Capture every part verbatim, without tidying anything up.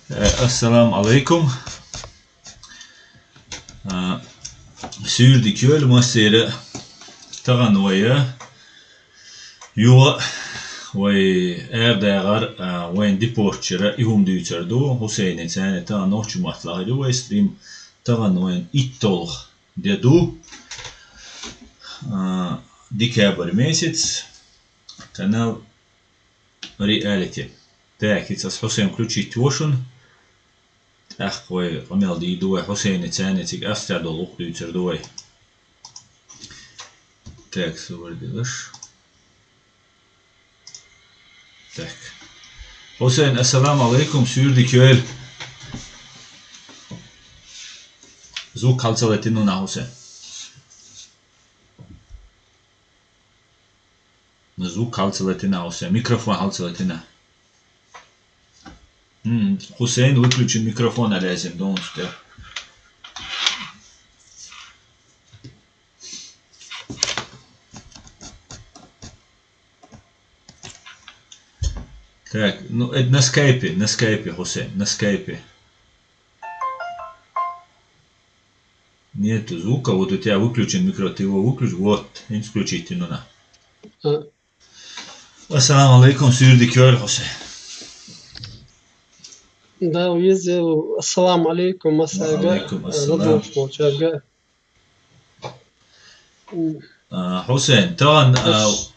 Э, Ассаламу Ӏалайкум. А, суьйре дика йойла массеран а. Тахана вай а юха а вай арадагӀар, а, вайна депортчера и хӀума дуьйцур ду. Хьусейна цӀенна тахана нохчийн маттахь ю вай стрим. Тахана вайна итталгӀа де ду. А, декабрь месяц. Канал Reality. Так, хӀинца ас Хьусейн включить ву шуна. ТӀаккха вай къамел дийр ду вай Хьусейна цӀенна, цига Австрехь долу гӀуллакх дуьйцур ду вай. Так, сувар дилаш. Так. Хьусейн, ассаламу Ӏалайкум, суьйре дика йойла. Звук хьал ца латийна нах, Хьусейн. Ну, звук хьал ца латийна, Хьусейн. Микрофон хьал ца латийна. М, Хьусейн, выключи микрофон, а лезем, донус те. Так, ну, это на скайпе, на скайпе, Хьусейн, на скайпе. Нету звука, вот у тебя выключен микро, ты его выключи, вот, хӀинца включить йина. А. Ассаламу Ӏалайкум, суьйре дика йойла, Хьусейн. Да, везде, ассаламу Ӏалайкум, массаьрга, Ва Ӏалайкум ассалам. ЛадувгӀуш болчаьрга. М. А, Хьусейн, тахана, а, Аш-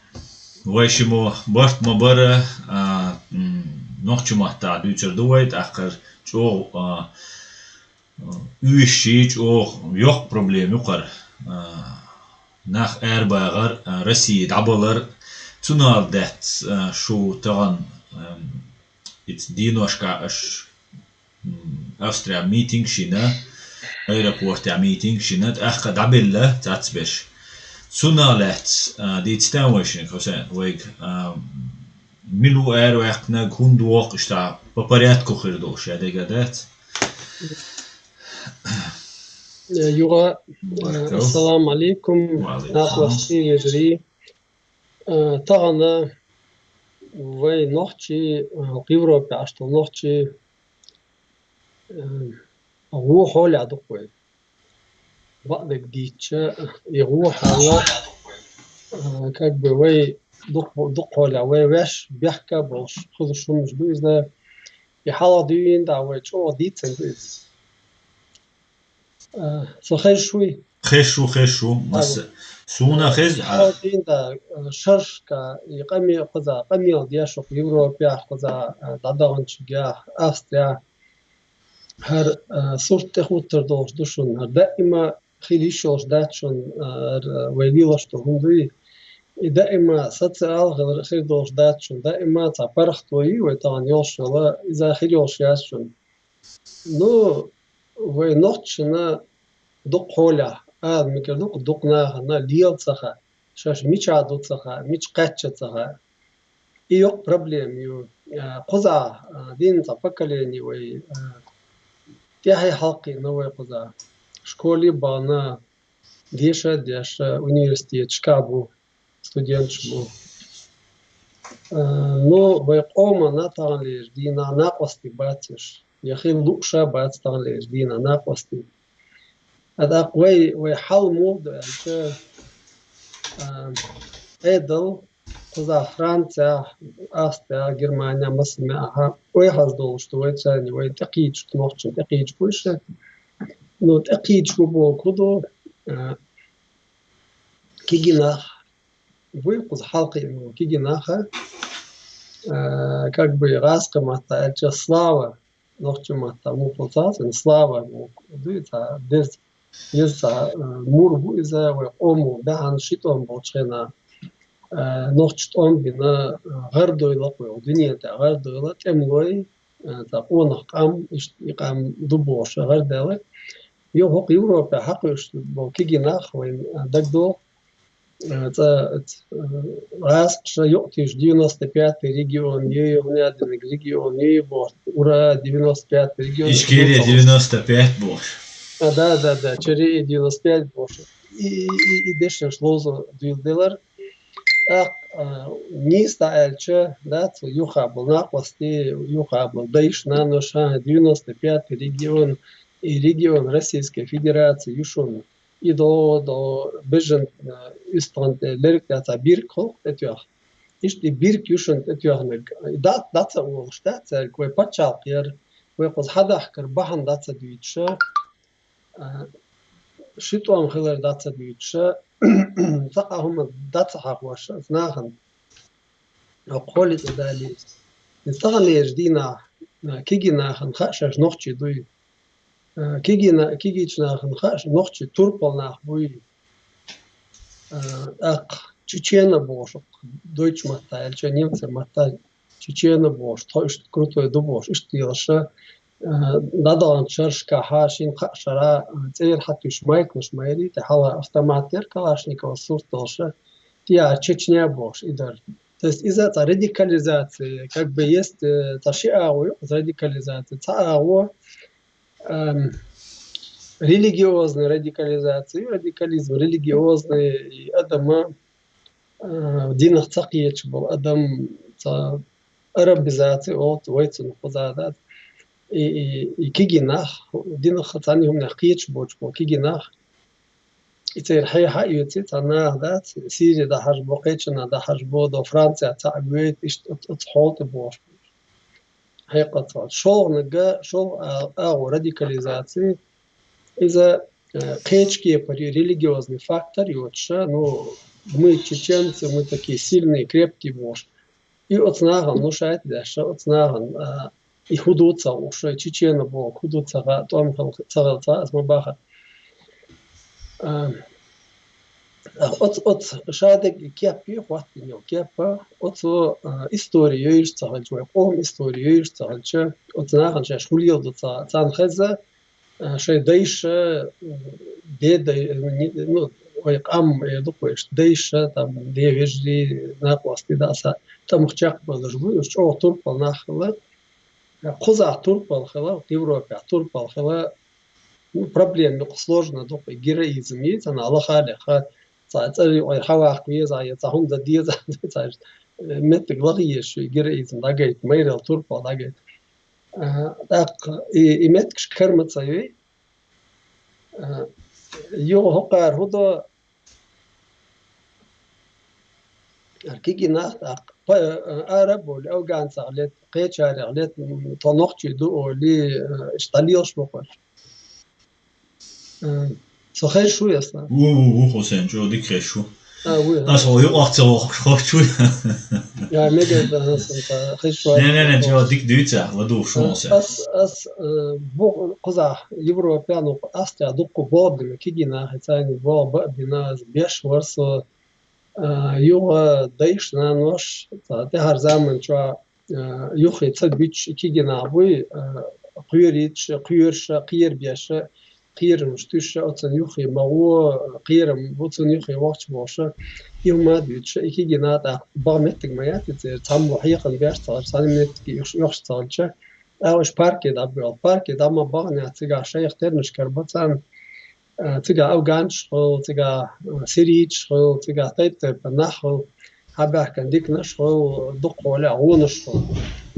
вай шиммо барт ма бара, а, м, нохчийн маттахь дуьйцур ду вай, тӀаккха чӀогӀа, а, уьш чӀогӀа йоккха проблема ю кхара. А, нах арабагӀар, а, Россия дӀабалар, цунах дац, а, шу тахана, ам, ица деношка аш, м, Австрехь митинг шина, аэропортехь митинг шина, тӀаккха дӀабелла цхьацца берш. Цунах лаьцна, а, дийца тан вай шинга, Хьусейн, вайга, а, мила ву араваьккхинарг, хӀунда воккхуш, иштта по порядку хир долуш, ша дега дац? Э, юха, э, Баркал. Ассаламу Ӏалайкум, Ва Ӏалайкум ассалам. Нахвасти вежарий. Э, тахана вай нохчий, э, Европе Ӏаш долу нохчий, э, вон хьолехь ду-кх вай. Бакъдерг дийцча, и вон хьал, э, как бы вай дукха, дукха хьолехь вай ваьш бехк а болуш хуьлуш хӀуманаш ду иза. И хьалха дуьйна дӀа вай чӀогӀа дийцина ду иза. Э, со хезаш вуй? Хезаш ву, хезаш ву. Масса. Ага. Суна хеза, а. Хьалха дуьйна дӀа, э, шерашка, и къаме-, кхуза, къамел деш ву-кх Европехь, кхуза, э, дӀадаханчуьнгахь, Австрехь. ХӀара, а, сурт тӀехӀуттур долуш ду шуна. ХӀара даима хила йиш йолуш дац шуна, а, хӀара, а, вай лелош долу хӀума дуй. И даима социал хилар хир долуш дац шуна. Даима цхьа паргӀато ю вай тахана йолуш йолу, иза хир йолуш яц шуна. Ну, вай нохчашна дукха хьолехь, ала мегар ду-кх, дукха нахана лела ца хаьа, шаьш мичахь ду ца хаьа, мича кхаьчна ца хаьа. И йоккха проблема ю. А, кхузахь, а, дийна цхьа поколение вай, а, тӀаьхье хьалакхиъна вай кхузахь. Школе а бахана, деша а деш, университеташкахь бу, студенташ бу. А, ну, вай къомана таханлерчу дийнахь накъостий бац уьш. Я хила лууш а бац таханлерчу дийнахь накъостий. ТӀаккха вай, вай хьал муха ду аьлча, а, Ӏедал, кхузахь Францехь, Австрехь, Германехь, массанхьа ойхьаз долуш ду вай царна, вайна тӀекхийдаш, нохчашна тӀекхийдаш бу уьш. Ну, тӀекхийдаш бу бохург хӀун ду, а, кегий нах, буй кхуза хьалакхиъна кегий нах, а, как бы гӀазкхийн маттахь аьлча, слава, нохчийн маттахь муха ду цхьа, слава, муха ду цхьа, деза, деза цхьа, а, мур бу иза, вай къомо баьхьана ши тӀом болчу хенахь, а, нохчаша тӀом бина, а, гӀардойла-кх вай, дуьнен тӀехь гӀардойла, тӀемалой, а, цхьа къонах къам, иштта и къам ду бохуш гӀардаьлла. Йо, хӀокху Европехь хьакхуьуш болу кегий нах вайна дагадогӀу, а, цкъа, а, гӀазкхаша юкъатуьйсу девяносто пятый регион ю, хӀунда аьлла динарг регион ю боху, ура, девяносто пятый регион. Ичкерия девяносто пять бохуш. А, да, да, да, Чери девяносто пять бохуш. И, и, и, и дешнаш ловза дуьйладелар. ТӀаккха, а, нийса дӀааьлча, да, цу юха бола накъостий, юха бола дайша, наноша, девяносто пятый регион, и регион Российской Федерации ю шуна. И до, до бежен, а, уьстагӀан тӀе лерг тӀе цхьа бирг хилча тӀетоьхна. Иштта и бирг ю шуна тӀетоьхнарг. ДӀа, дӀа ца олуш дац цаьрга, вай пачхьалкх яр, вай кхуза хьадахкар бахьана дӀа ца дуьйцуш, а, ши тӀом хилар дӀа ца дуьйцуш, цхьа а хӀума дӀа ца хьахош, оцу нахана, а, кхоли тӀе далийта. Таханлерчу дийнахь, а, кегий нахана хаьа шаьш нохчий дуй. А, кегий на-, кегийчу нахана хаьа шаьш нохчий турпал нах буй. А, тӀаккха чечена бохуш, дойчу матта аьлча, немцер матта чечена бохуш, тхо иштта крутой ду бохуш, иштта лелаш, а, дӀадаханчу шерашкахь шина-кхаа шарахь, а, цӀера хьатуьйсуш майкалаш майрий, тӀе хьала автомат яра Калашникова сурт долуш, тӀехьа Чечня бохуш и дара. То есть иза цхьа радикализация, как бы есть, э, цхьа ши агӀо ю, радикализация, цхьа агӀо, ам, религиозный радикализация, радикализм религиозный, и адама, а, динах ца кхеташ болу адам, цхьа арабизация олу вай цунах кхуза дац. И, и, и кегий нах, динах цхьана хӀуманех кхеташ боцуш болу кегий нах, и церан хье хьаоьций, цхьа наха дац, Сири дӀахьажа бо, кхечанхьа дӀахьажа бо, до Франция цхьаъ гойту, иштта оц-, оцу хьол тӀе бохуш. Хьекъал ца хилча. ШолгӀаниг, шолгӀа а-, агӀо радикализации, иза, э, кхечу кепара религиозный фактор йоцуш, ну, мы чеченцы, мы такие сильные, крепкие бохуш. И оцу нахана, ну, шайтӀа деш, оцу нахана, а, и хӀун ду ца хууш, чечена боху, хӀун ду ца хаьа, тӀом хила ца хила ца хаьа, аса ма бахара. А, оц-, оцу шадерг кеп ю, хӀоттийна йолу кеп, оцу, а, истори йовзуш ца хилча, вай къоман истори йовзуш ца хилча, оцу нахана шаьш хӀун леладо ца, царна хеза, а, шайн дайша, м, дедай-, ну, вай къам эр ду-кх вайша, дайша, там, ден вежарий, накъостий, да, аса тӀамах чекхбевллаш бу, уьш чӀогӀа турпал нах хила. Кхузахь турпал хила, Европехь турпал хила, ну, проблема ду-кх, сложно ду-кх, героизм йий, цхьана лахалеха, цхьа цӀарий ойр хьаваккха веза, я цхьа хӀума дан деза, цхьа, э, меттиг лаха езаш, героизм дӀагайта, майралла турпал дӀагайта. А, тӀаккха и, и меттигаш кара ма ца йой. А, юха хӀокхара хӀун до, кегий нах тӀаккха, па-, а, ара а бовлий, афганцех лета, кхечарех лета, м, тхо нохчий ду олий, а, иштта дӀалелаш бу-кх уьш. Э, со хезаш ву, Яслав? Ву, ву, ву, Хусен, чӀогӀа дика хезаш ву. А, ву, аса хьо юкъахь ца вахаш хозуш ву. Я, мега, да, сан та хезаш ву. Не, не, не, чӀогӀа дика дуьйцу ахь, ладугӀуш ву, э, Хусен. Ас, ас, э, бу-, кхузахь, Европехь, ну, Австрехь дуккха болх бина кегий нах, и царна болх бан а бина, ас беш вара со, э, юха дайша, наноша, цхьа тӀаьхьара заман чохь, а, юххе ца буьтуш и кегий нах буй, а, кхоьруьйтуш, кхоьруш, кхерабеш, кхерамаш туьйсуш, оцунна юххе ма гӀо, кхерам бу, цунна юххе вахча бохуш, и хӀума а дуьйцуш, и кегий нах тӀаккха бага меттиг ма яц и церан, цхьаммо хьехам беш ца хилча, цхьана меттиге уьш оьхуш ца хилча, тӀаккха уьш парке дӀабоьлху. Парке дӀа ма бахана, цигахь шайх тернаш карабо царна, а, цигахь афганцаш хуьлу, цигахь, а, сирийцаш хуьлу, цигахь тайп-тайпана нах хуьлу, хьабаьхкина диканаш хуьлу, дукхахьолехь гӀонаш хуьлу.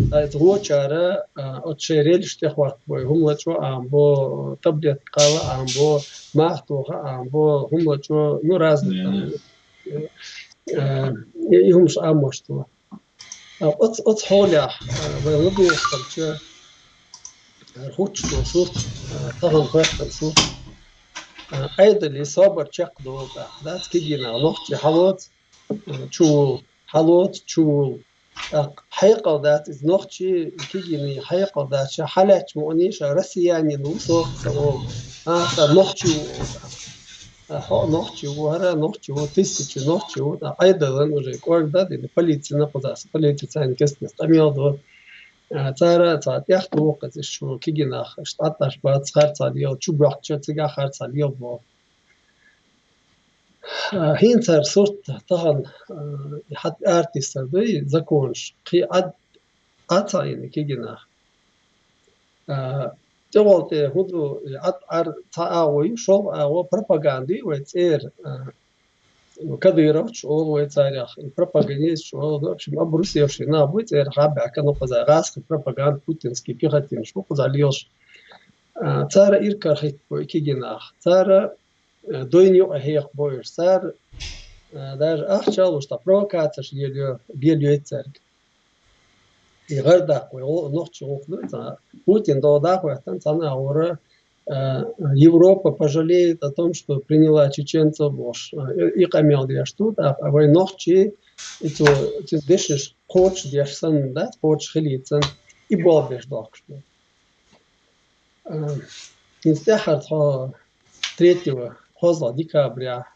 Ткъа иза гӀочара, а, оцу шайн рельсаш тӀехӀоттабой, хӀума лачкъо а Ӏамабо, таблетка кхалла а Ӏамабо, мах тоха а Ӏамабо, хӀума лачкъо, ну, разный там, а, и, и хӀумаш Ӏамош ду. А, оц-, оцу хьолехь, а, вай ладугӀуш хилча, а, хӀуттуш долу сурт, а, тахана хоьттина сурт, а, Ӏедалан собар чекхдолу тӀаккха, дац, кегий нах нохчий хьалоцу, а, чувуллу, хьалоцу чувуллу. ТӀаккха хьекъал дац иза нохчий, кегийнийн хьекъал дац, ша хьалаьцча мукъане ша россиянин ву со, ца олу. А, ша нохчи ву олу. А, хьо а нохчи ву, хӀара а нохчи ву, тысячи нохчи ву, ткъа Ӏедалан уже кӀорга дина, полицина кхузахь, полици царна кестнес къамел до. А, цара цхьа тӀехтоху иза, шу кегий нах, аш тӀаттӀаш бац, харцахьа лела, чу боьхча, цигахь харцахьа лела боху. А, хӀинца хӀара сурт тахана, а, хьат артистар дуй, законаш, кхин Ӏад, Ӏад ца Ӏийна кегий нах. А, тӀехула тӀе хӀун ду, и Ӏад, Ӏар цхьа агӀо ю, шолгӀа агӀо пропаганда ю вай цӀера, а, кадыровцаш олу вай царех, и пропагандисташ олу, ну, в общем, обрусевшие нах бу, церан хьабаьхка, ну, кхуза гӀазкхи пропаганда, путинский, пехотинцаш бу кхуза лелаш. А, цара иракарахӀитта бу и кегий нах. Цара, э, дойн юкъа хьехабо уьш. Цара, э, даже ахча а луш, цхьа провокацеш лелайо, лелайойту цаьрга. И гӀар даккха вай, гӀо-, нохчий гӀуллакх ду, цхьа Путин догӀа дӀахӀоьттина, цхьана агӀора, э, Европа пожалеет о том, что приняла чеченцев, бохуш, э, и къамел деш ду, тӀаккха вай нохчий, и цу, цу дешнаш кхочушдеш санна, да, кхочушхилийта санна, и болх беш дохкуш ду. Э, хӀинца тӀаьххьара тхо третьего, кхозлагӀа декабря,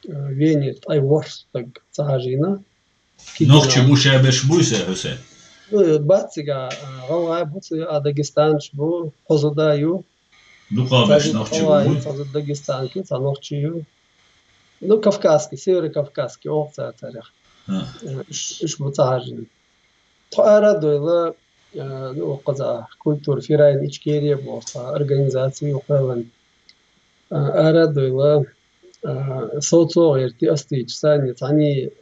э, Венера ткъе ворхӀ стаг ца хьажийна. Нохчий бу шаберш буй се, Хьусен? Ну, бац цигахь, э, гӀалгӀай бу, цигахь дагестанцаш бу, кхо зуда ю. ДукхагӀберш нохчий бу, цхьа зуда дагестанка ю, цхьа нохчий ю. Ну, кавказский, северокавказский, оха цара царех. А. Э, уьш, уьш бу ца хьажийна. Тхо ара а дойла, э, ну, кхуза культура Фирайн Ичкерия боху цхьа организаци ю кхоьллина. Э, ара а дойла, э, совцо гӀерти астийча санна, цхьаьний, э,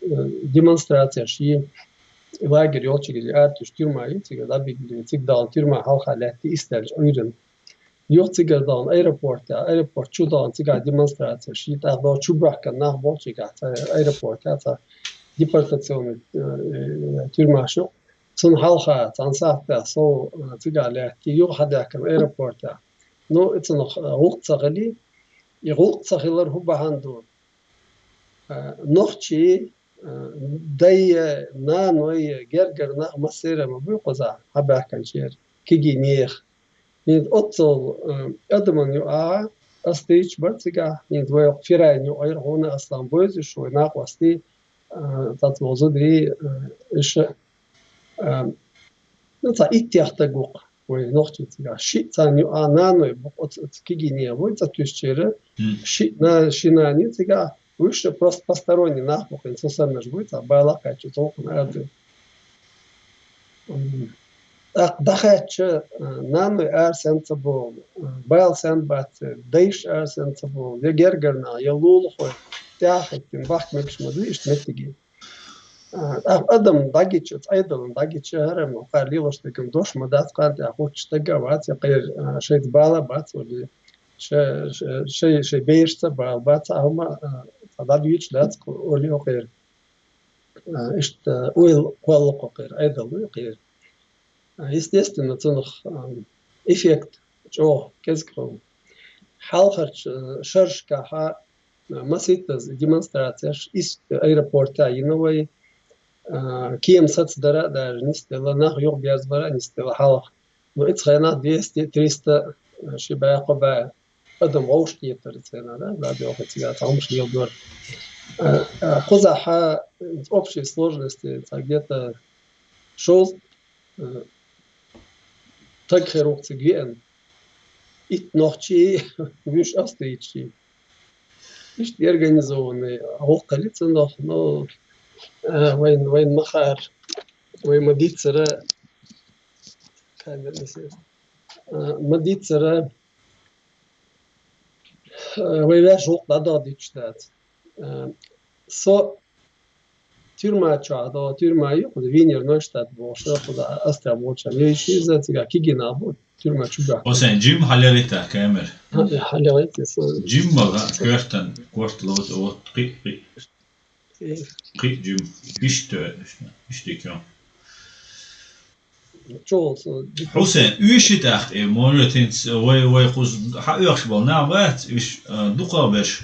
э, демонстрацеш йи, лагерь йолчуьра ара туьйсуш тюрьма ю, цига дӀабигли, цига дахана тюрьма хьалха лаьтти истаьлча Ӏуьйранна. Юха цигара дахана аэропорте, аэропорт чу дахана цигахь демонстрацеш йи, тӀаккха дӀо чу боьхкина нах болчигахь цхьа аэропорте, цхьа депортационный, э, э, тюрьмаш ю. Цунна хьалха цхьана сахьтехь сов, э, цигахь лаьтти, юха хьадаьхкина аэропорте. Ну, и цунах, э, гӀуллакх ца хили, и гӀуллакх ца хилар хӀун бахьана ду? Э, нохчий, э, дай, наной, гергара нах массеран ма буй кхузахь, хьабаьхкинчеран, кегий нехан. ХӀинца оццул, э, адаман юкъахь астийча бара цигахь, хӀинца вай Фирайн юкъара хьуна аслан бовзуш, вай накъостий, э, цхьацца вовза дий, э, иша, э, ну, цхьа иттех стаг ву-кх вай нохчий цигахь. Шиъ царна юкъахь наной бу-кх, оцу, оцу кегийнехан вуй цӀа туьйсучеран. Шиъ на-, ши нана ю цигахь, уьш просто посторонний нах бу-кх, хӀинца хӀусамнаш буй, цхьа бала кхаьчча, цу гӀуллакхна ара ду. М, тӀаккха дӀахаьчча, а, наной ара сенна ца бовлу, а, бала сенна бац, дайша ара сенна ца бовлу, я гергара нах, я лулахой, тӀаьхьа хӀиттина, бахка мегаш ма ду иштта меттиге. А, тӀаккха адам дӀагича, цхьа Ӏедална дӀагича, хӀара ма кхара лелаш дерг-м дош ма дац, кхана тӀехь хӀуттуш стаг а вац, я кхера, а, шайца бала бац, валли, ша-, ша-, шай, шай берашца бала бац, а хӀума, а, цхьа дӀадуьйцуш дац, валли, кхера. А, иштта, а, ойла кхолла кху кхера, Ӏедал вуй кхера. А, естественно, цунах, а, эффект чӀогӀа кӀезиг хилла. Хьалхарчу, а, шерашкахь, а, масийттаза демонстрацеш, исс аэропортехь йина вай, а, кема сацадара а даже нисделла, нах юхаберзабара а нисделла хьалха. Ну, ицу хенахь двести, триста, ши бӀе, кхо бӀе адам вовшахкхетара цӀена, да, да, боху цигахь цхьа хӀумаш леладора. А, а, кхузахь, а, общей сложности цхьа где-то шовзткъа, а, стаг хир ву-кх цига веана. Итт нохчий, вуьш австрийций. Иштта организованный гӀуллакх хилла цунах, ну, а, вайн, вайн ма хаара, вай ма дийццара, камера нисъеш. А, ма дийццара, а, вай ваьш гӀуллакх дӀадахьа диташ дац. А, со тюрьма чохь догӀу, тюрьма ю, кхуза Венера Нойштадт бохуш, кхуза Австрехь болчарна. Вешан иза, цигахь кегий нах бу, тюрьма чу баьхкина. Хьусен, жимма хьалелийтахь камера. Хьа-, хьалелийта со. Жимма ла, коьртан, корта ловза, вот, кхин, кхин. Э. Кхин жимма. Иштта, иштта, иштта кхин. Чо со ди- Хьусен, уьш и тӀаккха, э, может, хӀинца вай, вай кхуза хьаоьхуш болу нах бац, уьш, а, дукхагӀберш,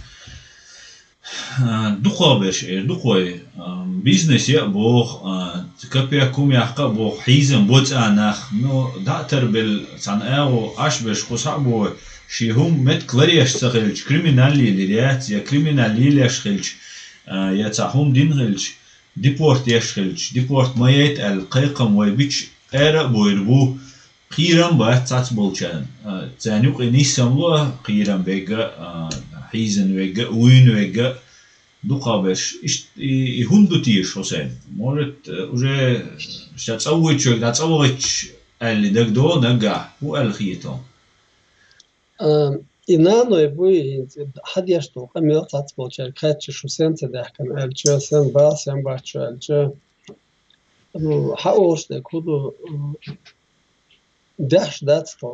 а, дукхагӀберш, э, дукхой, а, бизнес яа боху, а, капек хӀума яккха а боху, хьийзам боцу а нах, ну, дӀа а тарбелла, цхьана агӀо, Ӏаш берш кхуза хьа а боху, шен хӀума меттиг ларъеш ца хилча, криминал лелийр яц, я криминал лелош хилча, а, я цхьа хӀума дина хилча, депорт еш хилча, депорт ма яйта аьлла, кхайкхам вай бича, ара а бойр бу, кхерам бац цхьацца болчарна. А, царна юкъе нисам ло, кхерам бегга, а, хьийзан вегга, вуьйна вегга, дукхагӀберш. Иштта и, и хӀунда ду теша, Хьусен? Может, э, уже ша цӀа вуьйчуьнга дӀа цӀа вахийтча аьлла дагадогӀу наггахь, хӀун аьлла хета? А, И наной буй, хӀинца хьадеш долу къамел цхьацца болчаьрга хаьттича, шу сен ца даьхкина аьлча, сен бал, сен бац шу аьлча, ну, хьаолуш дерг хӀун ду, м, даьхьаш дац тхо.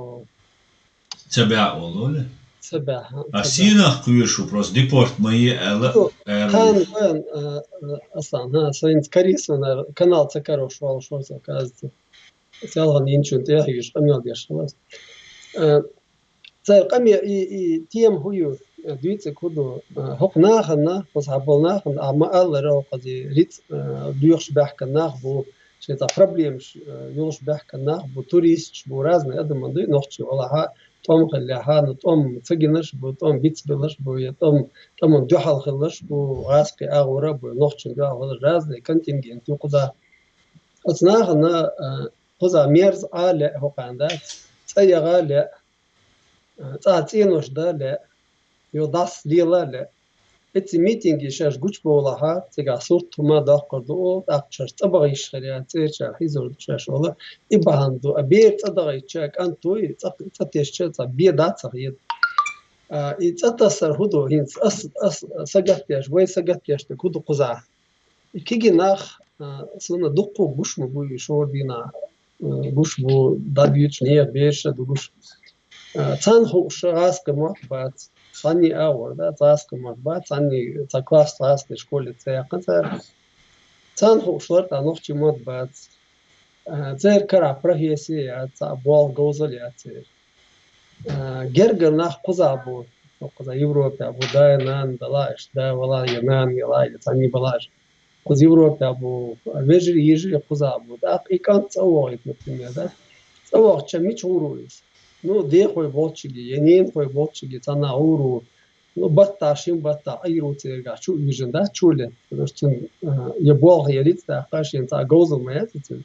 Ца баьхьа олу, оле? Ца баьхьа, а ца баьхьа. Сенах кхоьру шу, просто депорт ма е аьлла, Ну, аьлла. Кхана вайн, а, а, Аслан, ха, со хӀинца карийса ванара, канал ца карош волуш вара со, казаца. Селхана йинчун тӀехьа юьйш къамел деш хилла. А, Церан къамел и, и тема хӀун ю, э, дуьйцург хӀун ду, э, хӀокху нахана, кхузахь болу нахана, ахьа ма-аллара, хӀокхуза рицкъ, э, доьхуш баьхкина нах бу, шайн цхьа проблемаш, э, йолуш баьхкина нах бу, туристаш бу, разный адам ма дуй, нохчий валахьа, тӀом хиллехьа, ну, тӀом ца гинарш бу, тӀом бицбелларш бу, я тӀом, тӀамна дуьхьал хилларш бу, гӀазкхи агӀора бу, нохчийн дуьхьал хилларш, разный контингент ю кхузахь. Оцу нахана, э, кхузахь мерза а лаьа хӀокхарна дац, цӀа яха а лаьа, цӀа цӀенош дан а лаьа, йо дӀаса лела а лаьа. Эцци митинге шаьш гучубовлахьа, цигахь сурт хӀума доккхур ду, тӀаккха шаьш цӀа баха йиш хир яц, цӀерачара хьийзор ду шаьш олу, и бахьана ду. А бер цӀа дахийтча, кӀант вуй, цӀа, цӀа тесча, цхьа бен дац ца хеда. А, и цӀа тассар хӀун ду, хӀинца ас, ас сагатдеш, вай сагатдеш дерг хӀун ду кхузахь? И кегий нах, а, суна дуккха гуш ма бу и шордийнахь, а, гуш бу, дӀадуьйцуш нехан бераш а ду гуш. А, царна хууш гӀазкхи мотт бац, цхьанний агӀор, да, гӀазкхи мотт бац, цхьанний цхьа класс гӀазкхи школе ца яьккхина цара. Царна хууш лартӀехь нохчийн мотт бац. А, церан карахь профессия яц, цхьа болх говзалла яц церан. А, гергара нах кхузахь бу, кхузахь Европехь бу, да я нана далахь, иштта да валахь, я нана ялахь, я цхьанний балахь. Кхуза Европехь бу, вежарий, йижарий кхузахь бу. ТӀаккха и кӀант цӀа вохуьйту, например, да? ЦӀа вахча мича гӀур ву иза? Ну, дехой болччиге, я ненахой болччиге цхьаннахь гӀур ву. Ну, баттахь, шина баттахь Ӏийр ву церегахь, чу а вижина, да, чу а летта. Потому что цуьнан, а, я болх, я рицкъ даккха, шена цхьа говзалла ма яц цуьнан.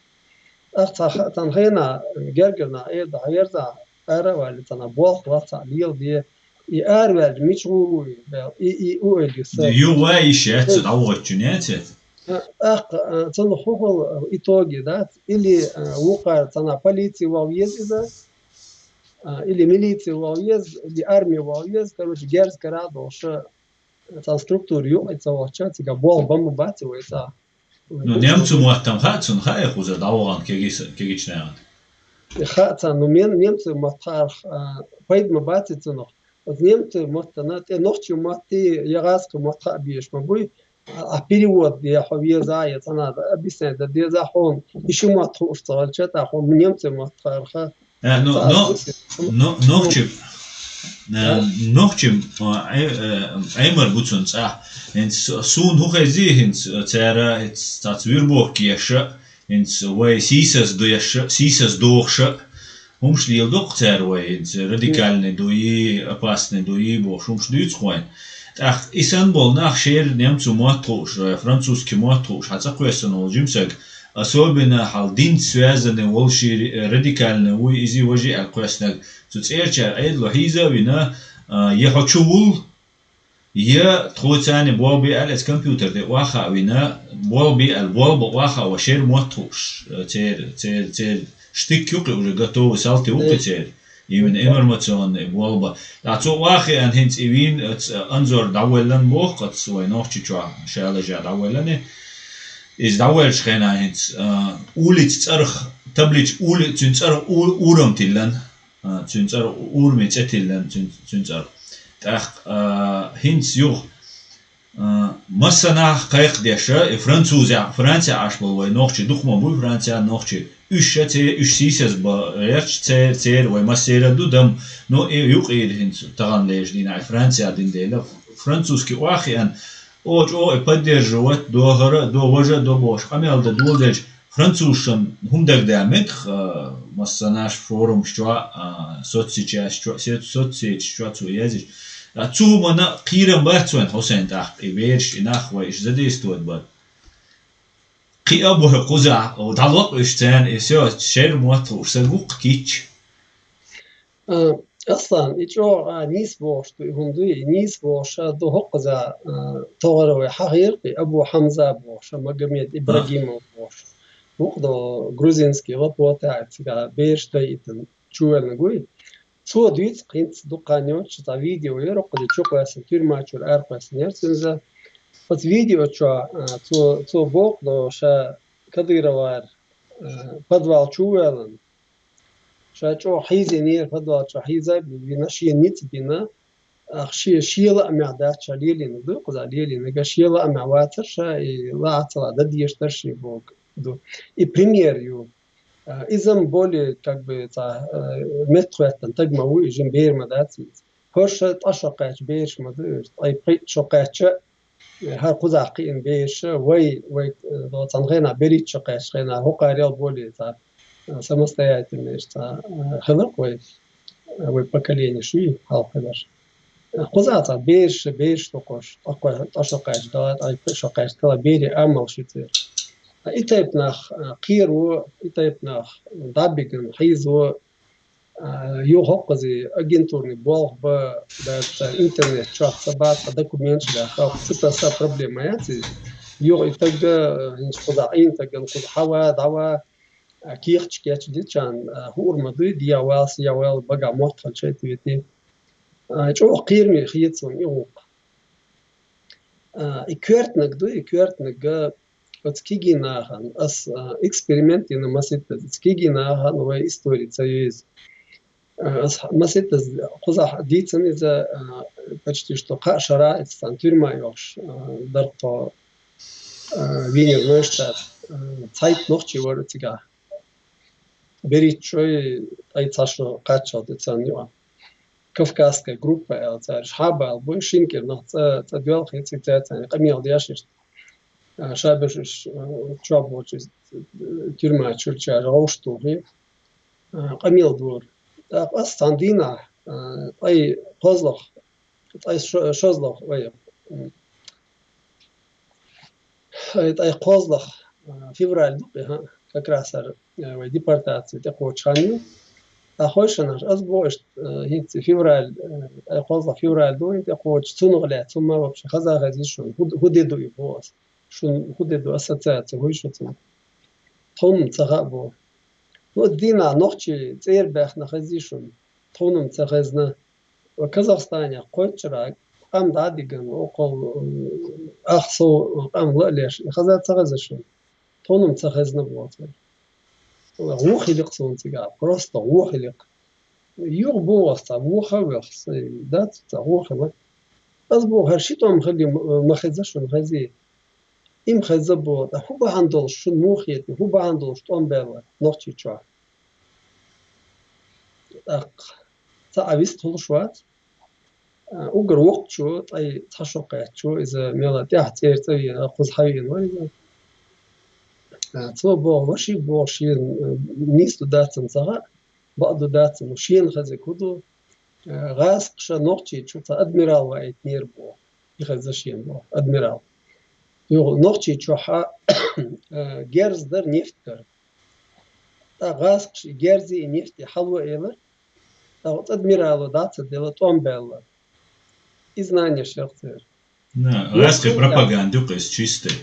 ТӀаккха цхьа ха-, цхьана хенахь, гергара нах эр ду, хьаерзахь, ара а ваьлла, цхьана болх лац цхьаъ леладе, и араваьлча мича гӀур ву и, и, и, и ойла ю сан. Ю вай йиш яц, дӀавахчун яц яц. ТӀаккха, а, цунах хӀун хуьлу итоге дац? Или, а, вукхара цхьана полици ваха веза иза, а, или милици ваха веза, или арми ваха веза, короче, герз карахь а долуш, цхьана структура юкъа ца вахча, цига болх бан ма бац вай цӀа. Ну, немцу мотт-м хаьа цунна, хаьа кхузара дӀавахана кегийс-, кегийчу нахана. Хаьа царна, ну, мен-, немцу мотт хаарх, а, пайда ма бац цунах. Оцу немцу маттана тӀе нохчийн мотт я гӀазкхи мотт хаа безаш ма буй, а, а перевод де хьо веза, я цхьана объяснение дан деза хьуна, и ши мотт хууш ца хилча, тӀаккха хьуна немцу мотт хаарха. Э, ну, Ца но, ассоси-, но, нохчи, э, Да. нохчи, а, э, э, Ӏемар бу цунна цӀа. ХӀинца с-, суна хӀун хезий, хӀинца, э, цара, хӀинца цаца вербовка еш а, хӀинца вай сийсаз доьш а, сийсаз дохуш а, хӀумаш леладо-кх цара вай, хӀинца радикальный дуй, опасный дуй бохуш, хӀумаш дуьйцу-кх вайна. ТӀаккха и санна болу нах шера немцу мотт хууш, э, французский мотт хууш, хьан цӀа кхоьссина волу жимсаг, особенно хьал динца связанный волу шиъ, э, радикальный вуй, иза важа аьлла кхоьссинарг, цу цӀерачара Ӏедало хьийза а вина, а, я хьо чу вул, я тхо царна болх бе аьлла, эца компьютер тӀе охьахаа вина, болх бе аьлла, болх бан охьахаа ван шера мотт хууш, э, церан, церан, церан штык ю-кх уже готовый, салти ву-кх церан. Именно информационный болх бан. Ткъа цо охьахиъна хӀинца и вийна, оцу Анзор дӀавоьллина боху-кх оцу вай Нохчийчохь, шалажа дӀавоьллина. Иза дӀавоьллачу хенахь хӀинца, а, улица цӀарах, табличка ули-, цуьнан цӀарах у-, урам тиллина, а, цуьнан цӀарах у-, ураме цӀе тиллина цуьнан, цуьнан цӀарах. ТӀаккха, а, хӀинца юха А, массанхьа кхайкхадеш а, и французехь, Францехь Ӏаш болу вай нохчий, дукха ма буй Францехь нохчий. Уьш а церан, уьш сийсаз бан гӀерташ церан, церан вай массеран а ду дам. Ну, и юкъара хӀинца тахана лежа дийнахь, и Францехь дина дела. Французский охьахиъна, о, чӀогӀа и поддерживать до, хӀара а до, важа а до бохуш къамел дан доладелча, французашна хӀума дагадеа мега, а, массанхьа форумаш чохь, а, соцсеташ чохь, се-, соцсеташ чохь цо язйича. А цу хӀуманна кхерам бац вайн, Хьусайн, тӀаккха, и бераш, и нах вай, иштта задействовать бан. Кхин а бу хӀара кхузахь, о, дӀалокъуьйтуш царна, и всё, шеран мотт хууш, са гуккха кийча. А, Аслан, и чӀогӀа, а, нийса бохуш ду, и хӀума дуй, и нийса бохуш а ду хӀокхуза, а, тохара вай хьахийра-кх и Абу Хьамза бохуш а, Магомед Ибрагимов бохуш. Вукху до грузинский лапота а цигахь бераш дайийтина чувоьллинарг вуй. Цо дуьйцу хӀинца дукха ночи цхьа видео яра, кхуза чу кхоьссина, тюрьма чуьра ара кхоьссина яра цуьнан. Оцу видео чохь, а, цо, цо боху до ша Кадыровара, а, подвал чу ваьллина. Ша чӀогӀа хьийзийнера, подвал чу хьийза а вина, шен ницкъ бина, а, шен, шен лаамехь дац ша лелийна ду, кхуза лелийнарг, шен лаамехь вацара ша, и лаахь ца лаахь дан дезаш дара шен боху ду. И пример ю. А, иза-м более, как бы, цхьа, а, меттахӀоьттина таг ма ву, и жима бер ма дац иза. ХӀорш ткъа шо кхаьчча бераш ма ду, ткъе пхиъ шо кхаьчча, э, хӀара кхузахь кхиъна бераш, вай, вай, э, цхьана хенахь берхӀитта шо кхаьчча хенахь, хӀокхарел более цхьа, э, самостоятельный цхьа, э, хиларх вай, э, вай поколение шуй хьалха хиларш. Кхуза цхьа бераш, бераш доккхуш, ткъа шо кхаьчча, ткъе пхиъ шо кхаьчча, тала берийн амал ши церан. И тайпа нах, а, кхеро, и тайпа нах дӀабигина, хьийзо, а, юха хӀокхуза агентурный болх бан, даже цара интернет чохь ца бац, документаш баьхна, чу таса проблема яц иза. Юха и таг, а, хӀинца кхузахь Ӏийна тагана кхуза хьава, дӀава, а, кехаташ кечдичарна, а, хуур ма дуй, дехьавала, сехьавала, багахь мотт хилча а тӀе. А, чӀогӀа кхераме хета суна и гӀуллакх. А, и коьртаниг ду, и коьртаниг, а, оцу кегий нахана, ас, а, эксперимент йина маситтаза, оцу кегий нахана вай истори ца йовза. А, ас маситтаза кхузахь дийцина иза, а, почти что кхаа шарахь, иза цхьана тюрьма йохуш, а, дара тхо, а, Венера Нойштадт, а, цхьайтта нохчий вара цигахь. БерхӀитта шой, ткъе цхьа шо кхаччалц ду царна юкъа. Кавказская группа аьлла цара, хьабала бу, шина кӀира нах цӀа, цӀа доьлхий, цига цаьрца къамел деш иштта. А, ша берш уьш, а, чохь боцуш, а, тюрьма чуьра чара гӀовш тухий, а, къамел дора. ТӀаккха ас цхьана дийнахь, а, ткъе кхозлагӀа, ткъе шо-, шозлагӀа, ой, м, ай, ткъе кхозлагӀа, а, февраль ду, кхин, хӀа, как раз хӀара, а, вай депортаци тӀекхочу хан ю. Ткъа хӀокху шарахь ас боху иштта, а, хӀинца февраль, а, ткъе кхозлагӀа февраль ду, хӀинца тӀекхочу, цунах лаьцна хӀума вообще хаза хезий шуна? ХӀун, хӀун де ду и боху ас? Шуна хӀун де ду, ассоциация хӀун ю шуна цунах? Тхуна ца хаьа боху. Ну, дийнахь нохчий цӀера баьхна хезий шуна? Тхуна-м ца хезна. Ва Казахстанехь кхойтта шарахь къам дӀа а дигна, окхул, м, ах сов къам ла а леш, хаза ца хеза шуна? Тхуна-м ца хезна боху цара. Вон хили-кх суна цигахь, просто вон хили-кх. Юха боху ас цхьа, вон ха вехс, дац цхьа вон хила. Ас боху, хӀара ши тӀом хили ма, ма хеза шуна, хезий? И-м хеза боху, ткъа хӀун бахьана долуш шуна муха хетий, хӀун бахьана долуш тӀом баьлла Нохчийчохь? ТӀаккха ца Ӏа вист хуьлуш вац. А, уггар воккхачо, ткъе цхьа шо кхаьччо, иза мела тӀаьхьа цӀера цӀа веана, кхуза хьавеана вара иза. А, цо боху, ваши боху, шена, а, нийса ду дац-м ца хаьа, бакъ ду дац-м, шена хезиг хӀун ду, а, гӀазкхаша Нохчийчу цхьа адмирал ваийтинера боху. И хеза шена боху, адмирал. Юха Нохчийчохь а, а, герз дара, нефть дара. ТӀаккха гӀазкхаша и герзи, и нефти хьало элира, тӀаккха оцу адмирало дӀа а ца делла, тӀом баьлла. И знанеш яра церан. На, гӀазкхийн пропаганда ю-кх иза чистай.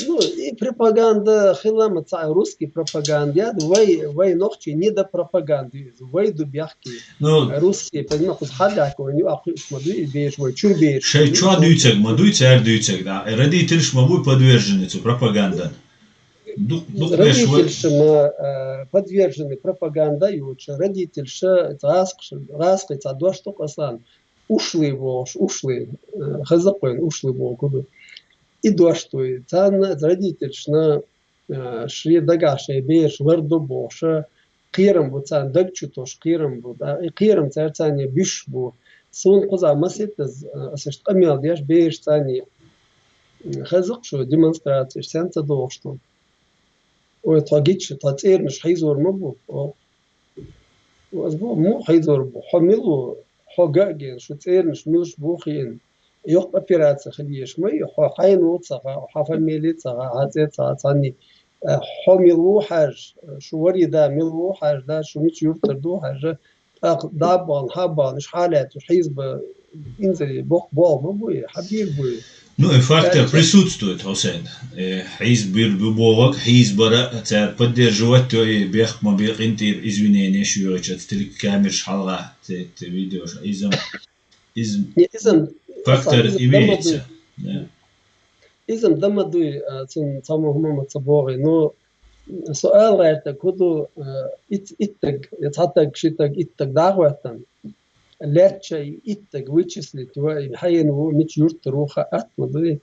Ну, и пропаганда хила-м ца, русский пропаганда яц, вай, вай нохчий не до пропаганды иза, вай ду бехке. Ну, русский, понимаешь, кхуза хьаллаьхка вайна юкъахь кхуьуш ма ду и бераш, вай чуьра бераш. Шайн чохь дуьйцург ма дуй, цара дуьйцург, да. Родительш ма буй подвержены цу пропагандана. Дукха, дукха беш вай. Родительш ма, а, подвержены пропаганда йоцуш, родительш, гӀазкхаша, гӀазкхий цхьа дош ду-кх, Аслан, ушлый бохуш, ушлый, а, хаза-кх вайна ушлый бохург хӀун ду. И дош ду и. Царна, родительшна, а, шен дагахь шайн бераш ларду бохуша, кхерам бу царна, даг чу тосуш кхерам бу, да, и кхерам цара царна буьсуш бу. Суна кхузахь маситтаза, а, аса иштта къамел деш бераш царна, м, хаза-кх шу демонстрацеш, сенца дохуш ду. Ой, тхо гича, тхо цӀернаш хьийзор ма бу, о. Аса боху, муха хьийзор бу, хьо мила ву, хьо ган а гена, шу цӀернаш милаш бу хиъна. Йоккха операци хила езаш ма ю, хьо хьайна ву ца хаьа, хьан фамили ца хаьа, хьан цӀе ца хаьа, цхьанний, э, хьо мила ву хьажа, шу вари да мила ву хьажа, да, шу мича юьртара ду хьажа, тӀаккха дӀа а бахана, хьа а бахана, уьш хьалаьцна, уьш хьийзабан инзаре боккха болх ма бу и, хьан бийр бу и. Ну, и фактор присутствует, Хусейн. Э, хьийза бир бу богӀаг, хьийза бара, цар поддерживать то и бехк ма бекъинтир извинения шуйгӀача, телекамераш хьалгӀа, те, те видеош, изам, изм, Не, изам, фактор изам, изам имеется. Дамадуй. Да. Изам дамадуй, а, цун цама хӀума ма ца богӀи. Ну, суал гӀерта, куду, а, ит-, иттаг, я цхьатаг, шитаг, иттаг дагӀваттан. Лечча иттаг вычислить ва, и хьаен ву, мич юрт руха атма дуй.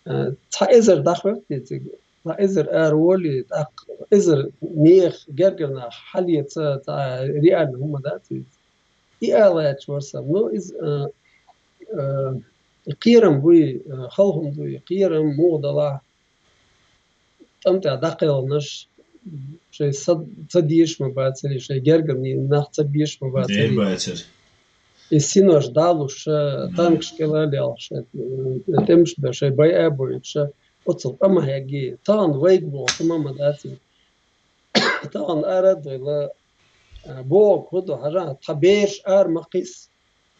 Э, цхьа эзар дахвертти цига, цхьа эзар ар воли, тӀаккха эзар нех, гергар нах, хьале ца, ца реально хӀума дац из. И алач варсам, ну, из, э, э, кхерам буй, э, халхум дуй, кхерам, мугъдала, тӀам тӀа дакъелнаш, шай са-, ца деш ма бацари, шай гергамни нах ца беш ма бацари. Дей бацар. И синош далуш, Да. танкш кӀела лелш, э, тӀемш да, шай бай а бойш, оцул къама хьяги, тагӀан вайг бо, хӀума ма даци. ТагӀан ара дойла, э, бо, куду, хьажа, тха берш ар ма кхис.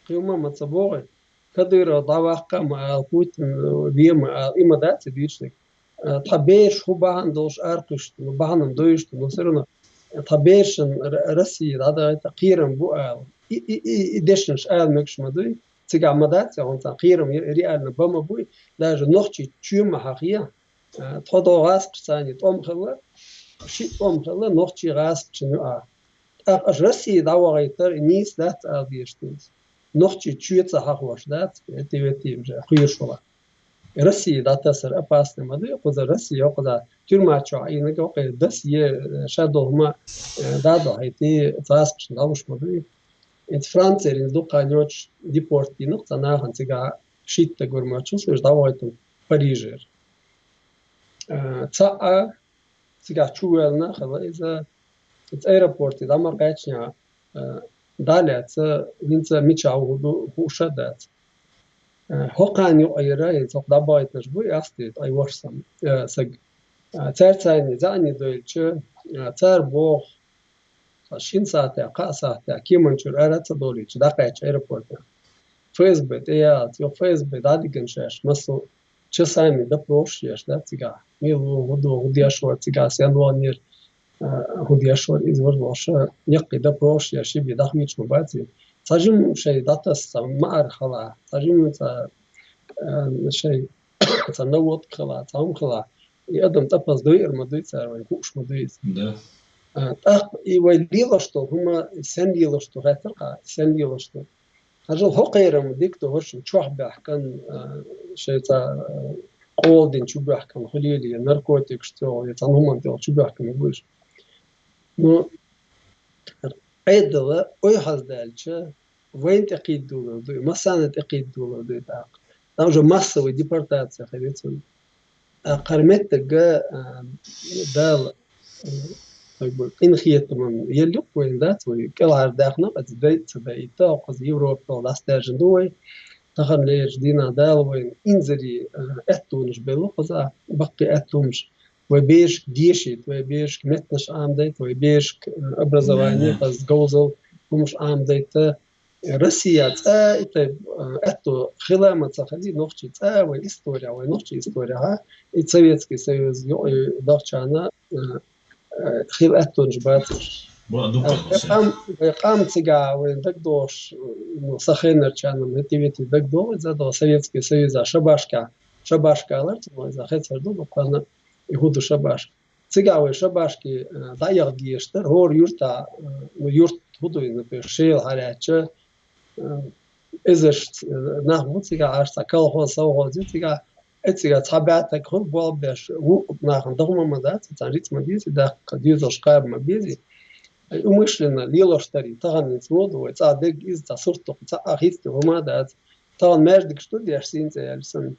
Кхиума ма ца богӀи. Кадыров дӀаваккха ма ал, Путин, э, ве ма ал, има дац и дийшниг. Э, тха берш хӀу бахьан долуш аркхуьйшта, ну, бахьанам дуйшта, ну, всё равно, э, тха бершан Р-, Россия дӀадагӀайта кхерам бу ала. И, и, и, и дешнаш ала мегаш ма дуй. Цигахь ма дац, я хӀунца кхерам е-, реально ба ма буй. Даже нохчий чоь ма хьахъе. Э, тхо до гӀаскхаш цани тӀом хилла, ши тӀом хилла, нохчий гӀаскхачун ю а. ТӀаккха аша Россия дӀавахийтар, и нийса дац ала дезаш деза. Нохчий чоь ца хьахош дац, эти вети уже, хуьйраш вала. Россия дӀатасар опасный ма дуй, кхуза Россия, кхуза тюрьма чохь Ӏийнарг, кхе дас е, э, ша долу хӀума, э, дадо хьайти, цаскашна дӀалуш ма дуй. Эца Францерин дукха ночь депорт динах, ца нахана цигахь шитта гур мочул, уьш дӀавахийтина Парижера. Э, цхьаъ а цигахь чу ваьллина хилла иза, иза аэропорте дӀа ма кхаьчнехь, э, дӀа а лаьцна, хӀинца мичахь ву хӀу ду, хууш а дац. Э, хӀокхарна юкъара, хӀинца хӀокху дӀабахийтинарш бу, и астийта, ай, ваша сан, э, саг. Э, цаьрца цхьаьна заьӀне дойлча, э, цара боху, ткъа шина сахьтехь, кхаа сахьтехь, кеман чуьра ара а ца долуьйтуш, дӀакхаьчча аэропортехь. ФСБ тӀе яьлча, йо, ФСБ дӀадигина шаьш, массо а часами допросаш еш, да, цигахь. Мила ву, хӀун ду, хӀун деш вара цигахь, сен ваханера, а, хӀун деш вара, иза вара лоша, яккхий допросаш еш, ши бен дӀахоьцуш ма бац и. Цхьа жимма шайн дӀатасса, ма ара хала, цхьа жимма цхьа, а, шайн цхьа наводка хила, цхьа хӀума хила, и адам тӀапаза дойур ма дуй цара, вайн хууш ма дуй иза. Да. А, тӀаккха и вай лелош долу хӀума, и сен лелош ду, хаьттира кхаа, и сен лелош ду. Хьажал хӀокхерам дика ду, хӀоршна чохь баьхкан, а, шайн цхьа, а, къола дина чу баьхкан, хуьлийла, я наркотикаш тӀехула, я цхьана хӀуманна тӀехула чу баьхкан ма бу уьш. Ну, Ӏедала ойхьаздаьлча, вайна тӀекхийдалур ду, массарна тӀекхийдалур ду тӀаккха. Там же массовая депортация хир ю цунна. ТӀаккха хӀара меттиг, а, Дала, а, как бы, къинхетаман елла юкъа вайна дац, вай кӀелхьардаьхна, оцу дай а ца дайта, хӀокхуза Европа дӀасадаьржина ду вай. Тахана лерчу дийнахь Дала вайна инзаре, а, аьттонаш белла, хӀокхуза баккхий аьттонаш. Вай берашка дешийта, вай берашка меттанаш Ӏамадайта, вай берашка, а, образование, хаза говзал хӀумаш Ӏамадайта. Россия цӀа и тайпа, а, аьтто хила ма ца хилий, нохчий цӀа вай история, вай нохчий история, хьа, и Советский Союз йо-, и дахчана, а, а, хила аьттонаш бацаш. Бу а ду А, кхин вай къам, вай къам цигахь вайн дагдохуш, ну, сан хенарчарна, хӀетте-ветте дагдоху, иза до Советский Союза шабашка, шабашка алар, цунах иза хецар ду, буквально и хӀун ду шабашка. Цигахь вай шабашки, а, дӀаэха дезаш дара, хӀора юрта, а, ну, юрт хӀун ду, например, Шела хьалаьцча, а, эзарш, а, нах бу цигахь, аш цхьа колхоз, совхоз ю цигахь, э, цигахь цхьа баьтаг хуьлу болх беш, вукху нахана даха ма ма дац, цхьа риц ма дезий, даккха доьзалш кхаба ма безий. Умышленно лелош дарий, тахана иза ма ду вай, цхьа дерг иза, цхьа сурт ду, цхьа а хӀинца ду, хӀума а дац. Тахана маьждигаш ду деш, сийна цӀе яьлча санна.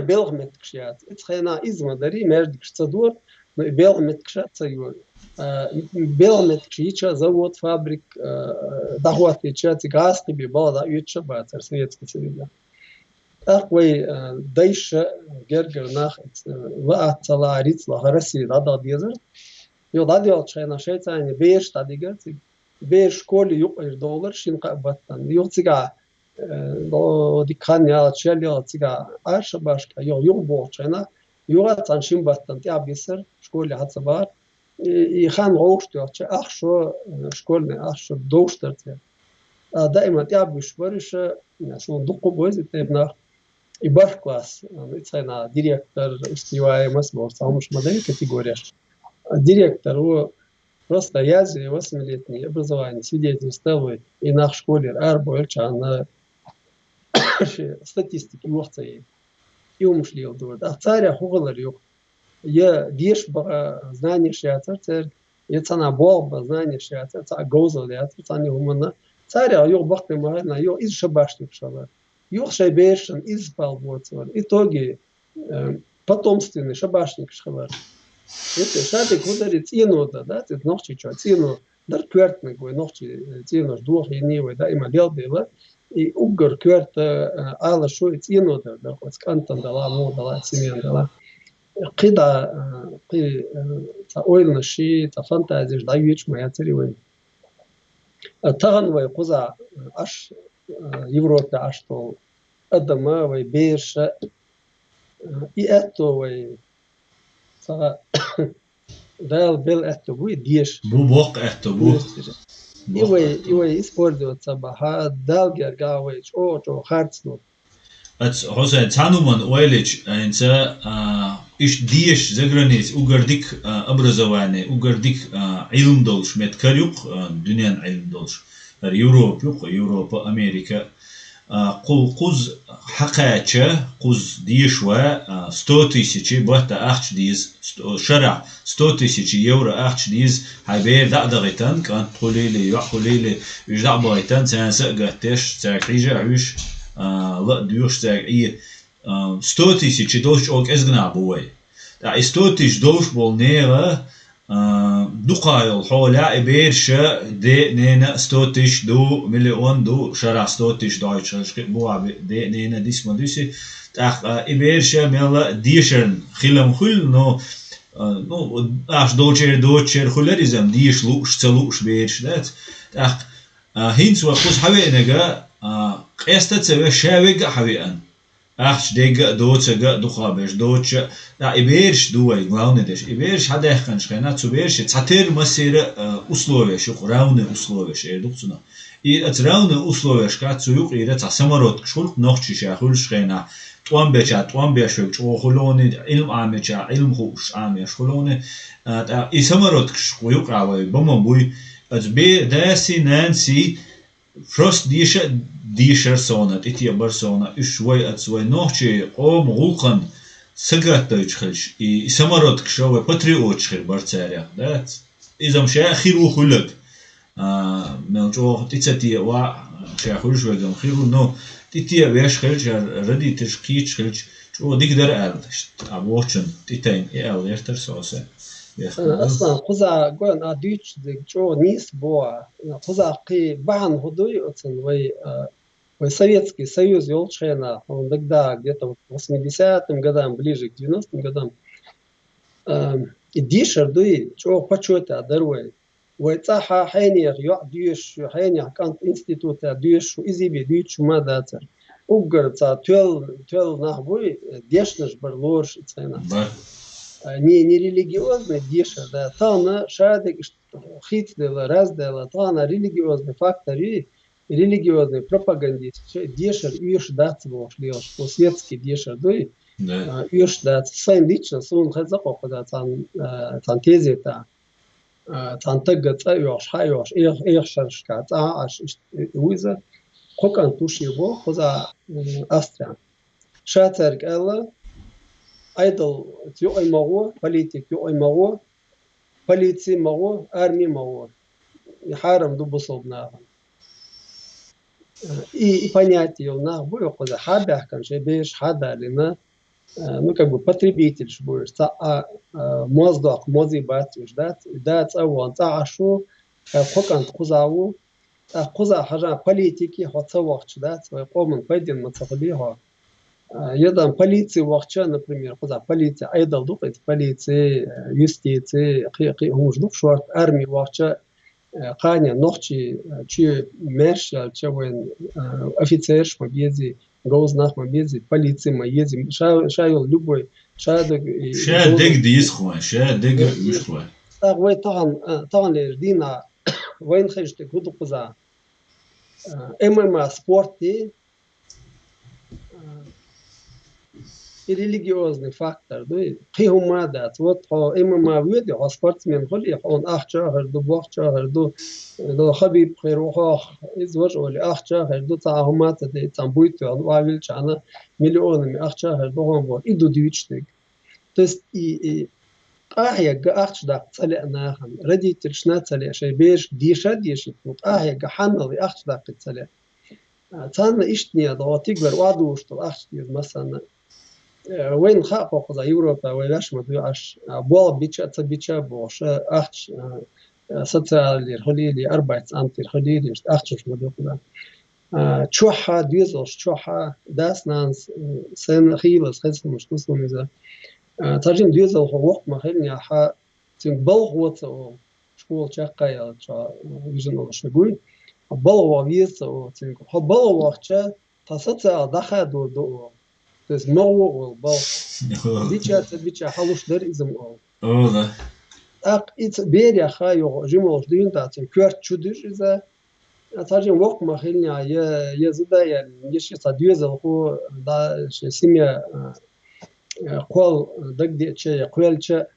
Белхан меттигаш яц. Эцу хенахь иза ма дарий, маьждигаш ца дора, но и белхан меттигаш а ца йора. А, белхан меттигаш йича, завод, фабрик, а, дӀахӀоттийча, цига гӀазкхий бен бала дӀа оьцуш а бацара Советский Союзехь. ТӀаккха вай, а, дайша гергара нах, а, лаат ца лаха, риц лаха, Россия дӀадала дезара. Юха дӀадоьлхучу хенахь шайн цӀайна бераш дӀадигара цига. Бераш школе юкъара довлар шина-кхаа баттана. Юха цигахь э, до дикхан яла чел яла цига Ӏаьрша башка, юха, юха бохучу хенахь, юха цхьана шин баттана тӀаьхьа бисар, школе хьа ца бахар. И, и хан гӀовш тоьхча, ах шо, э, школьный ах шо довш дара церан. А, даима тӀаьхьа буьсуш бара иша, э, суна дуккха а бойза тайпа нах. И барх класс, э, и цхьана директор, успеваемость, боху, цхьа хӀумаш ма дай категорияш. А директор ву просто язъе восьмилетний образование свидетельствовал вай. И нах школера арабойлчарна ши статистика йохцаий. И хӀумаш леладора. Ах царя хӀу хилар юха. Я деша баха знанеш яцар церан, я цхьана болх бан знанеш яцар, цхьа говзал яцар, цхьана хӀуманна. Царя юха баккхий ма хилла, юха иза шабашникаш хилар. Юха шайн берашна иза пал боцура. Итоге, э, потомственный шабашникаш хилар. Эцу шадерг хӀу дарий, цӀено дан, да, цӀе нохчийчоь цӀено дар коьртаниг вай нохчий, э, цӀенош дохийний вай, даима лелдела. И уггар коьрта, э, ала шо и цӀено дар, дар, оцу кӀантана дала, муха дала, семьяна дала. Кхин дӀа, э, кхин, э, цхьа ойланаш ши, цхьа фантазеш дӀайоьчу ма яцарий вайн. А тахана вай кхуза, э, Ӏаш, э, Европе Ӏаш долу адам а, вай бераш а, э, и аьтто вай цхьа Дала белла аьтто бу и деша. Бу, боккха аьтто бу. Боккха аьтто. И вай, и вай использовать ца баха, Дала гергахь вай чӀогӀа-чӀогӀа харц ду. Ац, Хьусайн, цхьана хӀуманна ойла йича, хӀинца, а, иштта деша заграница уггар дика, а, образование, уггар дика, а, Ӏилма долуш меттиг хӀара ю-кх, а, дуьненан Ӏилма долуш. ХӀара Европа ю-кх, Европа, Америка. А, кху-, кхуза хьакхаьчча, кхуза деша ван, а, сто тысячи батта ахча деза, сто, шарахь сто тысячи евро ахча деза, хьайн бер дӀа а дахийтина, кӀант хуьлийла, йоӀ хуьлийла, уьш дӀа а бахийтина, царна са а гатдеш, цаьрга хьийжа а хьуьйш, а, ла а доьхуш цаьрга Ӏе. А, сто тысячи долуш чӀогӀа кӀезга нах бу вай. ТӀаккха и сто тысячи долуш болу нехан, а, дукха йолу хьолехь и бераша де-нена сто тысячи ду, миллион ду, шарахь сто тысячи дохьуьйтуш хилча, кхин а бухахь бе-, де-нена дис ма дуьсу. ТӀаккха, а, и бераша мелла дешарна хилам хуьлу, но, а, ну, ахча долчеран, доцучеран хуьлура иза-м, деша лууш, ца лууш бераш дац. ТӀаккха, а, хӀинца вай кхуза хьавеанарг, а, къеста а ца веш, ша верг а хьавеана. Ахча дерг а, доцург а, дукхахберш доцуш а, ткъа и бераш ду вай, главный дерш. И бераш хьадаьккхинчу хенахь, цу берашца цхьатерра массеран а, а, условияш ю-кх, равные условияш эр ду-кх цунах. И оцу равные условияшкахь цу юкъара цхьа самородкаш хуьлу-кх нохчий ша хуьлучу хенахь, тӀом беча, тӀом беш верг чӀогӀа хуьлуний, Ӏилма Ӏамийча, Ӏилма хууш Ӏамош хуьлуний, а, ткъа и самородкаш кху юкъахь вай бан ма буй, оцу бе-, дасий, нанасий, Просто деша а дешара совна, тӀетеӀабара совна, уьш вай, оцу вай нохчийн къоман гӀуллакхана сагатдойтуш хилча, и, и самородкаш а вай патриоташ хир бара царех, дац? Иза-м ша хир ву хуьлург. А, мел чӀогӀа тӀе ца теӀа, ша хуьлуш верг-м хир ву, но тӀетеӀавеш хилча, родителаш кхеташ хилча, чӀогӀа дика дара аьлла, иштта, а, вочун тӀетайна и аьлла гӀертара со оцу. Э, Аслан, кхуза гойн а дуьйцуш дерг чӀогӀа нийса бу а. Кхуза кхин бахьана хӀун дуй оцун вай, э, вай Советский Союз йолчу хенахь, хьуна дагадогӀу, где-то вот к восьмидесятым годам, ближе к девяностым годам, э, и дешар дуй, чӀогӀа почёта дара вай. Вай цӀахь хьенех йоӀ доьшуш, хьенех кӀант институте доьшуш, иза бен дуьйцуш ма дацара. Уггар цхьа тоьлла, тоьлла нах буй, дешнаш бара лоруш и цхьана. Бара. А, не, не религиозный дешар, да. Тахана шадерг иштта хийцаделла, разделла, тахана религиозный фактор ю, религиозный пропагандист, шайн дешар оьшуш дац бохуш лелаш, кху светский дешар дуй, Да. а, оьшуш дац. Сайн лично, суна хеза кхокху да цхьана, а, цхьана тезета. А, цхьана тагга цӀа а йохуш, хьа а йохуш, эх-, эхашаршка цӀа а Ӏаш, иштта вуьйза, кхо кӀант ву шен боху, кхуза, м, Австриян. Ша цаьрга аьлла, Ӏедал юкъе ма гӀо, политика юкъе ма гӀо, полици ма гӀо, арми ма гӀо. И хьарам ду бусалба нахана. И, и понятие йолу нах бу, кхуза хьа а баьхкина, шайн бераш хьа а далийна, а, ну, как бы потребительш бу уьш. Цхьа а, а, моз доккху, мозий бац уьш, дац, да, цӀа а вон, цӀа Ӏаш ву, а, кхо кӀант кхуза ву, ткъа кхуза хьажа политике хьо ца вахча, дац, вай къоман пайденна ма ца хуьлий хьо. А, я дан полици вахча, например, кхуза полици, Ӏедал ду-кх иза, полици, а, юстици, кхин, кхин хӀумаш ду-кх шорта, арми вахча, э, кхане нохчий, э, чу маьрша яьлча вайн, э, офицераш ма безий, говза нах ма безий, полици ма езий, ша, ша йола любой, ша даг, и, ша говза дег дийс хван, ша дег, э, уж хван. Так вай тахан, э, тахан лер дина вайн хештег худукъуза. Э, М М А спорт и, э, и религиозный фактор, да, и кхы хӀума дац. Вот хьо М М А воьдий, хьо спортсмен хулий, хьона ахча хир ду, бохча хир ду, э, да, Хабиб хир ву хьох, из вож оли, ахча хир ду, цхьа хӀума ца де, цхьа буй тоьхна, ва вилчана миллионами ахча хир ду, хьона бо, и ду дуьйцуш дег. То есть и, и къахьегга ахча даккха ца лаьа нахана, родительшна ца лаьа, шоай бераш деша дешийта, ну, къахьегга хьаннал и ахча даккхийта ца лаьа. А, царна иштта не да, тигвар оадуш дола ахча деза массанна. Э, вайна хаа кхокхуза Европа, вай ваьш ма дуй Ӏаш, а, болх бича а, ца бича а бохуш, а, ахча, а, а, социалера хилийли, арбайтс амтера хилийли, иштта ахчаш ма дуй кхуза. А, чохьа, доьзалш чохьа, дас-нанас, м, сен хийлас, хезхамаш тусун иза. А, цхьа жин доьзалхо воккха ма хилнехьа, цуьнга балха во ца олу, школа чекхъяьлча, а, вижина олуш гуй. Балха ваха веза ца олу цуьнга. Хьо балха вахча, тхан социал дӀахадор ду олу. То есть ма гӀо олу балха. Бича ца бича хьалуш дара иза ма олу. Ола. ТӀаккха и ца берех ха йогӀу, жималгӀаш дуьйна тӀаккха цуьнан коьрта чу дуьжу иза. Цхьа жин воккха ма хилнехь, я, я зуда яьлла, я ши цхьа доьзалхо, да, ши семья, а, а, кхол дагадеъча, я кхоьллича,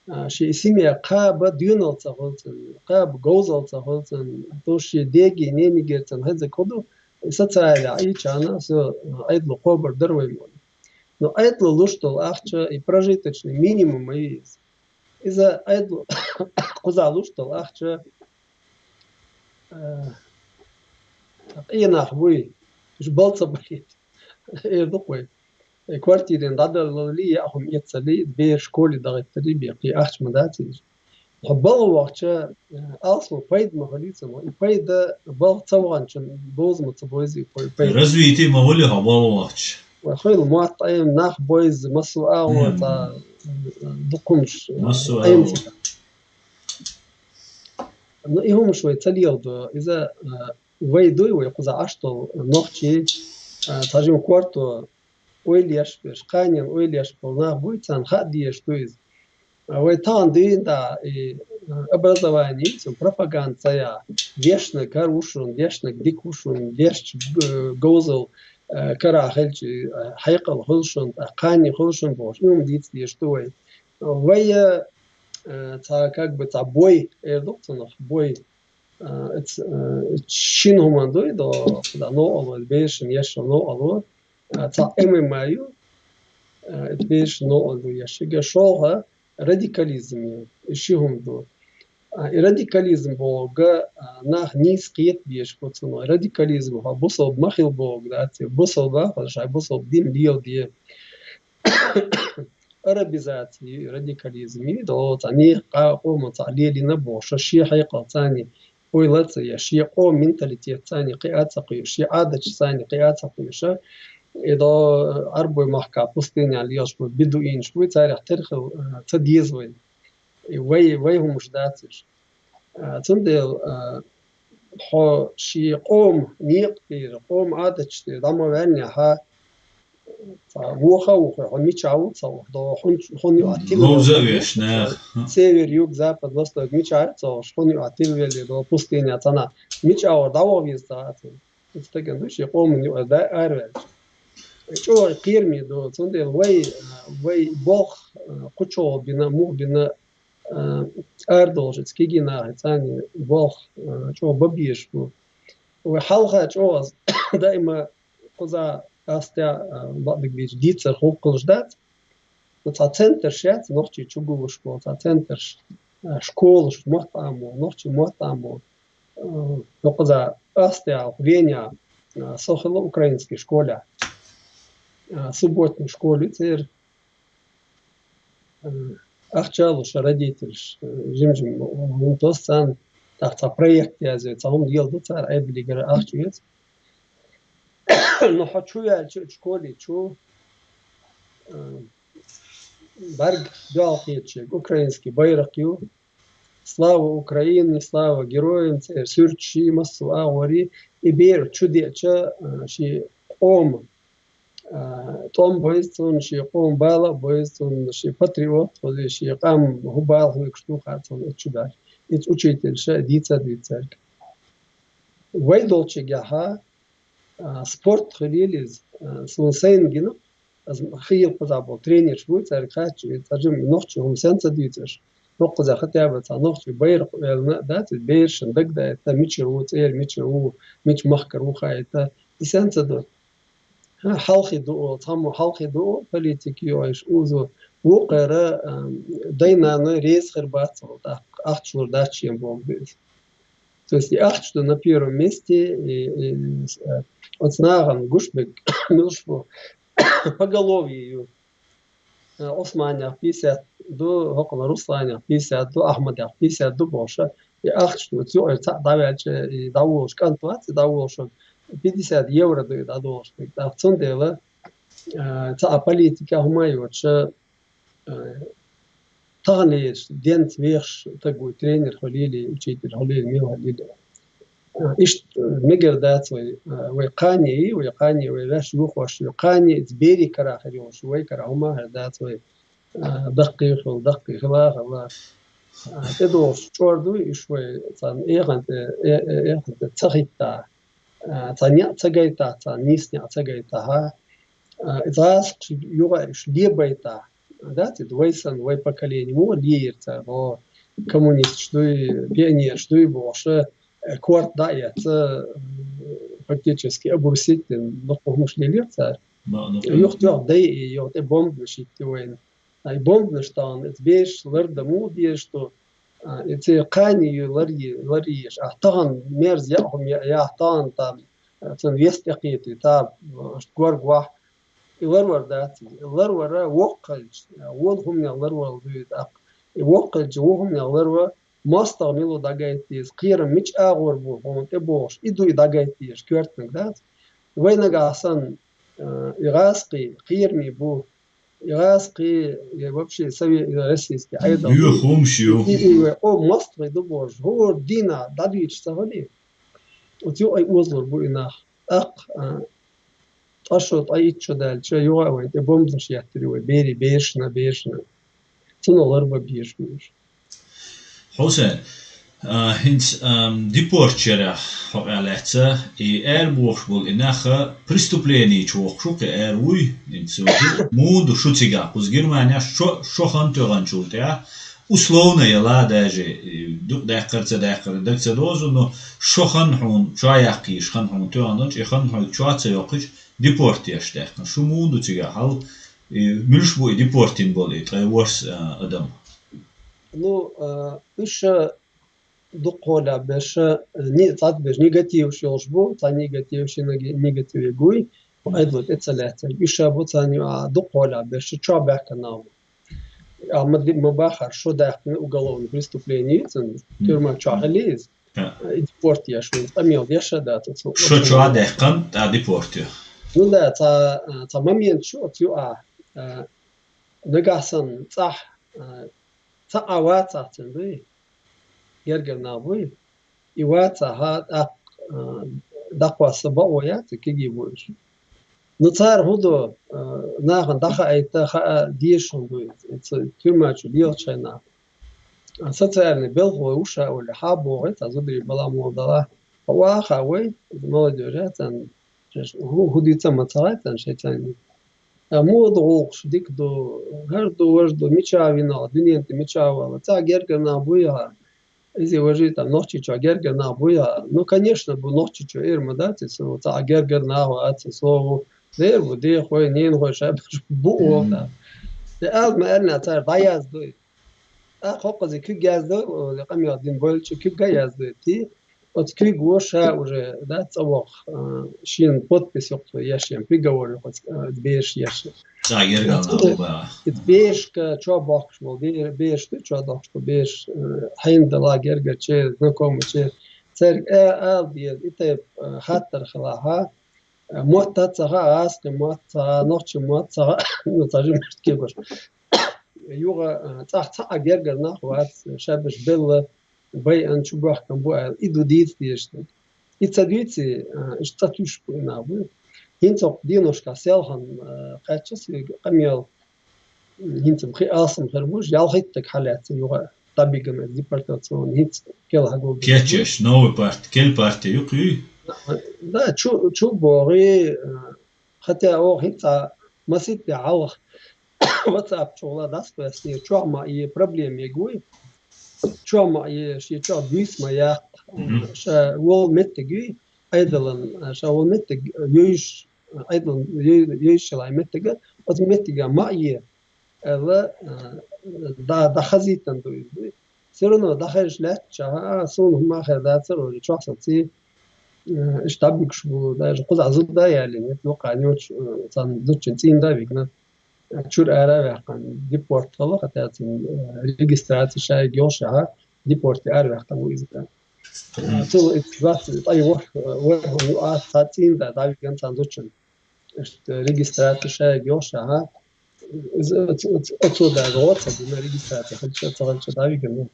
а, ши семья кхаба доьналла ца хуьлу цуьнан, кхаба говзалла ца хуьлу цуьнан, то ши деги, ненигера цуьнан хезиг хӀу ду, и социале Ӏийчана, со, Ӏедало кхобур дара вай ма. Но Ӏедало луш долу ахча, и прожиточный минимум ма ю иза. Иза Ӏедало кхуза луш долу ахча, а, къен нах буй, уьш бал ца балийта. Эр ду-кх вай. Э, квартирин дӀадаллалли, яа хӀума эцалли, бераш школе дахийталли, бен кхин ахча ма дац иза. Хьо балха вахча, э, алсам пайда ма хуьлий цунах. И пайда балха ца ваханчун бовза ма ца бовзий пай-, пайда. Развитие ма хуьлий хьо балха вахча. Вай хуьлу мотт Ӏема, нах бовза, массо а агӀо, м, цхьа, э, дукхунаш, э, массо а Ӏема агӀо. Ну, и хӀумаш вай ца леладо. Иза, э, вай дуй, вай кхуза Ӏаш долу нохчий, э, цхьа жима корто ойла еш берш, кханенан ойла еш болу нах буй, царна хаа дезаш ду иза. А вай тахана дуьйна да, и, а, образование, цуьнан пропаганда ца яхь, дешнаг хӀара ву шуна, дешнаг дика ву шуна, дешча г-, говзал, а, кара хилча, а, хьекъал хуьлу шуна, а, кхане хуьлу шуна бохуш, и хӀума дийца дезаш ду вай. Вай, а, цхьа, как бы, цхьа бой, эр ду-кх цунах, бой. А, эц-, а, шина хӀуманна дуй до, кхуза новкъарло, берашна еш йолу новкъарло, а, цхьа М М А ю, а, эц берашна новкъарло еш. ШолгӀа радикализм ю, и ши хӀума ду. А, и радикализм бохург, а, нах нийса кхета безаш бу цунах. Радикализм хьо бусалба ма хила бохург дац, я бусалба хьо шайн бусалба дин леладе. Арабизация ю, радикализм ю, до цхьа нехан къа-, къоман цхьа лелийна бохуш, шен хьекъал царна ойла ца еш, шен къоман менталитет царна кхиа ца кхоьруш, шен Ӏадаташ царна кхиа ца кхоьруш. И до Ӏарбой махка пустыня лелаш бу бедуинаш буй, царах тера хила, а, ца деза вай. И вай, вай хӀумаш дац уьш. А, цундела, а, хьо шен къоман некъа тӀера, къоман Ӏадаташ тӀера дӀа ма ваьллинехьа, цхьа вохо а вухуш, хьо мичахь ву ца вохуш, до хьуна, хьуна юкъахь тилла веш нах. Север, юг, запад, восток мичахь ю ца вохуш, хьуна юкъахь тилла велле, до пустыня цхьана мичахь вара дӀаваха веза ца хаьа цунна. Стагана ду шен къоман юкъара ара ваьлча. ЧӀогӀа кхераме ду, цундела вай, вай болх, кху чӀогӀа бина, муха бина, а, арадолуш, эца кегий нахе царна болх, а, чӀогӀа бан безаш бу. Вай хьалха чӀогӀа даима кхуза астя, а, бакъдерг дийцича, дийцар хӀума кхуллуш дац. Ну, цхьа центраш яц, нохчий чу гуллуш болу цхьа центраш, а, школаш мотт Ӏамо, нохчий мотт Ӏамо. А, ну, кхуза астя, Веня, а, со хилла украинский школа. А, субботний школа ю церан. Э, ахча а луш, родительш, э, жим-жим, э, хӀума тос царна, тӀаккха цхьа проект язйо, цхьа хӀума леладо цара, айбилигара ахча оьцу. Ну, хьо чу ваьлча, школе чу, э, бӀаьрг доьлхучуьнга украинский байракх ю, «Слава Украине», «Слава героям», цӀера суьрташ, массо а агӀор, и бер чу деача, а, ший къома, а, тӀом бовза цунна, ший къома бала а бовза цунна, ший патриот хуле, ший къам хӀун бала хьоьгуш ду хаьа цунна, и чу баьхкача. Иза учителаша дийца а дийцар. Вай долчагӀа, а, спорт хилийла иза, а, суна сайна гина, аз хийла кхузахь болу тренерш бу, цаьрга хаьттича, и цхьа жима нохчийн хӀума сенца дийцаш, доккхаза хотя бы цхьа нохчийн байракх оьллина а дац, и берашна дагадайта, мичара ву, цӀера мичара ву, мича махкара ву хаийта, и сенца ду. Хьалхе ду олу, цхьаммо хьалхе ду олу, политика йогӀуш узо, вукхара, а, дай-наной реза хир бац олу, тӀаккха ахча лур дац шена боху иза. То есть и ахча ду на первом месте, и, и, э, оцу нахана гуш берг муьлш бу, поголовье ю. Э, Ӏусманех пятьдесят ду, хӀокхуна Русланех пятьдесят ду, Ахмадех пятьдесят ду бохуш, и ахча ду, оцу юкъара цхьаъ дӀаваьлча, и дӀаволуш кӀант вац, и дӀаволуш, пятьдесят евро ду и дӀадолуш берг. ТӀаккха цундела, э, цхьа а политика хӀума а йоцуш, э, таханлерчу денца вехаш стаг вуй, тренер хилийла, учитель хилийла, мила хилийла. Э, иштта мегар дац вай, э, вай кхане, вай кхане, вай ваьш юхош ю, кхане иза берийн карахь хир йолуш, вай карахь хӀума а хир дац вай, э, даккхий хила, даккхий хила, хила. Э, тӀедогӀуш чӀор ду, уьш вай царна эханта, э, э, эханта ца хӀиттахь, э, царна некъ ца гайтахь, царна нийса некъ ца гайтахь, э, иза гӀазкхашна юкъа уьш лебайтахь, дац, иза вай санна, вай поколение муха леира цара, о, коммунисташ дуй, пионераш дуй бохуш, э, корта дӀа а эцна, э, фактически обрусить дина, дуккха хӀумаш лелира цара. Юха-тӀехьа дай, и юха тӀе бомбанаш хӀитти вайна. Ай, бомбанаш тахана, иза бераш лардан муха дезаш ду? А, и церан кхане ю ларъе-, ларъеш. А, тахана мерза яа хӀума яа, яа, тахана там, а, цунна вест тӀекхетий, та, а, аша горгвахь. И ларвар дац иза. И ларвар воккхалча, а, вон хӀуманех ларвар ду иза тӀаккха. И воккхалча вон хӀуманех ларвар, мостагӀа мила ву дӀагайта деза, кхерам мича агӀор бу хьуна тӀебогӀуш, и ду и дӀагайта дезаш, коьртаниг дац. Вай нагахь санна, а, и гӀазкхий, кхераме бу, и гӀазкхий, и вообще сове-, российский Ӏедал. Юха хӀумаш ю. И, и, и, о, мостагӀий ду бохуш, хӀора дийнахь дӀадуьйцуш ца хилий? Оцу юкъа озалур бу и нах. ТӀаккха, а, ткъа шо, ткъе итт шо даьлча, юха а вайна тӀе бомбанаш еттар ю вай, берийн, берашна, берашна. Цунах ларбан безаш бу уьш. Хьусен, а, хӀинца, ам, депортера хьо къа лаьцна, и аьр бохуш болу и нах преступлени чу воккхуш ву кхин аьр вуй, хӀинца муха ду шу цигахь, кхуза Германехь шо, шо хан тоьхначул тӀаьхьа, условно яла даже, и дукха даьккхар, ца даьккхар, даг ца дозу, но шо хан хьуна, чо яккхийша хан хьуна тоьхначу, и хан хьоьга чо ца йоккхуьйтуш, депорт еш даьккхина. Шу муха ду цигахь хьал, и муьлш бу и депортин болу, и ткъе ворхӀ, а, адам? Ну, а, уьш, а, дуккха хьолехь берш, а, ни-, цхьаьна берш негативаш йолуш бу, цхьа негативаш, и неги-, негативе гуй, Ӏедало тӀе ца лаьцнарг. Уьш а бу цхьаьна, а, дуккха хьолехь берш, чо баьхкина нах бу. А ма ди-, ма бахара, шо даьккхина уголовное преступление, цунна тюрьма чохь хили иза. И депорт еш ву, къамел деш а дац оцу. Шо чохь а даьккхина, тӀаккха депорт ю. Ну да, цхьа, цхьа момент шу оцу юкъахь, а, нагахь санна цӀахь, а, цхьа а вацахь цуьнан дуй, гергара нах буй, и вацахь, тӀаккха, а, дӀакхосса бакъо яц, и кегий бу уьш. Ну, цара хӀун до, а, нахана дӀахаийта, хаа дезаш хӀума ду иза, тюрьма чу лелачу хенахь. А, социальный белхалой ву ша олий, хьан бохий, цхьа зударий баламон дала. Хьо ваха вай, иза молодёжь а царна, шаьш хӀу-, хӀу дийца а ма ца гӀай царна шайн царна. А, муха ду гӀуллакхаш, дика ду, хӀара ду, важа ду, мича вина, дуьнен тӀе мича вала, цхьа гергара нах буй хьа. Иза важий там Нохчийчохь гергара нах буй хьа. Ну, конечно, бу Нохчийчу эр ма дац, и со цхьа гергара нах вац, и со ву. Дера бу, дехой, ненахой шайбаш бу олу там. И ала ма аьллина, цара дӀаязду и. ТӀаккха хӀокхуза куьг яздо, о, къамел дина бойла чу куьг а яздо ти. Оцу куьйга ву ша уже, да, цӀа воккху, а, шена подпись йоккху еш, шен приговор йоккху, а, бераш еш. Цхьа гергара нах бу баха. Иза берашка чо бохкуш болу, бе-, бераш ду чо дохкуш болу, бераш, а, хьайна дала гергарче, знакомаче. Цаьрга а-, ала деза, и тайпа, а, хаттар хилахьа, а, мотт а ца хаьа, гӀазкхи мотт ца хаьа, нохчи мотт ца хаьа, ну, цхьа жимачу кегош. Юха, а, цӀахь цхьа а гергара нах вац, шабаш белла, байан чу бохкам бу аьлла, и ду дийца дезаш дерг. И ца дуьйций, а, иштта цӀа туьйсуш бу и нах бу. ХӀинца хӀокху деношкахь селхана, а, кхаьчча соьга къамел, хӀинца кхин алсам хир бу, ялхиттаг хьалаьцна юха дӀабигина депортационный, хӀинца кхел хьагулбина. Кечеш, новый парти, кел парти юкъ юй? Да, чу, чу богӀий, а, хотя оха хӀинца маситта хьалха WhatsApp чухула дӀасакъоьстина, чохь ма е проблема егуй, чохь ма е, шен чохь дуьйцу ма яккха, Мгм. ша волу меттиг юй, Ӏедалан, ша волу меттиг йойуш, Ӏедалан йой-, йойуш йолу меттига, оцу меттига ма е, аьлла, а, да-, дӀахазийтина ду иза. Все равно дӀахезаш лаьттачохь, а, суна хӀума хир дацара, вара чохь саций, а, иштта дӀабуьгуш бу, даже кхузахь зуда а ялийна, дукха ночь, а, царна зудчун цӀийнда а вигна. Чуьра ара а ваьккхина, депорт хилла, хотя цуьнан, э, регистрация шайга йолуш яхьа, депорте ара ваьккхина ву иза. Мгм. Цул итт бац, тӀе ворхӀ, ворхӀ ю а, цхьа цӀийнда дӀавигна цхьана зудчунна. Иштта регистрация шайга йолуш яхьа, иза оцу, оцу, оцу даже гӀо ца дина, регистрация хилча, ца хилча дӀавигна.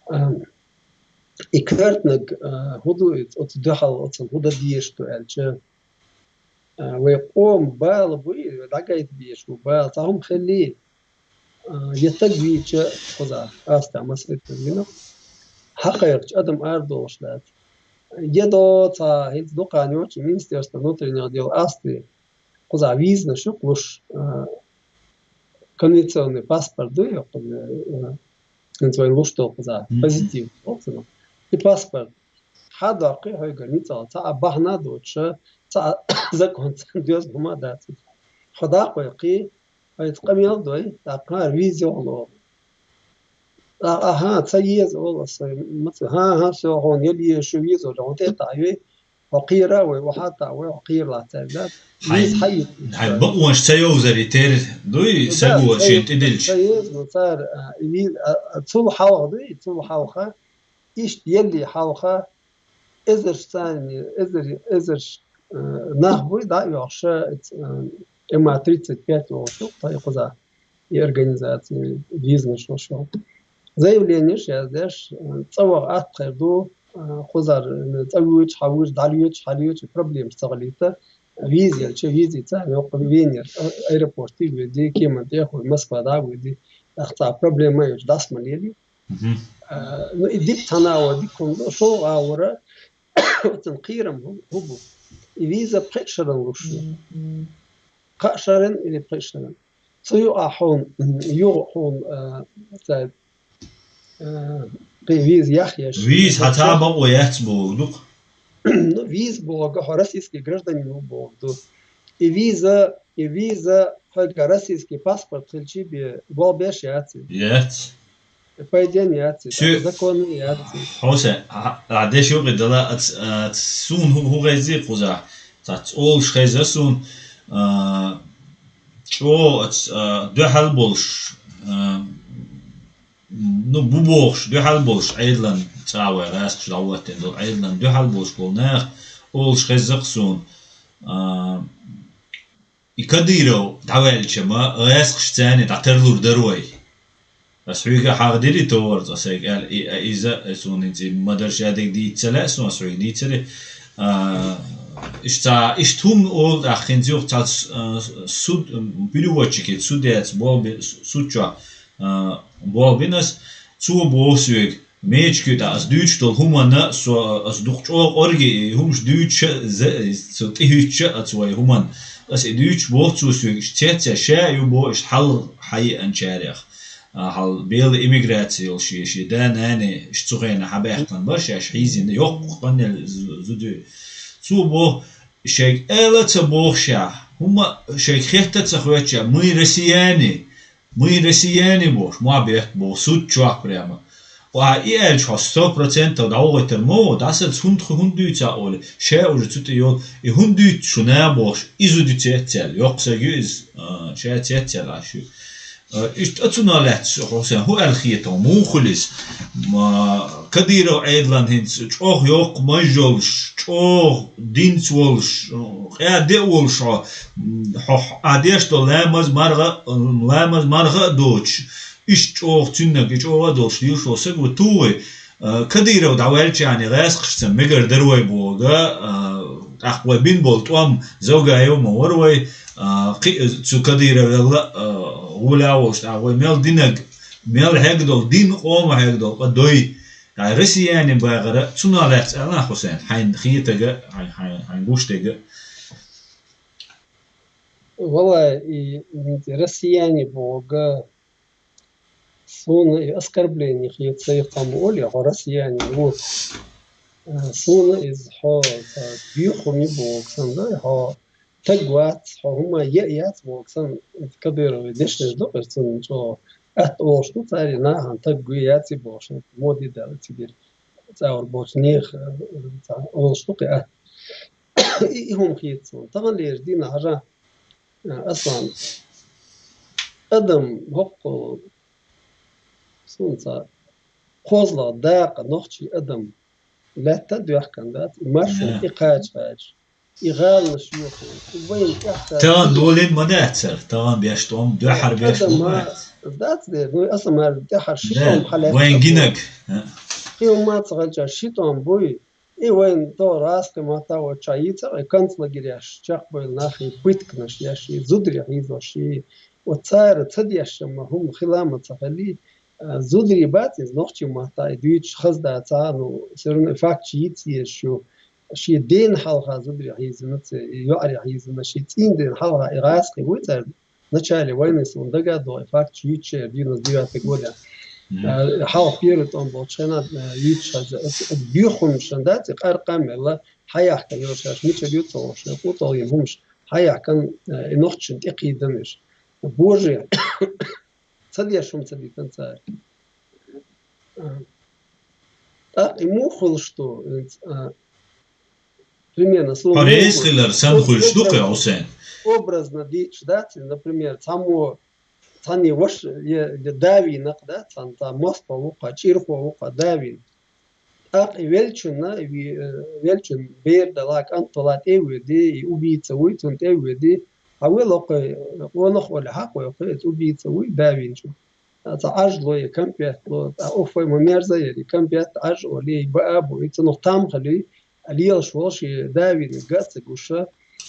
А, и коьртаниг, а, хӀун ду иза, оцу дуьхьал, оцу хӀун дан дезаш ду аьлча, А, вай къоман бала буй, вай дӀагайта безаш бу бала. Цхьа хӀума хиллий, а, я стаг вийча кхузахь, астагӀа масийтта вина, хьакхайкхича адам арадолуш дац. Я до цхьа хӀинца дукха ночи Министерство внутренних дел Австрии кхузахь визанаш ю кхулуш, а, конвенционный паспорт дуй, а, хӀинца вай луш долу кхузахь, Мгм. Позитив, оцунах. И паспорт. Хьан доккхий хьоьгара ницкъала? Цхьа а бахьана а доцуша, цхьа а законца доьзна хӀума а дац иза. Хьо дӀакхойкхий, хьайца къамел а дой, тӀаккха хӀара виза йохуна олу. ТӀаккха, ахьа, ца еза олу аса, маца, хӀан-хӀа, со хьуна яла еза шу виза олу, хьуна тӀе а таӀйой, хьо кхера а вой, охьа а таӀвой, хьо кхера лац цаьрга. Хьайн, виза хьайа. Хьайн бакъонаш ца йовзаре тера дуй, ну, саго да, шен тӀедиллича. Ца еза, ну, цара, а, и виза, а, а, цул хьалха дуй, цул хьалха, иштта елли хьалха, эзарш царна, эзар, эзарш, э, нах буй, дӀа а оьхуш, э, эм а тридцать пять олуш ю, тхайн кхузахь и организаци, бизнес шо, шо. Заявленеш яздеш, э, цӀа ваха атта хир ду, э, кхузара, э, цӀа воьдуш, хьан воьдуш, дӀалоьцуш, хьалоьцуш, проблемаш ца хилийта, виза елча, виза царна йоккха венера, э, аэропорте а воьдий, кеман тӀе а хой, Москва дӀа а воьдий, тӀаккха цхьа проблема йолчу дӀасма лелий. Мгм. А, ну, и дика цхьана агӀор, дика хӀума ду, шолгӀа агӀора, оцунна кхерам хӀу-, хӀу бу. И виза пхеа шаран луш ю. Мгм. Кхаа шаран или пхеа шаран. Цу юкъа хьуна, м, юха хьуна, а, цай, а, кхин виза яхъеш. Виза хьан цхьа а бакъо яц бохург ду-кх? Ну, виза бохург хьо российский гражданин ву бохург ду. И виза, и виза хьоьга российский паспорт хилчий бен, болх беш яц и. Яц. Пайден яц и, Ши- закон яц и. Хьо сан, а, а, деш юкъе дала, ац, ац, суна хӀу, хӀу гӀезий кхузахь. Цац олуш хеза суна, а, чӀогӀа ац, а, дуьхьал болуш, а, ну, бу бохуш, дуьхьал болуш, Ӏедалан цӀа вай гӀаскхаш дӀахӀоттийна долу, Ӏедалан дуьхьал болуш болу нах олуш хеза-кх суна, а, и Кадыров дӀаваьлча ма, гӀаскхаш царна дӀатарлур дара вай. Ас хьоьга хьагӀдира и товар, ас хьоьга аьлла, и, а, иза, а, суна хӀинца и ма-дарра шадерг дийца ца лаьа суна, ас хьоьга дийцаре. А, иштта, иштта хӀума олу тӀаккха хӀинца юха цхьа, а, суд, м, переводчик, судья яц, болх би-, суд чохь, а, болх бина ас, цо боху соьга, мечкуьйтахь ас дуьйцуш долу хӀуманна, со, ас дукха чӀогӀа кӀорги, и хӀумаш дуьйцуша, за-, со тӀехӀуьттуша аца вай хӀуманна. Ас и дуьйцуш боху цо соьга, иштта цецъян ша а ю боху, иштта хьал хьаеанчарех. А, хьал белла эмиграци йолу шен, шен да-нана, иштта цу хенахь хьабаьхкина бара шаьш хьийзина, йоккха къанъелла зу-, зуда ю. Цо боху, шайга ала а ца бохушехь, хӀумма шайга хетта а ца хоьттушехь, мы россияне, мы россияне бохуш, мохь бетта боху, суд чохь прямо. Ва и аьлча хьо сто процентов дӀавахийтар ма ву, дӀасаца хӀунда, хӀунда дуьйцу олий, ша уже цу тӀе йолу, и хӀунда дуьйцу шуна бохуш, и зуда ю цецъяьлла, йоккха стаг ю иза, а, ша цецъяьлла Ӏаш ю. А, иштта а цунах лаьцна хьо сан хӀун аьлла хета, муха хуьлу иза? Ма, Кадыров Ӏедалан хӀинца чӀогӀа йоккха маж йолуш, чӀогӀа динца волуш, къаьдда а волуш хьо, хьо, хьо деш долу ламаз марха, ламаз марха а доцуш, иштта чӀогӀа цуьннаг и чӀогӀа а долуш, лелаш волу саг ву тухий, Кадыров дӀаваьлча яьнна гӀаскхашца мегар дара вай боху, тӀаккха вай бина болу тӀом Завгаев ма вара вай, кхин цу Кадыровел гӀола а волуш, тӀаккха вай мел динарг, мел хьегна долу дин, къоман хьегна долу къа дой. Россияне бахара, цунах лаьцна аьлла, Хьусайн, хьайна хетарг, хьайн гуш дерг. Валлай, и россияне бохург суна и оскорбление хета, ца юххьама олий, хьо россиянин ву. Суна иза хьо ца боьха хӀума бохург санна, хьо таг вац, хьо хӀума яа яц бохург санна, иза Кадыровн дешнаш ду-кх, цунна чӀогӀа атта олуш ду, цара нахана таг ву яц и бохуш, моди даьлла цигара цӀахьур боцу нехан, ца олуш ду-кх и атта. И, и хӀума хета суна. Таханлерчу дийнахь хьажа, Аслан, адам хӀокху суна ца кхозлагӀа дакъа нохчий адам лаьтта а доьхкина дац, и маршрут и кхача-кхача, и гӀаланаш йохийна, и вайна тӀехь тӀе Тахана долийна ма дац цара, тахана беш тӀом, дуьххьара беш адам тӀом ма дац. Дац дера, ну, аса мара тӀехьара ши Да, тӀом хьалаьцна вайн бу. Гинаг. А. И хӀума ца хилча ши тӀом буй, и вайна тохара гӀазкхи матта а вачча йийцар, и концлагереш чекхбевлла нах, и пытканаш еш, и зударий хьийзош, и вот цара ца деш ма хӀума хила ма ца хилий, а, зударий бац иза нохчий матта, и дуьйцуш хаза дац, а, ну, всё равно и факташ йийца езаш ю, шен дена хьалха зударий хьийзина ца, и йоӀарий хьийзина, шен цӀийнан дена хьалха и гӀазкхи вуй цара, Вначале войны суна дага а догӀу, и факт чу юьйцуш яра девяносто девятый года. Мгм. А, хьалха первый тӀом болчу хенахь, а, юьйцуш хаза. Оцу, оцу боьха хӀуманаш дац, и къар-къам мелла, хьаяхкина йолуш, мичара ю ца хууш, кху тӀе йина хӀуманаш, хьаяхкина, а, и нохчашна тӀекхийдина уьш. Боже, ца деш хӀума ца дитина цара. А, тӀаккха и муха хуьлуш ду, а, Примерно, суна Парис хилар сан хуьлуш ду кхе, Хьусен? Образно дийцуш дац, например, цхьаммо, цхьанний ваша, е, е давийнакъ, да, цхьанна цхьа мостагӀа ву-кха, чӀирхо ву-кха, давийна. ТӀаккха и веллачунна, и, э, веллачун бер дала, кӀант вала тӀе а воьди, и убийца вуй, цунна тӀе а воьди. Хьан велла кхе, къонах олий хьакхой кхе, иза убийца вуй, давийначу. Цхьа Ӏаж ло я, конфет ло, цхьа уффай ма мерза яра, и конфет Ӏаж олий, и баа бу, и цунах там хилий, лелаш волуш, и давийна га а ца гуш,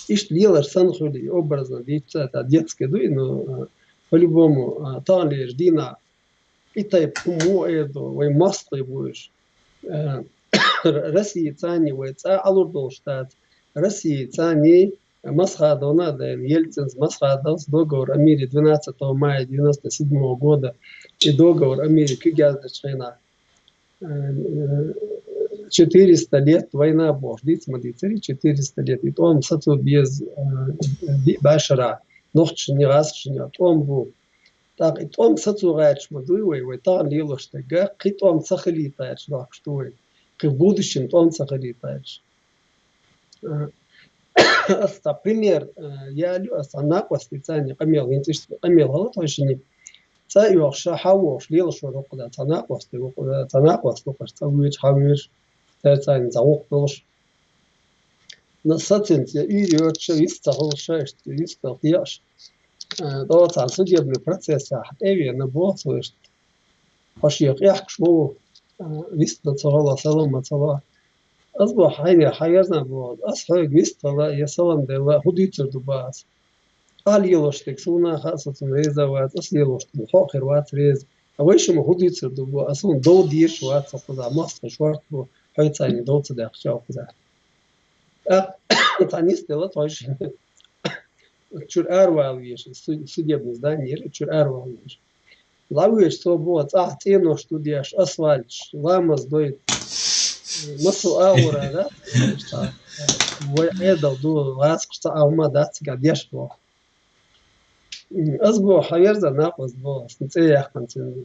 иштта лелар санна хуьлий, образно дийцча, цхьа детский дуй, но, а, по-любому, а, таханлерчу дийнахь и тайпа хӀума ву эр ду, вай мостагӀий бу уьш. А, Россия царний вай цӀа Ӏалур долуш дац, Россия царний Масхадовна а дайна, Ельцинца Масхадовс договор о мире двенадцатого мая девяносто седьмого года и договор о мире куьг яздечу хенахь, э, четыреста лет война бохуш, диц ма дийцарий, четыреста лет, и тӀом сацо беза, э, диъ бӀешара, нохчашна, гӀазкхашна тӀом бу. ТӀаккха и тӀом сацо гӀерташ ма дуй вай, вай тахана лелош дерг, кхин тӀом ца хилийтараш дохкуш ду вай, кхин в будущем тӀом ца хилийтараш. А, ас цхьа пример, а, ялю, ас цхьа накъостий царний къамел, хӀинца иштта къамел хила тхойшинний. ЦӀа а йохуш, хьан вохуш, лелаш вара хӀокхуза, цхьа накъостий ву, цхьа накъост ву, хӀара цӀа вуьйцуш, хьан вуьйцуш, цара царний цхьа гӀуллакх долуш. Но сацинца, я уьйр йоцуша, вист ца хуьлуша, иштта вист ца дехаш. А, тӀо цхьана судебный процессехь тӀе а веана, боху цо иштта. Хьо шех къехкаш ма ву, а, вист ма ца хуьлу, салам ма ца ло. Ас боху, хьайна хьан верзна боху, ас хьоьга вист хила, я салам делла, хӀун дуьйцур ду боху ас? Ахьа лелош дерг суна а хаьа, со цунна реза вац, ас лелош дерг хьо а хир вац реза. Ткъа вайшимма хӀун дуьйцур ду боху, ас хьуна дов дезаш вац, со кхузахь мостагӀий шорта бу, хьоьца царний дов ца даьккхича кхузахь. ТӀаккха цхьа нисделла тхойшинна. Чуьра аравала везаш, су-, судебный здание яра, чуьра аравала везаш. ЛӀа везаш цо боху, цӀахь цӀенош ду деш, асфальташ, ламаз дойту. Массо а агӀора, да? Вай Ӏедал ду, гӀазкхаш цхьа а хӀума дац цигахь деш боху. М, ас боху, хьан верза накъост боху, ас цӀе яьккхина цуьнан.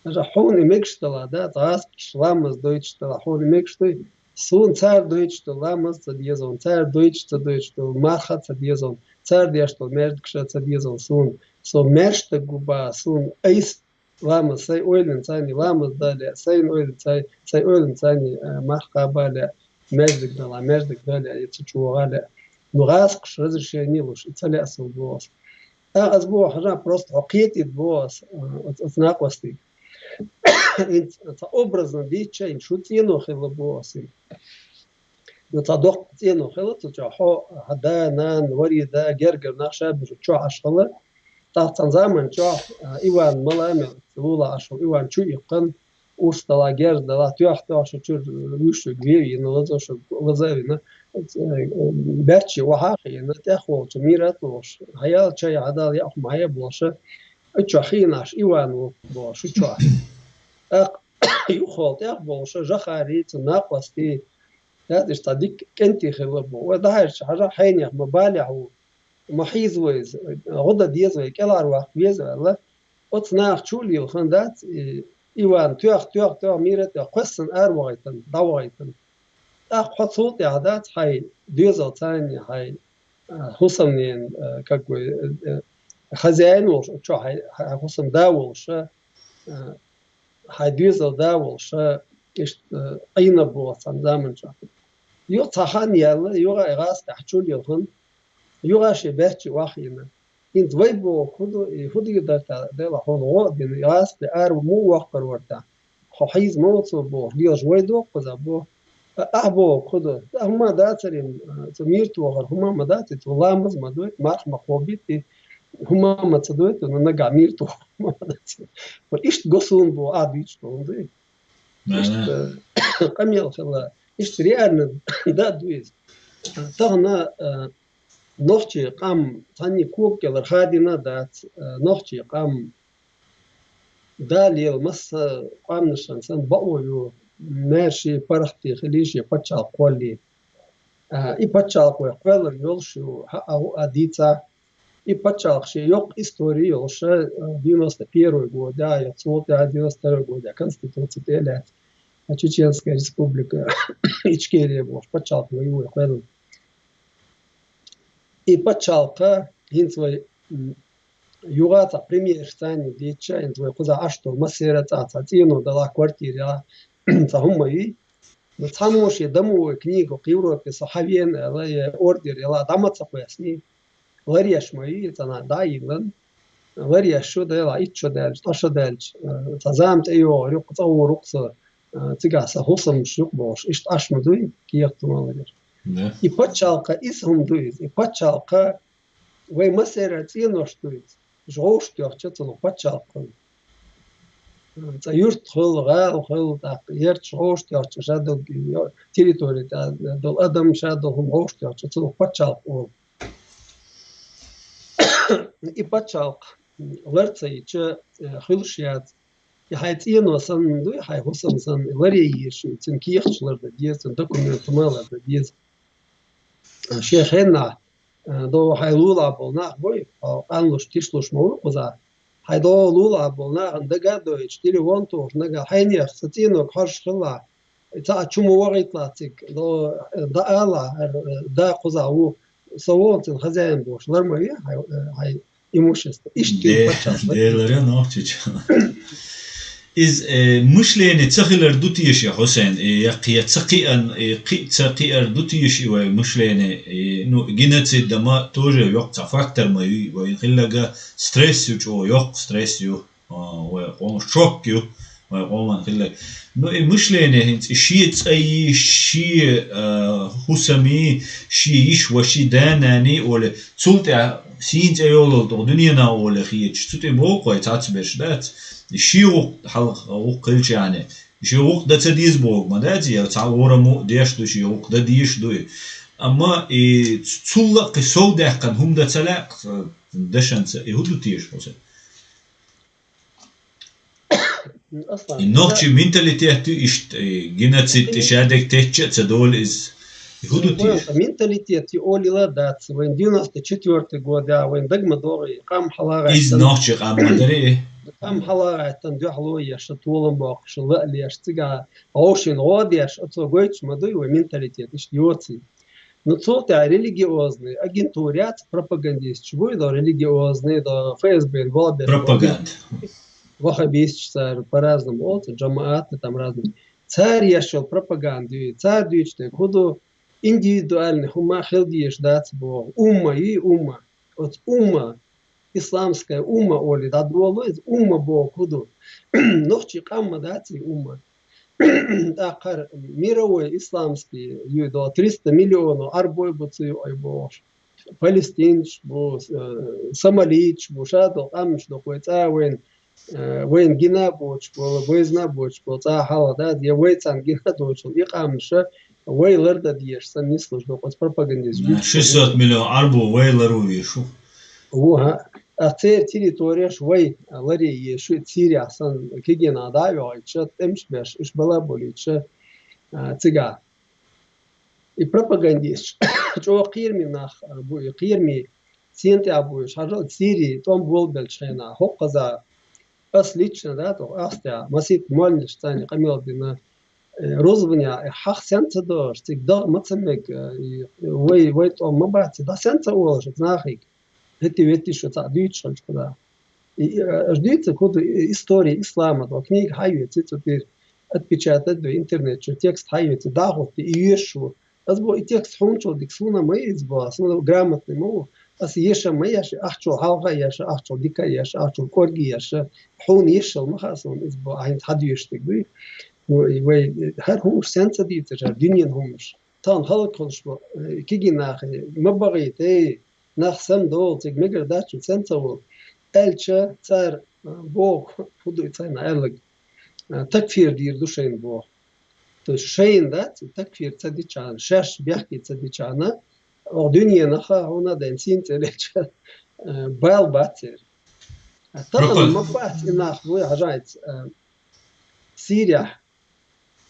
Аша хьуна и мегаш дала, да, гӀазкхаш ламаз дойтуш дала, хьуна и мегаш дуй? Суна цара дойтуш долу ламаз ца деза, цара дойтуш ца дойтуш долу марха ца деза, цара деш долу маьждигаш ца деза суна. Со маьрша стаг ву боху, суна айса ламаз, сайн ойланца царний ламаз дан лаьа, сайн ойланца царний, сайн ойланца царний, а, марха кхаба лаьа, маьждиг дала, маьждиг дан лаьа, я цу чу ваха лаьа. Ну, гӀазкхаша разрешение луш, и ца лаьа суна боху ас. А, ас боху, хьажа, просто хьо кхетийта боху ас, а, оц-, оцу накъостига. ХӀинца ца образно дийцча, хӀинца шу цӀено хилла боху ас. Ну, ца доккха цӀено хилла, ца чохь хьо, хьан да, нана, вари да, гергара нах ша бижу чохь Ӏаш хилла. ТӀаккха цхьана заман чохь, а, Иван мала мел лула Ӏаш хилла, Иван чу иккхина, урс дала, герз дала, тоьх-тоьх шу чуьра вуьйш вевина, лазо шу лаза а вина, э, баьччи охьа а хиъна, тӀехволчу мира а тухуш, хьаял чай хьадал яа хӀума хьая а болуша, и чохь хиъна Ӏаш Иван ву бохуш, шу чохь. ТӀаккха юххал тӀехболуша, Жахари, цу накъостий, яц иштта дика кӀентий хилла бу. Вай дахьаьрча хьажа хьенех ма балехь ву, ма хьийза вай иза, гӀо дан деза вай, кӀелхьарваккха веза аьлла, оцу наха чу а лелахана дац, и Иван тоьх, тоьх, тоьх, мира а тоьх, кхоьссина ара вахийтина, дӀавахийтина. ТӀаккха хьо цул тӀаьхьа дац, хьайн доьзал царна, хьайн, а, хӀусамнена, а, как бы, э, э, хозяин волуш, чохь хьайн, хьайн хӀусам да волуша, а, хьайн доьзал да волуша, иштта, э, Ӏийна боху цхьана заман чохь. Юха цхьа хан яьлла, юха и гӀазкхи тӀехь чу лелахана, юха шен баьччи охьахиъна. ХӀинца вай боху, хӀун ду, и хӀун дийр дара тӀаккха, Дела хьуна гӀо а дина, и гӀазкхи ара муха воккхур вара тӀаккха? Хьо хьийза ма ву цо боху, лелаш вай доккху кхуза боху. А, ахь боху, хӀун ду? ТӀаккха хӀума дацарий, а, цу мира тохар хӀума ма дац, цу ламаз ма дойту, марха ма кхобуьйту, хӀума ма ца дойту, ну, нагахь мира тохар хӀума ма дац. Иштта го суна боху, ахь дуьйцуш боху, хӀун ду? Иштта къамел хилла, иштта реально да ду иза. Тахана, а, нохчийн къам цхьанний кога кӀелара хадийна а дац, а, нохчийн къам Дала лела масса къоманашна санна бакъо ю, маьрша паргӀатте хилийша, пачхьалкх кхоллий. А, и пачхьалкх вай кхоьллина йолуш ю, хьаа, хӀуъа дийца. И пачхьалкх шен йоккха истори йолуша, а, девяносто первый годехь, я цул тӀаьхьа девяносто второй годехь Конституци тӀе а лаьцна, а, Чеченская Республика Ичкерия бохуш пачхьалкх вай ю вай кхоьллина. И пачхьалкха хӀинца вай, м, юха цхьа примераш царний дийцча, хӀинца вай кхузахь Ӏаш долу массеран цӀа цхьа цӀено далахь, квартира ялахь, цхьа хӀума ма юй. Ну, цхьаммо шен дамо вай книга кху Европе со хьан веана аьлла, я ордер ялахь, дӀа ма ца кхоьссиний. Ларъеш ма юй, цӀа нах дӀа а йиллина. Ларъеш шу делахь, итт шо даьлча, ткъа шо даьлча, э, цхьа зама тӀе йогӀур ю-кх, цӀа гӀур ву-кх со, э, цигахь сан хӀусамаш ю-кх бохуш, иштта Ӏаш ма дуй, кехат ма ларъеш. Да. И пачхьалкха иза хӀума ду иза. И пачхьалкха вай массеран цӀенош ду иза. Уьш вовшахтоьхча цунах пачхьалкх хуьлу. Цкъа юрт хуьлу, гӀала хуьлу, тӀаккха ярташ вовшахтоьхча, ша долу территори тӀехь долу адам, ша долу хӀума вовшахтоьхча, цунах пачхьалкх олу. И пачхьалкх лар ца йича, э, хуьлуш яц. И хьайн цӀено санна дуй, хьайн хӀусам санна, ларъян еза шу, цуьнан кехаташ лардан деза, цуьнан документаш ма лардан деза. Шен хеннахь, э, до хьайн лулахь болу нах буй, хьо къанлуш, тишлуш ма ву кхузахь. Хьайн до лулахь болу нахана дага а дойтуш, телефон тухуш, нагахь хьайнех сан цӀенога хьожуш хилла, цхьа а чу ма вахийталахь цига, до, э, дӀаала, э, да кхузахь ву, со вон цуьнан хозяин бохуш, лар ма ве хьайн, э, хьайн имущество. Иштта ю пачхьалкх. Делара нохчича. Иза, э, мышление ца хилар ду теша, Хьусен, э, я кхе ца кхиан, э, кхи ца кхиар ду теша и вай мышление, э, ну, геноцид ма тоже йоккха цхьа фактор ма ю, вай хилларг стресс ю чӀогӀа, йоккха стресс ю, а, вай къоман шок ю, вай къоман хилларг. Ну, и мышление хӀинца, и шен цӀа йий, шен, а, хӀусам йий, шен йиш, ваший, да-наний олий, цул тӀаьхьа шен цӀе йолалла тӀе дуьненахь олий хеташ, цу тӀе боху вай цхьацца берш дац. И шен гӀуллакх хьалха гӀуллакх хилча яхьани, шен гӀуллакх дан ца деза боху ма дац, я цхьа ворамо а деш ду, шен гӀуллакх дан дезаш ду и. Амма и цул а кхин сов даьккхина хӀума дан ца лаьа, дашанца, и хӀун ду теша, Хьусен? Аслан, и нохчийн менталитет ю иштта, и геноцид тӀе шадерг тетча а ца долу иза. И хӀун ду теша? Менталитет ю олийла а дац, вайн девяносто четвёртый годехь, вайн дага ма догӀий, къам хьалагӀаьттина. Иза нохчийн къам ма дарий? Къам хьалагӀаьттина, дуьхьало еш, толам боккхуш, ла а леш, цигахь вовшийн гӀо а деш, оцо гойтуш ма дуй вай менталитет, иштта йоций. Ну, цул тӀаьхьа религиозный агентура яц, пропагандисташ буй, до религиозный, до ФСБ-н болх беш. Пропаганда. Ваххабисташ цара по-разному олу, цара джамаат, там разный. Цара еш йолу пропаганда ю, цара дуьйцу дерг хӀун ду, индивидуальный хӀума хила дезаш дац боху. Умма ю, умма. Оцу умма исламская умма олий дӀадолу иза, умма боху хӀун ду. Нохчий къам ма дац и умма. ТӀаккха мировой исламский ю до триста миллионов Ӏарбой бу цу юкъе бохуш. Палестинцаш бу, э, сомалийцаш бу, ша до къамаш до вай цӀа вайн, э, вайн гина боцуш бу, вайзна боцуш бу, цӀа хьалха да, я вай царна гина доцуш, и къамаша вай лардан дезаш санна нислуш ду, оцу пропагандисташ. Шестьсот миллион Ӏарбо вай лар ву веш ву. Ву, хӀа. А церан территореш вай ларе езаш, Сирия санна, кегийна дӀа а йоуьйтуш, тӀемаш беш, уьш бала болуьйтуш, а, цигахь. И пропагандисташ чӀогӀа кхераме нах бу, и кхераме сен тӀехь бу уьш. Хьажал, Сири тӀом болабеллачу хенахь, хӀокхуза ас лично, да, тӀо, ас тӀехь, масийтта молланаш царна къамел дина, э, рузбанехь, э, хьах сен ца догӀуш, цига дагӀа ма ца мега, э, и вай, вай тӀом ма бац, дӀа сен ца олуш, нахига. ХӀетте-ветте шу цхьаъ дуьйцуш хилча хӀуна. И, и, аш дуьйцу, хӀун ду и-, история ислама, тӀо книга хьайоьцу, цу тӀера отпечатать ду, интернет чу текст хьайоьцу, дӀахӀотти, и йоьшуш ву. Ас бо, и текст хьуна чул дика суна ма иза бо, суна грамотный ма ву. Ас еша ма еша, ахчо хьалха еша, ахчо дика еша, ахчо кӀорги еша, хьуна ешал ма хаьа суна иза бо, а хӀинца хьадоьшуш дерг дуй. Вай, вай, хӀара хӀумаш сен ца дийцар, хӀара дуьненан хӀумаш. Тахана хӀаллакьхуьлуш бу, э, кегий нахе, ма бахийта, эй, нах сам долу, цига мегар дац, чу сен ца волу. Аьлча, цара, э, боху, хӀун ду и царна аьлларг, э, такфир дийр ду шайна боху. То есть шайна дац, и такфир ца дичахьана, шаьш бехке ца дичахьана, оха дуьненах а хьуна дайн син цӀе леча, э, бала бац церан. А тахана ма бац и нах вуй хьажайца, э, Сирияхь.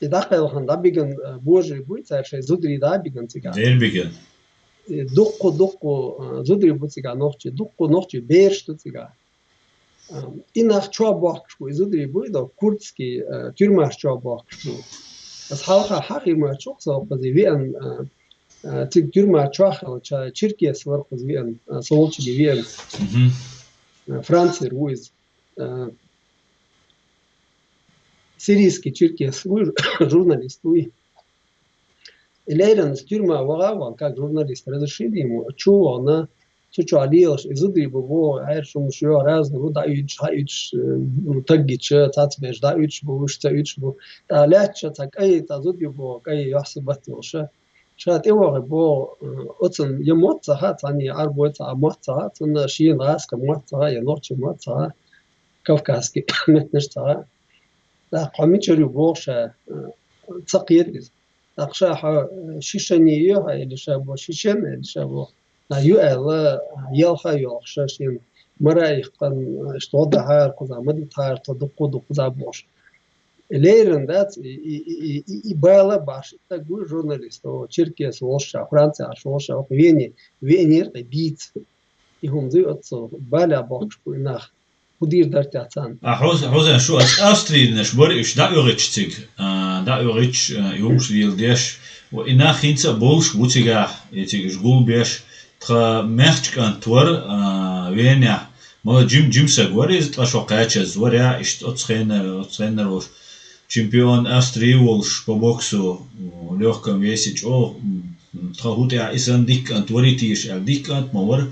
И дӀакхелхина дӀабигина, э, божарий буй, цара шайн зударий дӀа а бигина цигахь. Дера бигина. И дуккху, дуккху, э, зударий бу цигахь нохчий, дуккху нохчий бераш ду цигахь. Э, и нах чохь бохкуш бу, и зударий буй, до курдский, э, тюрьмаш чохь бохкуш бу. Ас хьалха хьахиймачух со кхуза веана, э, э, цига тюрьма чохь хилча, черкес вара кхуза веана, э, со волчуьнга веана. Мгм. Э, Францера ву иза. Э, сирийский черкес ву, журналист вуй. И леррина тюрьма ваха а вахана, как журналист, разрешили ему, чу вахана, цу чохь лелаш, и зударий бу боху, Ӏаьржа хӀумаш йоху, разный бу, дӀауьдуш, хьауьдуш, э, таг гича, цхьацца берш дӀауьдуш бу, уьш ца уьдуш бу. ТӀаккха лаьттача цхьа кӀай, цхьа зуда ю боху, кӀай йохсу бат йолуша. Ша тӀевахар боху, э, оцунна я мотт ца хаьа, цхьанна я Ӏарбой ца хаьа, мотт ца хаьа, цунна шена гӀазкхи мотт ца хаьа, я нохчи мотт ца хаьа, кавказский меттанаш ца хаьа. ТӀаккха хьо мичара ю боху ша, э, ца кхета иза. ТӀаккха ша хьо, э, шишани ю хьо или ша бо, шишен или ша бо. Ша ю аьлла, ялха а йолуш ша шена мара а иккхина, э, иштта гӀо дахьара кхуза, ма дитахьара тхо дуккху а дуккхуза бохуш. Леррина дац, и, и, и, и, и, и бала баш, и стаг вуй журналист, о, черкес волуш ша, Францияхь волуш ша, Вене, Венера тӀе бийца. И хӀума зуй оццул, балехь бохкуш бу и нах. ХӀун дийр дара техь царна? А хьо-, хьо зен шу, ас австриянаш бара уьш дӀаоьгӀича цига, а, дӀаоьгӀича, а, и хӀумаш леладеш, ва и нах хӀинца а болуш бу цигахь, и цига уьш гулбеш, тхан маьхча кӀант вара, а, Венехь, мала жим-, жима саг вара иза, ткъа шо кхачаза вара, иштта оцу хеннара, оцу хеннара волуш. Чемпион Австрии волуш по боксу, м, лёгком весе чӀогӀа, м, тхан хӀун тӀехь и санна дика кӀант варий теша аьлла, дика кӀант ма вара,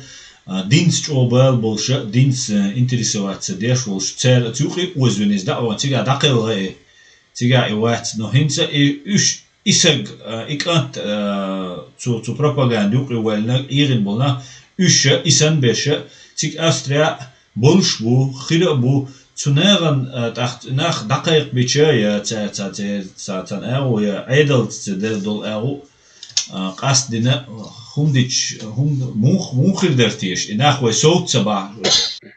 а, динца чӀогӀа бала болуша, динца, э, интересоваться деш волуш, цара оцу юкъе а озавина иза дӀа а ван, цигахь дӀакхелха и, цигахь и вац. Но хӀинца и уьш, и саг, а, и кӀант, а, цу, цу пропаганда юкъе ваьллина, эгӀина болу нах, уьш а, и санна беша, цига Австрия а, болуш бу, хир а бу, цу нахана, а, тӀаккха нах дӀакхайкхабича, я ца, ца, ца, ца, цан агӀо, я Ӏедалца ца дер долу агӀо, а, къастдина, хӀума дича, хӀума, мух-, муха хир дара теша, и нах вай совца ца бахьа.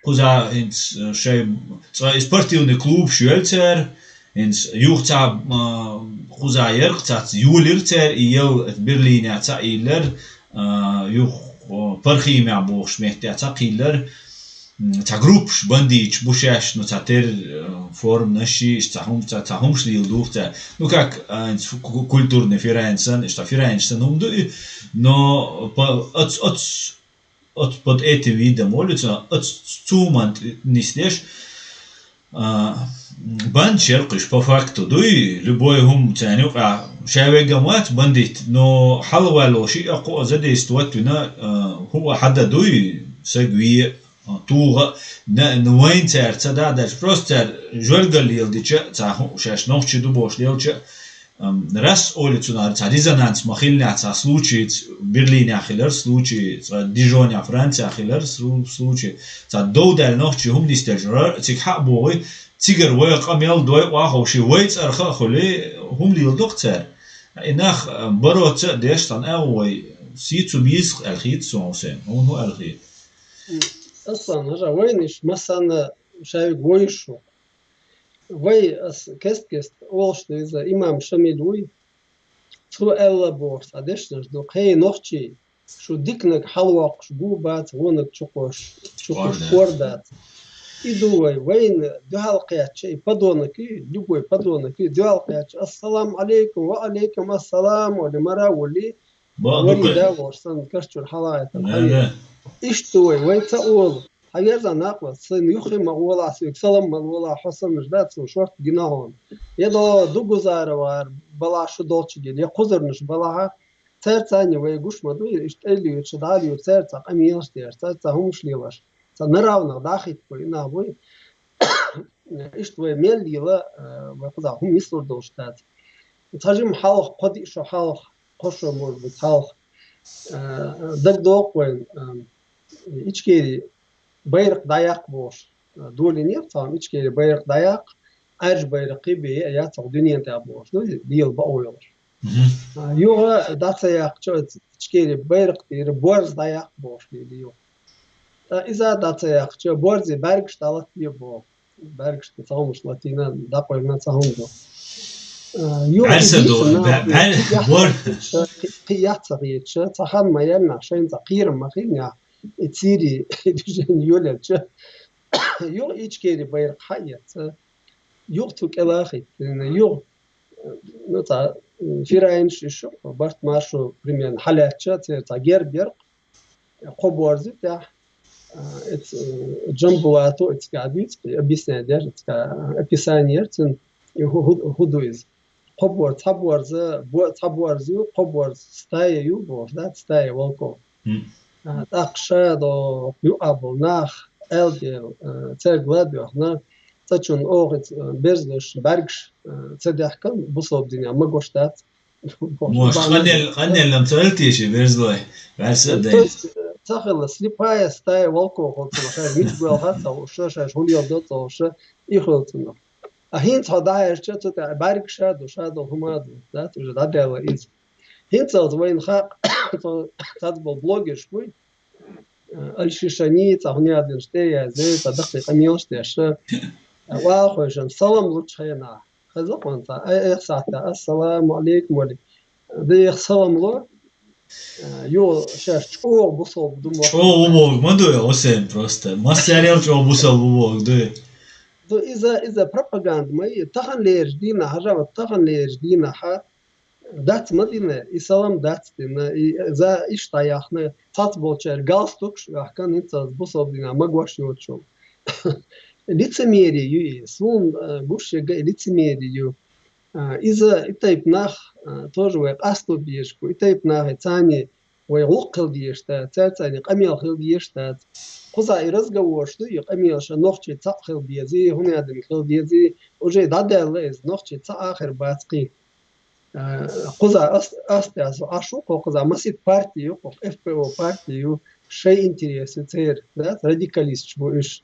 Кхуза хӀинца шайн цкъа и спортивный клубаш йоьлла цара, хӀинца юха цхьа, а, кхуза ярх цац йолира цара, и ял Берлинехь цхьа йиллира, а, юха, а, Пархимехь бохуш меттехь цхьа кхийллира. М, цхьа группаш бандиташ бу шаьш, ну, цхьа тер-, э, форманаш, иштта цхьа хӀум-, цхьа, цхьа хӀумаш леладугӀу цара. Ну, как, а, ку-, ку-, культурный фирайнсан, иштта фирайнсан хӀума ду и, но по-, оц-, оц-, оц-, под этим видом улица, оц-, цу хӀуманна тӀе нисдеш, а, бандаш яра кхуьш, по факту дуй, любой хӀума царна юкъахь, ша веган вац бандит, но хьалаваьлла шиъ а кхоъ а задействовать вина, а, хӀуъа хьада дуй, саг ве. Тугъа, на, на вайн цаьрца, да, дальше просто цаьр жоргал леладича, ца ху-, шаьш нохчи ду бош лелча, ам, рас оли цунар, ца резонанс ма хилля, ца случай, ц-, Берлине хилар случай, ца Дижоне, Франция хилар сру-, случай, ца довдал нохчи хум дистел жора, цик хабугъи, цигар вай къамел дой, ваховши, вай царха хули, хум леладох цаьр. Инах, ам, бароца деш тан ау вай, си цу бисх алхит сон Хусейн, хум ху алхит. Аслан, хӀажа, вайниш, масанна шавиг войшу. Вай ас кест-кест олшта иза имам Шамил вуй. Цу аьлла боху цхьа дешнаш ду. Кхей нохчий, шу дикнаг хьалвоккхуш гу бац, вонаг чукхош, чукхош кор дац. И ду вай, вайна дуьхьал кхаьчча, и подонок и, любой подонок и, дуьхьал кхаьчча, «Ассаламу алейкум, ва алейкум ассалам», оли мара вули, Ба, вари дукха. Да, вош сан каш чур хьалаайтан. Да, хьави. Да. Иштта вай, вай ца олу. Хьаверза накъла, сан юххе ма олахь, соьга салам ма олахь, хьо саннаш да, цун шорт гина хьона. Я до дугузара вар, бала шу долчу гин, я кхузарнаш балахьа, цаьрца а вай гуш ма ду, иштта элли ю, чу дали ю, цаьрца къамелаш деш, цаьрца хӀумаш лелаш. Ца наравнах дахит бу, инах буй. Иштта вай мел лела, э, вай кхуза хӀума мислур долуш дац. Ца жима хьалха, кхо-диъ шо хьалха, кхо шо, может быть, хьалха, э, дагдоху вайн, э, Ичкери байракх дӀаяккха бохуш, э, долийнера цхьа Ичкери байракх дӀаяккха, Ӏаьржа байракх кхибе, я цхьа дуьнен тӀехь бохуш, ну, дела бао йолуш. Мгм. А, юха дӀа ца яккхача, Ичкери байракх тӀера борз дӀаяккха бохуш лели юха. Ткъа иза дӀа ца яккхача, борзи бӀаьргаш дӀалатте боху. БӀаьргаш тӀе ца хӀумаш латийна, дӀакъоьллина ца хӀума ду. А, юха Баьрса и ду, дийцина баь-, баьр-, кхин яц бор- ца хеташ, кхин, кхин яц ца хеташ, ца хан ма яьллинехь, шайна ца кхерам ма хилинехь, и цири, и движение йолелча. Юха Ичкери байракх хьаэца. Юха цу кӀела хӀиттина, юха, ну, цхьа, м, фирайнаш иш шу, барт маршу, примерно, хьалаьцча, церан цхьа герб яра, кхо борзи тӀехь, а, эц-, э, Джамбулату, эцга дуьйцу, объяснение деш, эцга, а, описание яра цуьнан, и хӀу-, хӀу-, хӀу ду иза. Кхо бор-, цхьа борза, бо-, цхьа борза ю, кхо борза стая ю, бохуш, да, стая волков. Мгм. А, тӀаккха ша до ю абал нах, аьлла дела, а, цаьрга ладоьгӀна, цӀа чунна оха, а, берзалуш бӀаьргаш, а, ца дехкан, бусалба динехь магош дац. Мош, къаннел-, къаннеллам ца хила теши, берзалой, ваьрса а дай. То есть, э, ца хила, слепая стая волков хила цунах, шаьш мича гоьлхьа ца хууш, шаьш хӀун леладо ца хууш, и хила цунах. А хӀинца хьо дӀахьаьрча, цу тӀехь бӀаьргаш а ду, ша долу хӀума а ду, дац, уже дӀадаьлла иза. ХӀинцалц вайна хаа, цо цхьацца болу блогерш буй, э, Аль-Шишани, цхьа хӀун яздинчу тӀе а язде, цхьа даккхий къамелаш деш, э, вахойшан салам лучу хенахь. Хеза кхунца, ай, эх сахьта, ассаламу алейкум, вали. Дех салам ло, э, ю шаьш чӀогӀа бусалба ду мо. ЧӀогӀа ву боху ма ду, Хусейн, просто. Массарел чӀогӀа бусалба ву боху ду. Ду иза, иза пропаганда ма ю, таханлерчу дийнахь, хьажа, вот таханлерчу дийнахьа, дац ма дина, и салам дац дина, и за иштта яхна, цац болчара галстукш а яхкан, хӀинца бусалба дина магош йоцучул. Лицемерие ю и, суна, э, гуш яга и лицемерие ю. А, иза и тайпа нах, а, тоже вай къасто безаш бу, и тайпа нахе царни вай гӀуллакх хила дезаш дац, цаьрца къамел хила дезаш дац. Кхуза и разговорш ду, и къамелаш нохчий цхьаъ хила дезий, хӀун яздина хила дезий, уже дӀадаьлла иза, нохчий цхьаъ а хир бац кхин. А, кхуза ас, ас тӀе со Ӏаш ву, кхо кхуза масийтта парти ю, кхо эф пэ о парти ю, шайн интерес ю церан, да, радикалисташ бу уьш.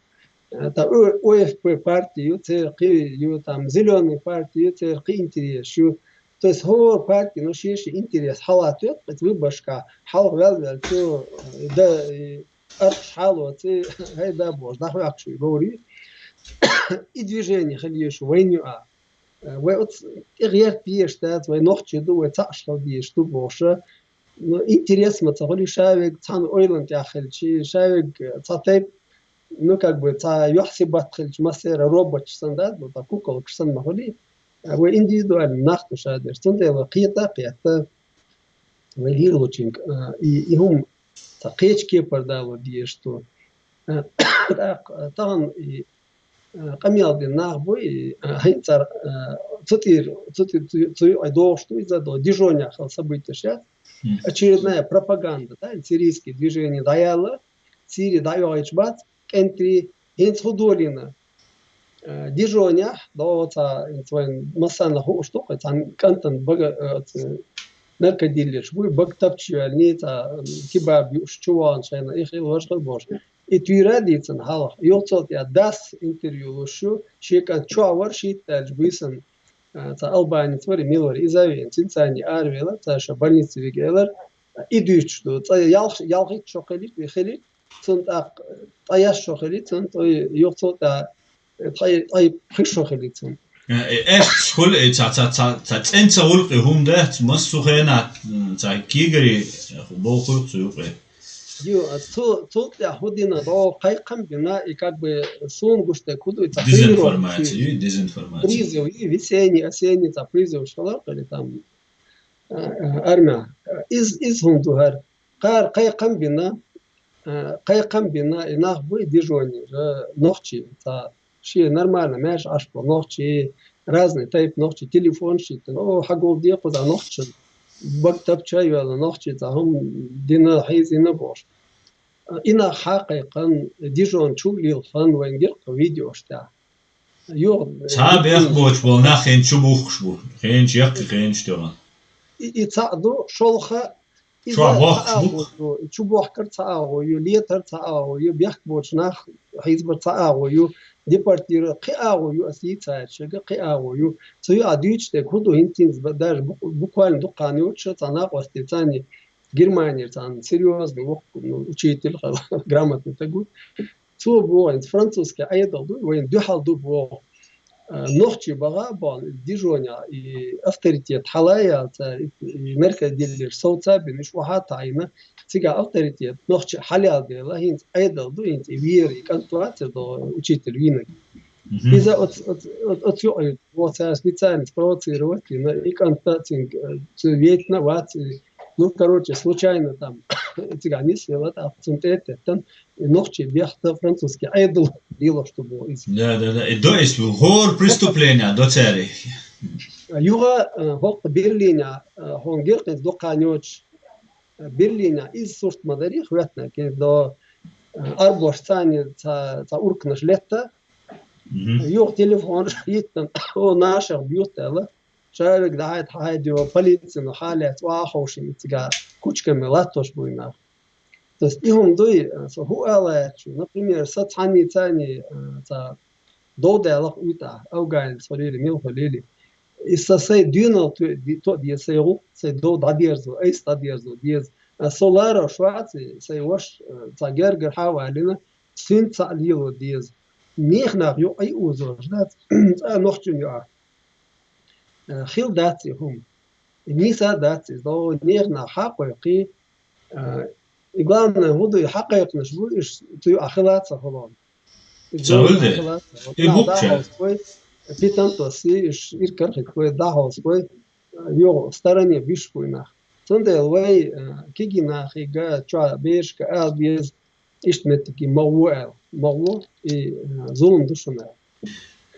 Э, та О-, о эф пэ парти ю, церан кхин ю, там, зелёный парти ю, церан кхин интерес ю. То есть хӀора парти, ну, шен-шен интерес хьалатоьтту, кхин выборшка хьалха ваьлла-ваьлла цо, э, да, э, аркъаш хьалоций, хӀай да бохуш, дӀахӀоьттуш ву говрий. И движение хила езаш вайна ю а. Э, вай оцу тӀе гӀерта дезаш дац, вай нохчий ду, вай цхьаъ хила дезаш ду бохуша. Ну, интерес ма ца хуьлий, ша верг цхьана ойланна тӀехь хилчий, ша верг, э, цхьа тайпа, ну, как бы, цхьа юьхь-сибат хилча, массеран роботаш санна дац, ну, цхьа куколкаш санна ма хуьлий. Э, вай индивидуальный нах ду ша дерш. Цундела кхета а кхетта, вай лелочуьнга, э, и, и хӀума цхьа кхечу кепара дало дезаш ду. Э, тӀаккха, э, тахана и, э, къамел дина нах буй, и, э, хӀинца цара, э, цу тӀера, цу тӀе-, цу, цу юкъе догӀуш ду иза, до Дижонехь хилла событеш яц. Мгм. Очередная пропаганда, да, и сирийский движение дӀаяьлла, Сири дӀайогӀуьйтуш бац, кӀентий, хӀинца хӀу долийна. Дижонехь догӀу цхьа, хӀинца вайн массарна хууш ду-кх, цхьана кӀантана бага, наркодилерш бу, бага тапча йоьллий, цхьа кебаб юуш чувоагӀанчу хенахь, и хилла, важа хилла бохуш. И туьйра а дийцина хьалха. Юха цул тӀаьхьа дас интервью луш ю, шен кӀант чохь вара шийтта аьлча буьйсанна, цхьа албанец вара, мила вара, иза а веана, цуьнца царний аравелира, цара ша больнице вига элира, и дуьйцуш ду. Цкъа ялх-, ялхитта шо хилийта, хилийта, цунна тӀаккха, ткъе исс шо хилийта цунна, тӀаккха юха цул тӀаьхьа ткъе, ткъе пхи шо хилийта цунна. Э, э, эшца хуьлу, э, цхьа, цхьа, цхьа, цхьа цӀенца гӀуллакх хӀума дац, массо а хенахь, м, цхьа кегари, э, бохуьйту цу юкъе. Ю, а цу, цул тӀаьхьа хӀу дина, догӀу кхайкхам бина, и как бы суна гуш дерг хӀу ду, и цхьа дезинформация, призыв, ю, дезинформация. Призыв, и весенний, осенний, цхьа призывш хилар, или там, а, а, армия. Из, из хӀума ду хӀара. Кхара кхайкхам бина, а, кхайкхам бина, и нах буй Дижонера, нохчий, цхьа шен нормально маьрша Ӏаш болу нохчий, разный тайпа нохчий, телефонаш йиттина, о, хьагулде кхузахь нохчашна, бага тапча а йоьллина нохчий, цхьа хӀума дина, хьийзийна бохуш. И нах хьакхайкхина, Дижон чу а лилхина, вайна гира-кх видеош тӀехь. Юха, цхьа э, бехк боцуш болу нах хӀинца чу бухкуш бу, хенаш яккхий, хенаш тоьхна. И, и цхьаъ ду, шолгӀа, иза чохь цхьа бохкуш бу-кх? АгӀо ю, чу бохкар цхьа агӀо ю, летар цхьа агӀо ю, бехк боцуш нах хьийзабар цхьа агӀо ю, депортировать кхин агӀо ю, ас йийцарчуьнга кхин агӀо ю. Цу юкъа дуьйцуш дерг хӀу ду, хӀинца-хӀинца ба-, даже бу-, буквально дукха хан йоцуш цхьа накъостий, царний Германера цхьана серьёзный воккха, ну, учитель хилла, грамотный стаг ву. Цо боху, хӀинца французский Ӏедал ду, вайна дуьхьал ду боху. А, нохчий бахьа а бахьана, Дижонехь и авторитет хьала а яьлла цара, и, и наркодилерш совца а бина, уьш охьа а таӀийна, цигахь авторитет нохчий хьалаяьлла дела, хӀинца Ӏедал ду, хӀинца и вера, и кӀант вацара догӀу учитель вийнарг. Мгм. Иза оц-, оц-, оц-, оцу юкъа боху, цара специально спровоцировать йина, и кӀант а цуьнга, э, цу вейтина а вац, и, ну, короче, случайно там цигахь нисвелла, тӀаккха цунна тӀе а теттина, и нохчий бехк французский Ӏедал лелош ду боху иза. Да, да, да. И до, иза хӀора преступление до церей. Юха, э, хӀокху Берлинехь, э, хьуна гира-кх иза дукха хан йоцуш, э, Берлинехь иза сурт ма дарий, хӀоьттина кхин до, э, арбош царна цхьа, цхьа урканаш летта, Мгм. юха телефонаш йиттина, о, наших бьют аьлла, шаверг дӀахьайта, хьахьайта йо, полицина хьалаьцна, охьа а ховшийна цигахь кучкаме латтош буй нах. То есть и хӀума дуй, со хӀу ала аьлча, например, сан цхьанний царний, а, цхьа дов даьлла-кх уьйтӀахь, афганец хуьлийла, мила хуьлийла. И сан сайн доьналла то-, то а деза, сайн гӀуллакх, сайн дов дӀадерзо, айса дӀадерзо деза. А со ларош вац, сайн ваша, а, цхьа гергара хьа а валийна, цуьнца цхьаъ лело деза. Нехан нах юкъа а озош дац, цкъа а нохчийн юкъахь. Э, хилла дац и хӀума. И нийса а дац иза. ДогӀу нехан нах хьакхойкхий, э, и главное, хӀу ду, и хьакхайкхинарш бу, уьш цу юкъахь хила а ца хуьлу. Ца хуьлу де? Хила а ца хуьлу. И нах бу-кх дӀахьовсабой, питантосий, уьш иракарахийтабой, дӀахьовсабой, э, юха стороне буьсуш буй нах. Цундела вай, э, кегий нахе а, чохь берашка а ала беза, иштта меттиге ма гӀо аьлла, ма гӀо, и, э, зулам ду шуна аьлла.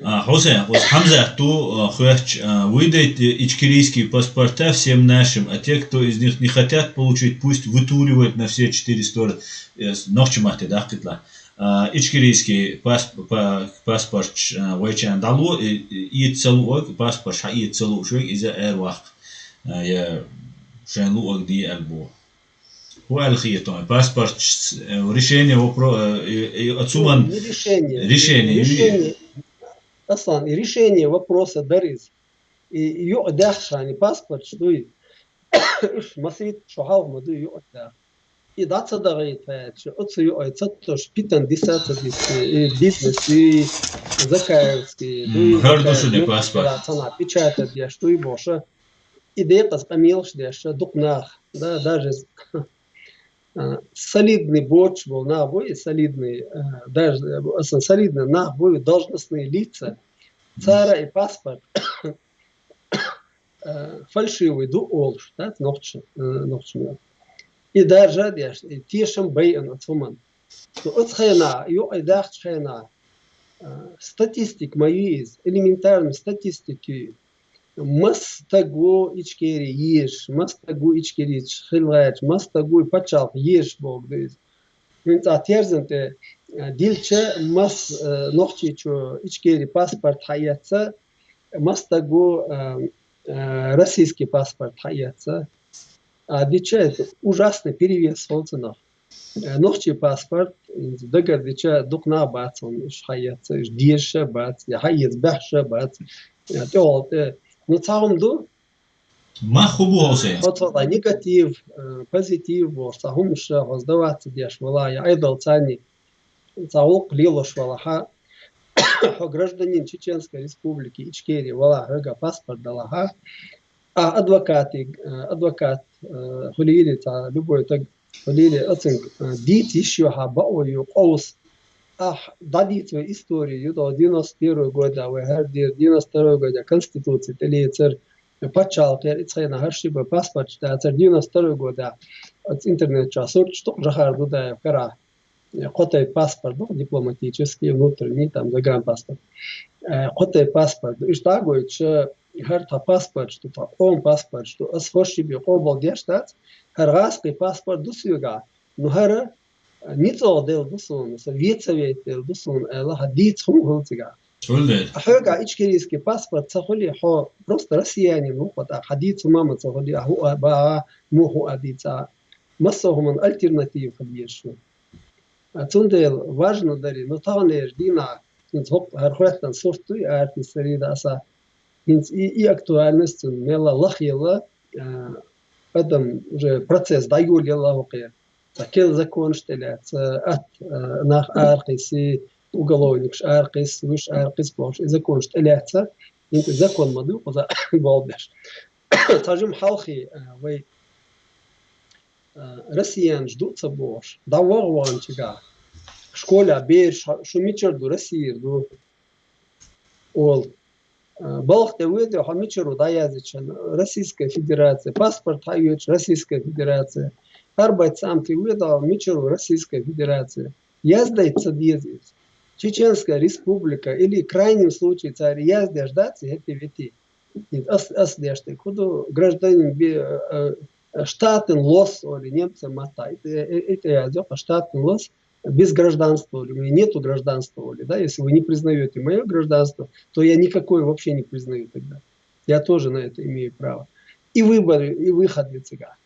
А, Хьусайн, оцу Хьамзат ду, а, хоьттуш, а, вуй дайта ичкерийский паспорта всем нашим, а те, кто из них не хотят получить, пусть вытуривают на все четыре стороны. Э, с-, нохчийн матте даккхийталахь. А, ичкерийский пасп-, па-, паспорташ, а, вайчарна дӀало, и, и, ийца ца луург, паспорташ хьаийца ца лууш верг, иза араваккха, а, я шайна луург де аьлла боху. ХӀун аьлла хета хьуна? Паспорташ, э, решение вопро-, э, э, э, оцу ма-, не решение. Решение. Решение. Аслан, и решение вопроса дара иза. И юкъа даьхча хьайна паспорташ дуй. Уьш масийтта шо хьалха ма дуй юкъа даьхча. И дӀа ца дагӀийта аьлча, оцу юкъа ца тосуш, питана диса а ца диса, и бизнес, и Закаевский, дуй, хӀара ду шуна паспорт. Цхьана печатать деш дуй бохуш. И декъаза къамелаш деш, дукха нах, да, даже, а, солидный боцуш болу нах бу, и солидный, а, даже, а, аса солидный нах бу, и должностные лица. Цара и паспорт, а, фальшивый ду олуш, да, нохча, а, нохча мел. И даржа а деш, и тешам байина оцу хӀуманна. Ну, оцу хенахь, юкъа даьхча хенахь, а, статистика ма ю иза, элементарный статистика ю. Маса стаг ву Ичкери езаш, маса стаг ву Ичкерийчу хила гӀерташ, маса стаг ву и пачхьалкх езаш бохург ду иза. ХӀинца терзан тӀе, э, дилча, мас, э, нохчийчо Ичкери паспорт хьаэца, мас стаго, э, э, российский паспорт хьаэца. А дича это ужасный перевес хул цунах. Э, нохчий паспорт, дагар дича дукха нах бац хьона, уж хьаэца, уж дезаш а бац, я хьаэца баьхьаш а бац. Э, тӀехула тӀе. Ну, цхьа хӀума ду, Ма хӀу бу хьо шен? Хьо цхьа негатив, э, позитив бохуш, цхьа хӀумнаш хьо сдаваться деш вала, я айдал царни цхьа гӀуллакх лелош валахьа, хьо гражданин Чеченской Республики Ичкери вала, хьоьга паспорт далахьа, а адвокатиг, э, адвокат, э, хуьлийли цхьа любой таг хуьлийли оцинг, э, дийца йиш ю хьа, бакъо ю, къовса. Ахь дӀадийца вай историю, ю до девяносто первый года, вай хӀара дера девяносто второй года Конституция тӀелецар, пачхьалкхера, и цхьана хӀара шиба паспорташ дацар, девяносто второй года, оцу интернет чохь сурташ тукъ Жохар Дудаев кара, э, кхо тайпа паспорт ду, дипломатический, внутренний, там, загранпаспорт. Э, кхо тайпа паспорт ду. Иштта а гойтуш, хӀара тхан паспорташ ду, тхан къоман паспорташ ду, ас хӀорш шиба къобал деш дац, хӀара гӀазкхий паспорт ду соьгахь, ну хӀара, э, ницкъ делла ду суна, сан вен ца вейта делла ду суна, аьлла, хьан дийца хӀума хуьлу цигахь. Хуьлу дела. А хьоьгахь ичкерийский паспорт ца хуьлий, хьо просто россиянин ву-кх, тӀаккха хьан дийца хӀума ма ца хуьлий, а хӀу а баха, муха хӀу а дийца. Массо а хӀуманна альтернатива хила езаш ю. А цундела важно дари, ну, таханлерчу дийнахь, хӀинца хӀокху хӀара хӀоьттина сурт дуй, артист Фарида Аса, хӀинца и, и актуальность цуьнан мелла лахъелла, а, адам уже процесс дӀайолаелла хӀокхера. Цхьа керла законаш тӀелаьцна, атта, а, нах аракхиссий, уголовникаш аракхисса, вуьш аракхисса бохуш, и законаш тӀелаьцна, хӀинца и закон ма ду, кхуза болх беш. Цхьа жима хьалхе, а, вай, а, россиянаш ду а ца бохуш, дӀаваха вахана чигахь, школехь бераш, шу мичара ду, Россера ду, олу. А, балха тӀе воьду, хьо мичара ву дӀаяздича, Российская Федерация, паспорт хьаоьцуш, Российская Федерация. Арбайтзамте воьду, мичара ву, Российская Федерация. Яздайта ца деза иза. Чеченская Республика или, в крайнем случае, цара яздеш дац, хӀетте-ветте. Ас, ас деш дерг хӀун ду, гражданин бе-, э, э, штатен лос, олу немцойн маттахь, и тӀе, и тӀе яздо-кх, штатен лос, без гражданства, олу, у меня нету гражданства, олу, да, если вы не признаёте моё гражданство, то я никакое вообще не признаю тогда. Я тоже на это имею право. И выборы, и выход ю цигахь.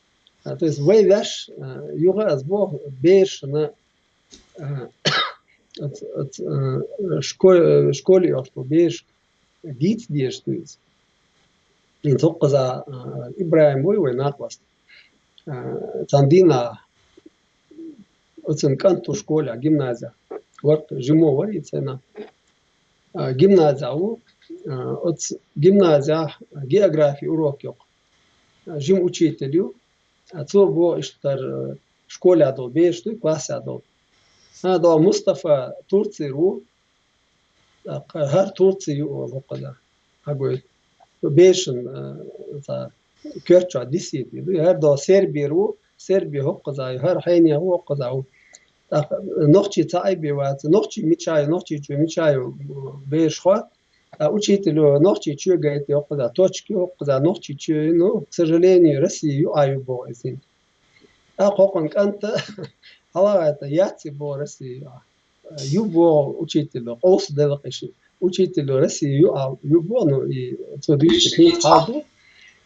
А, то есть вай ваьш, а, юха ас боху, берашна, а, оц-, оц-, а, шко-, школе йолу бераш дийца дезаш ду иза. ХӀинца хӀокхуза, а, ИбрахӀим вуй вай накъост. А, цхьана дийнахь оцун кӀант ву школехь, гимназехь. Варх жимо вара и цхьана. А, гимназехь ву, а, оцу гимназехь географи урок йоккху. А, жима учитель ю. А, цо боху иштта, а, школехь долу бераш дуй, классехь долу. А, до Мустафа Турцера ву. ТӀаккха хӀара Турци ю олу хӀокхуза. Хьагойту. Берашна, а, цхьа коьрта чохь дисийта ду. ХӀара до Сербера ву, Серби хӀокхуза ю, хӀара хьенех ву, хӀокхуза ву. ТӀаккха нохчий цхьа айбе вац, нохчий мича ю, нохчийчоь мича ю, бераш хоьтту. А учитель нохчийчоь гайта хӀокхуза, точки хӀокхуза, нохчийчоь, ну, к сожалению, Россия юкъа ю боху иза. ТӀаккха хӀокхуьнан кӀанта хьалагӀайта, яц и боху Россия юкъа. Ю боху учитель, къовса делла кхиши. Учитель Россия юкъа ю боху, ну, и цо дуьйцург хӀинца хьал ду.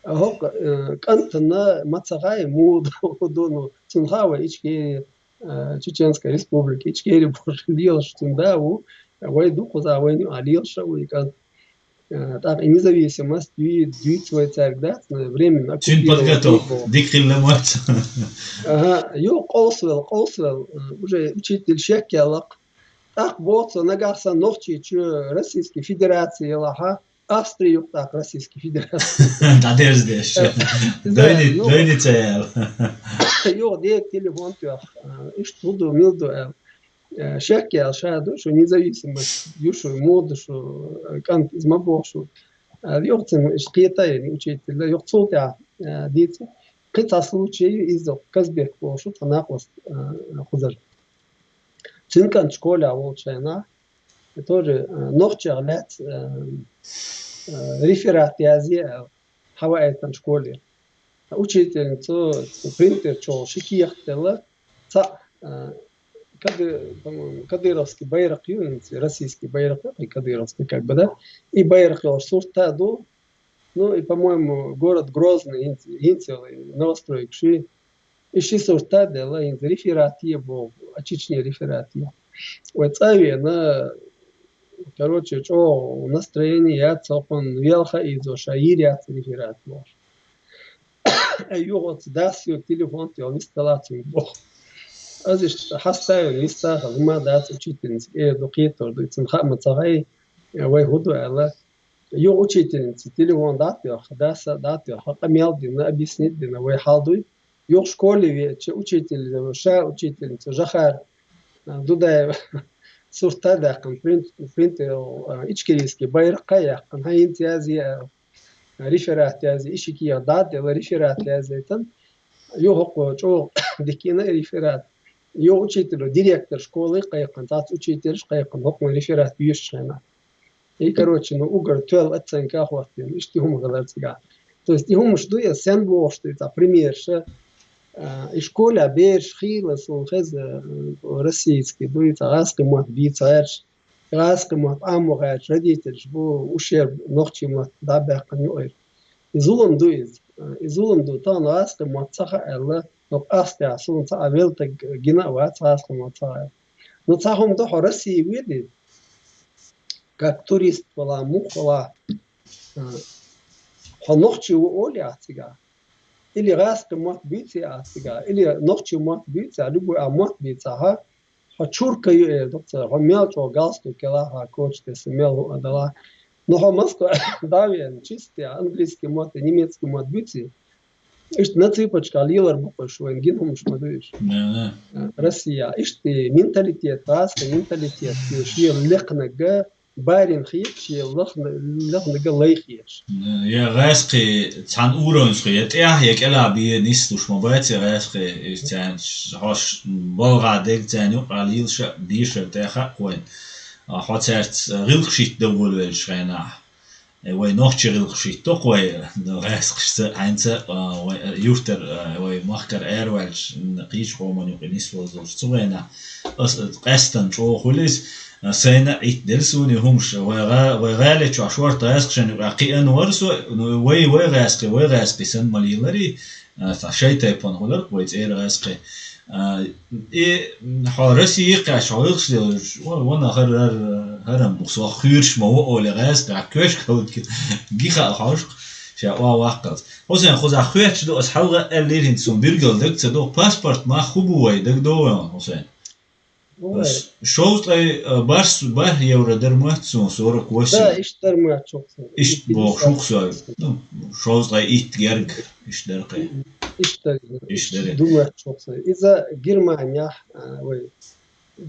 ХӀокху, э, кӀантана ма ца хаьа, муха ду, ну, цунна хаьа вай Ичкери, э, Чеченская Республика, Ичкери бохуш лелаш цуьнан да ву, вай ду кхуза, вайна юкъа лелаш а ву и кӀант. Э, тӀаккха и независимость дуьйцу вай цаьрга дац, но временно оккупированный. Цуьнан подготовка дика хилла ма ца. Ага, юха къовсавелла, къовсавелла, э, уже учитель шек яьлла-кх. ТӀаккха боху цо, нагахь санна нохчийчоь Российский Федераци елахьа, Австри юкъа тӀаккха Российский Федераци. ДӀадерзадеш. Э, да, дойни, ну, дойни ца яьлла. Юха дега телефон тоьхна, э, иштта хӀун ду, мила ду аьлла. Э, шек яьлла ша ду, шу независимость ю шу, муха ду шу, э, кӀант, иза ма боху шу. Э, юха цуьнан иштта кхета а йина учитель, юха цул тӀаьхьа, э, дийцира. Кхин цхьа случай ю, иза Казбек бохуш ву, тхан накъост, э, кхузара. Цуьнан кӀант школехь волчу хенахь, тоже, э, нохчех лаьцна, э, э, реферат язъе аьлла, хьаваийтина школе. Учительница принтер чохь ши кехат делла, цхьаъ, э, Кады-, по-моему, кадыровский байракъ ю, хӀинца российский байракъ ю, кадыровский как бы, да? И байракъ йолаш сурт а ду. Ну, и, по-моему, город Грозный, хӀинца, хӀинца йола новостройка ши. И ши сурт а делла, хӀинца реферат е бо, о Чечне реферат е. Вай цӀа а вена, короче, чӀоагӀа настроение яц, цхьаккха велха изо ша йийр яц реферат бо. Ай, юха оцу дас юха телефон тӀе виста лаций боху. Аз иштта хьаставина, виста хьал, хӀума дац, учительница, э, ду, кхетор ду, цунна хаа ма ца хай, э, вай хӀун ду аьлла. Юха учительница телефон дӀатоьхна, даса дӀатоьхна, къамел дина, объяснить дина, вай хьал дуй. Юха школе веача, учитель, ша учительница, Жахар, а, Дудаева, сурт а даьккхина, принт, принт, а, ичкерийский байракъ а яьккхина, хьан хӀинца язъе, а, реферат язъе, и ши кехат дӀа а делла, реферат язъяйтина. Юха хӀокхо чӀогӀа дика йина реферат. Юха учитель, директор школы кхайкхина, цхьацца учителаш кхайкхина, хӀокхунна реферат йоьшучу хенахь. И, короче, ну, угар тоьлла оценка а хӀоттийна, иштта и хӀума хилар цигахь. То есть и хӀумаш ду, я сен бохуш ду, и цхьа примерша, а, и школе бераш хийла, суна хеза, а, российский ду, и цхьа гӀазкхи мотт бийца гӀерташ, гӀазкхи мотт Ӏамо гӀерташ, родителаш бу, ушер нохчий мотт дӀа а баьккхина юкъара. И зулам ду иза. И зулам ду, тахана гӀазкхи мотт ца хаьа аьлла, хӀокху къастехь суна цхьа а велла стаг гина а вац гӀазкхи мотт ца хаьа аьлла. Ну, цхьа хӀума ду, хьо России вуьйций, как турист вала, муха вала, а, хьо нохчи ву олий ахь цигахь? Или гӀазкхи мотт буьйций ахь цигахь? Или нохчи мотт буьйций ахь? Любой а мотт буьйцахь, хьо чурка ю эр ду цара, хьо мел чӀогӀа галстук ялахь, коча тесна мел хӀуъа далахь. Но хьо Москва дӀа а веана, чисто английский мотт, немецкий мотт буьйций? Иштта на цыпочках лелар бу-кх уьш, вайна гина хӀумаш ма ду уьш. Да, да. Россия. Иштта менталитет, гӀазкхи менталитет, шен лекханага барин хеташ, шен лахна-, лахнага лай хеташ. Я гӀазкхи цхьана уровнехь, я тӀехь, я кӀелахь бен нислуш ма бац я гӀазкхи, царна хьош балгӀа дерг царна юкъахь лелаш а, дешар тӀехь а вайна. А хьо цаьрца гӀиллакхаш йитта дан волавеллачу хенахь. Э, вай нохчий гӀиллакхаш йитто-кх вай, э, гӀазкхашца, хьаьнца, а, вай, э, юьртара, а, вай махкара араваьллачу, м, кхечу къоман юкъа нисвелла долчу цу хенахь. Ас, э, къаьстина чӀогӀа хуьлу иза, а, сайна а йитделла суна и хӀумаш. Вай гӀа-, вай гӀали чохь шорта гӀазкхашна юкъахь кхиъна вара со, ну, вай, вай гӀазкхи, вай гӀазкхи санна ма леларий, а, цхьа шайн тайпана хуьлура-кх вай цӀера гӀазкхи. А, и, м, хьо России кхаьчча, хьо гӀиллакхаш деллачу, ва-, ванах хӀара, хӀара, хӀара-м бу, со хьох кхоьруш ма ву олий гӀазкхи, ахь коьшка хӀаллакьхилча, гихьа а хьожуш-кх, ша охьаваккхалц. Хьусайн, кхузахь хоьттуш ду, ас хьалха а аьллера хӀинца, суна билггал дага ца догӀу, паспорт мах хӀун бу вай, дага догӀу вайна, Хьусайн? Ой. Ш-, шовзткъе, а, бархӀ, бархӀ евро дара моьтту суна, сорок восемь. Да, иштта дара моьтту шух суна. Иштта боху шух со. Ну, шовзткъе итт герга, иштта дара кхин. Иштта дара. Иштта дара. Ду моьтту шух суна. Иза Германехь, а, вай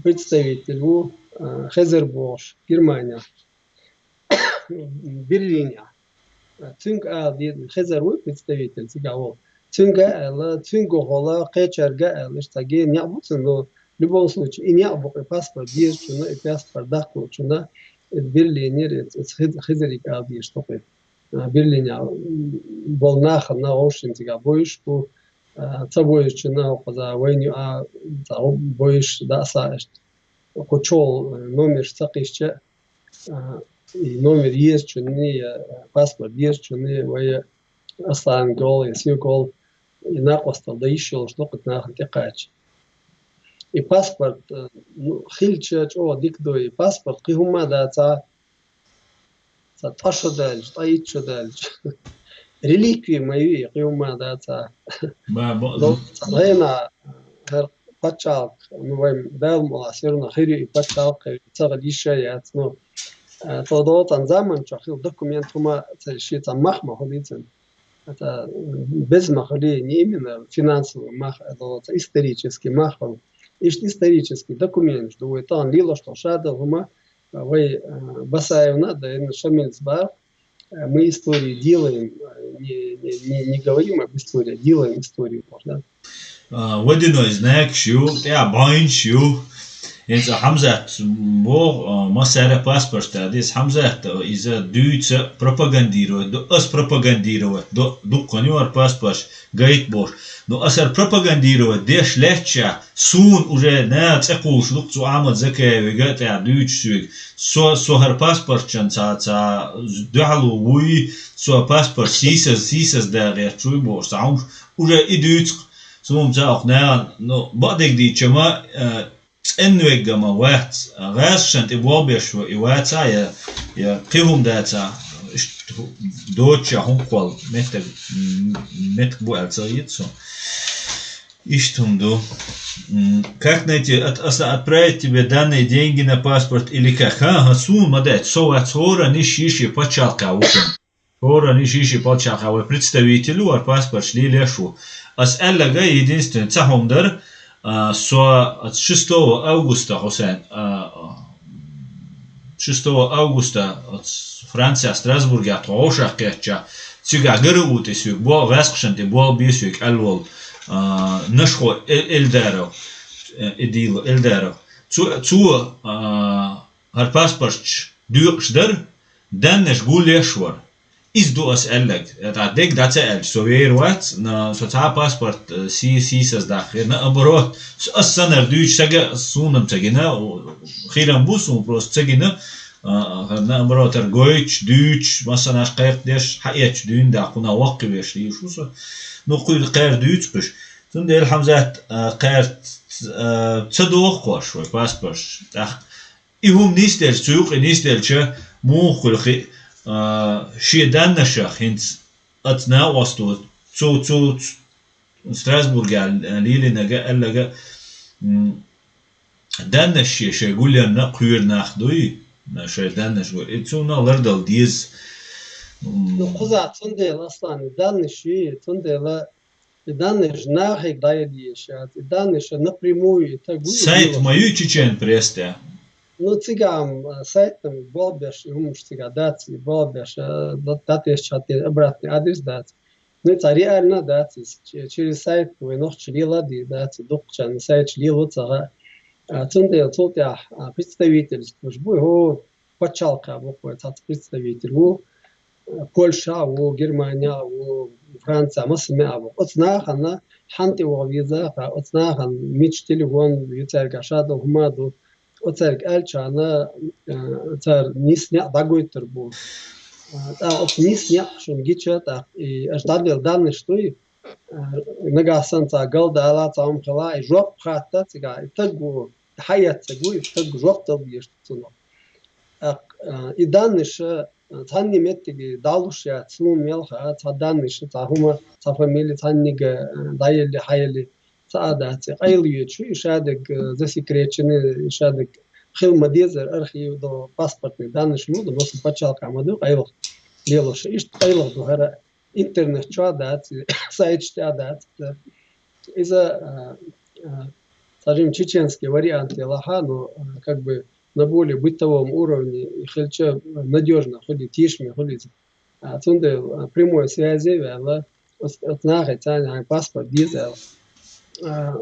представитель ву, а, Хезер бохуш, Германехь. Берлинехь. Цуьнга ала деза, Хезер вуй представитель цигахь волу. Цуьнга а аьлла, цуьнга а хьола, кхечаьрга а аьлла, иштта цхьа гена некъ бу цуьнан, но в любом случае, и некъ бу-кх, и паспорт дезачунна, и паспорт даккхалучунна, и Берлинера, и, и Хез-, Хезерига ала дезаш ду-кх и. А, Берлинехь, м, болу нахана, вовшийн цигахь бойуш бу, а, ца бойучунна, хӀокхуза вайна ю, а, цхьа бойуш даа са иштта. Кху чохь номерш ца кхиссича, а, и номер езачунна, я паспорт дезачунна, вай Асланга йолу, я соьга йолу, и накъосталла дан йиш йолуш ду кху нахана тӀекхача. И паспорт, а, ну, хилча чӀогӀа дика ду, и паспорт кхин хӀумма а дац, цхьа ткъа шо даьлча, ткъа итт шо даьлча. Реликви ма ю и, кхин хӀумма а дац, цхьа. Ба, ба, Цхьана хенахь, хӀара пачхьалкх, ну, вайн Дала мукъалахь, всё равно хир ю и пачхьалкх, хир ю, ца хила йиш а яц, ну, а, тхо догӀу цхьана заманчохь хила документ хӀума ца, шен цхьа мах ма хуьлий цуьнан. ХӀета, м, беза ма хуьлий, не именно финансовый мах, а догӀу цхьа исторический мах хуьлу. Иштта исторический документаш ду вай тахана лелош долу шадолу хӀума, а, вай, а, Басаевна а дайна, Шамилас бара, а, мы историю делаем, а, не, не, не, не говорим об истории, а делаем историю, боху, да. А, водяной знакаш ю, тӀехь бӀаьнаш ю. ХӀинца Хьамзат боху, а, массара паспорт а деза. Хьамзат, а, иза дуьйцу пропагандировать ду, ас пропагандировать ду, дуккха ю хӀара паспорт гайта бохуш. Ну, ас хӀара пропагандировать деш лаьттача, суна уже наха цӀе кхуллуш ду-кх цу Ахьмад Закаевига а тӀехь дуьйцуш соьга. Со, со хӀара паспортчан ца, ца дуьхьало вуй, со паспорт сийсаз, сийсаз дагӀерчуй бохуш, цхьа хӀумаш уже и дуьйцу-кх. Суна ца окху нахана, ну, бакъдерг дийцича ма, а, цӀенвегга ма вац, гӀазкхашна тӀе болх беш ву и ваца, я, я кхин хӀума даца, иштта доцуча хӀума кхолла меттиг, м, меттиг бу аьлла ца хета суна. Иштта хӀума ду. М, как найти, от-, ас-, отправить тебе данные, деньги на паспорт или как? Ха, ха, суна ма дац, со вац хӀоранна йиш йиш я пачхьалкхехь ву шуна. ХӀоранна йиш йиш я пачхьалкхехь вай представитель ву, хӀара паспорташ лелош ву. Ас аьлларг единственный цхьа хӀума дара, а, со оцу шестого августа, Хьусайн, а, шестого августа оцу Францехь Страсбургехь тхо вовшах кхетча, цигахь ГРУ тӀе соьга бо-, гӀазкхашна тӀе болх бе соьга аьлла волу, а, Нашхо Э-, Эльдаров, э, и дийла Эльдаров. Цо, цо, а, хӀара паспорташ доькъуш дара, даннаш гулъеш вара. Иза ду ас аьлларг. ТӀаккха дерг дӀа ца аьлча, со вер вац, но со цхьа а паспорт, э, сий-, сийсаздаккха хир, наоборот, с-, ас санна дуьйцу сага суна-м ца гина, у-, хир-м бу суна просто ца гина, а, наоборот, хӀара гойтуш, дуьйцуш, массанаш кхайкхадеш, хьаэцча дуьйна даккха, кхунах воккхавеш лийш ву со. Ну, кхуьнан кхаьра дуьйцу кхуьш. Цундела, Хьамзат, а, кхаьра, а, ца доху-кх хӀорш вай паспорташ. ТӀаккха и хӀума нисделча, цу юкъе нисделча, муха хуьлу хи-, а, шен даннашах хӀинца оцу накъосто цу, цу, цу Страсбургехь лелийнарг а, аьлларг а, м, даннаш шен, шайн гулъенна а кхоьру нах дуй, шайн даннаш гу-, и цунах лардала деза. М. Ну, кхузахь цундела, Аслан, и даннаш ши, цундела и даннаш нахе дӀаяла езаш яц, и даннаш напрямую и таг вуй. Сайт ма ю Чечен Пресс тӀехь? Ну, цигахь-м, а, сайтам болх беш, и хӀумаш цигахь дац, и болх беш, а, да-, дӀатесча хьан тӀе обратный адрес дац. Ну, цхьа реально дац иза, че-, через сайт вай нохчаша лела а дийр дац, дуккхачарна сайташ лело ца хаьа. А, цундела цул тӀаьхьа, а, представительстваш бу, хӀора пачхьалкхехь бу-кх вай цхьацца представитель ву, Польша а ву, Германия а ву, Франция а, массаме а ву. Оцу нахана хьанна тӀе ваха веза а хаьа, оцу нахана мича телефон ю цаьргахь, ша долу хӀума а ду. Оцаьрга аьллачарна, а, цара нийса некъ дӀагойтур бу. А, тӀаккха оцу нийса некъ шуна гича, тӀаккха и аша дӀаделла даннаш дуй, а, нагахь санна цхьа галдала, цхьа хӀума хила, и жоп хатта цигахь, и таг ву, хьаэццаг ву, и таг жоп дала безаш ду цунах. ТӀаккха, а, и даннаш, а, цхьанне меттиге дӀалуш яц, суна мел хаьа, цхьа даннаш, цхьа хӀума, цхьа фамили, цхьаннега, а, дӀаелли, хьаелли, ца а дац, и къайла йоьдуш ю, и шадерг, а, засекреченный, и шадерг хила ма дезара архив ду, паспортный даннаш ма ду, массо пачхьалкхехь ма ду, къайлаха лелош. Иштта къайлаха ду хӀара интернет чохь а дац, сайташ тӀехь а дац. Иза, а, а, скажем, чеченский вариант елахь а, но, а, как бы на более бытовом уровне и хилча надёжно хуьлий, тешаме хуьлий иза. А, цундела, а, прямой связи а ваьлла, оц-, оцу нахе царна хьайн паспорт деза аьлла. А,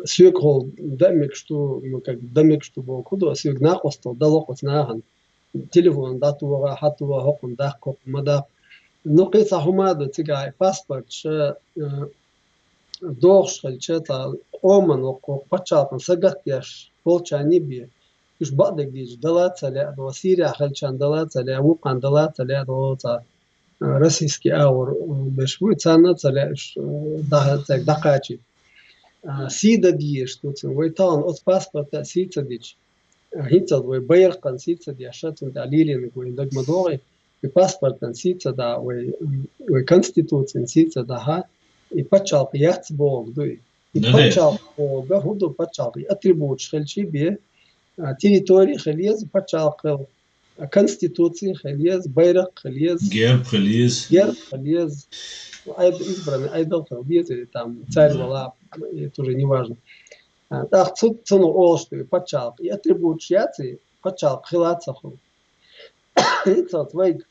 соьгахула дан мегаш ду, ну, как дан мегаш ду боху ду, соьга накъостал дало-кх оцу нахана. Телефон дӀатоха, хьатоха, хӀокхунна даккха, хӀокхунна ма даккха. Ну, кхин цхьа хӀума а ду цигахь, и паспорташ, а, дохуш хилча, цхьа къоман воккху пачхьалкхана сагатдеш болчарний бен. Уьш бакъдерг дийцича дала а ца лаьа, догӀу Сирехь хилчарна дала а ца лаьа, вукхарна дала а ца лаьа, догӀу цхьа, а, российский агӀор, а, берш буй, царна а ца лаьа уьш, а, дӀа-, цаьрга дӀакхачийта. А, сий дан дезаш ду цунна. Вай тахана оцу паспорта сий ца дича, а, хӀинццалц вай байракхана сий ца деш, цунна тӀехь лелийнарг вайна дага ма догӀий. И паспортан сий ца дахь, вай, м, вай конституцин сий ца дахь, и пачхьалкх яц бохург ду и. И пачхьалкх бохург хӀун ду, пачхьалкх и атрибуташ хилчий бен, а, территори хила еза пачхьалкх хила, а, конституци хила еза, байракх хила еза, герб хила еза. Герб хила еза. Айд-, избранный айдал хила деза, или там царь вала, это уже не важно. А, тӀаккха цу, цунах олуш ду и пачхьалкх. И атрибуташ яц и, пачхьалкх хила а ца хуьлу. ХӀинццалц вайга,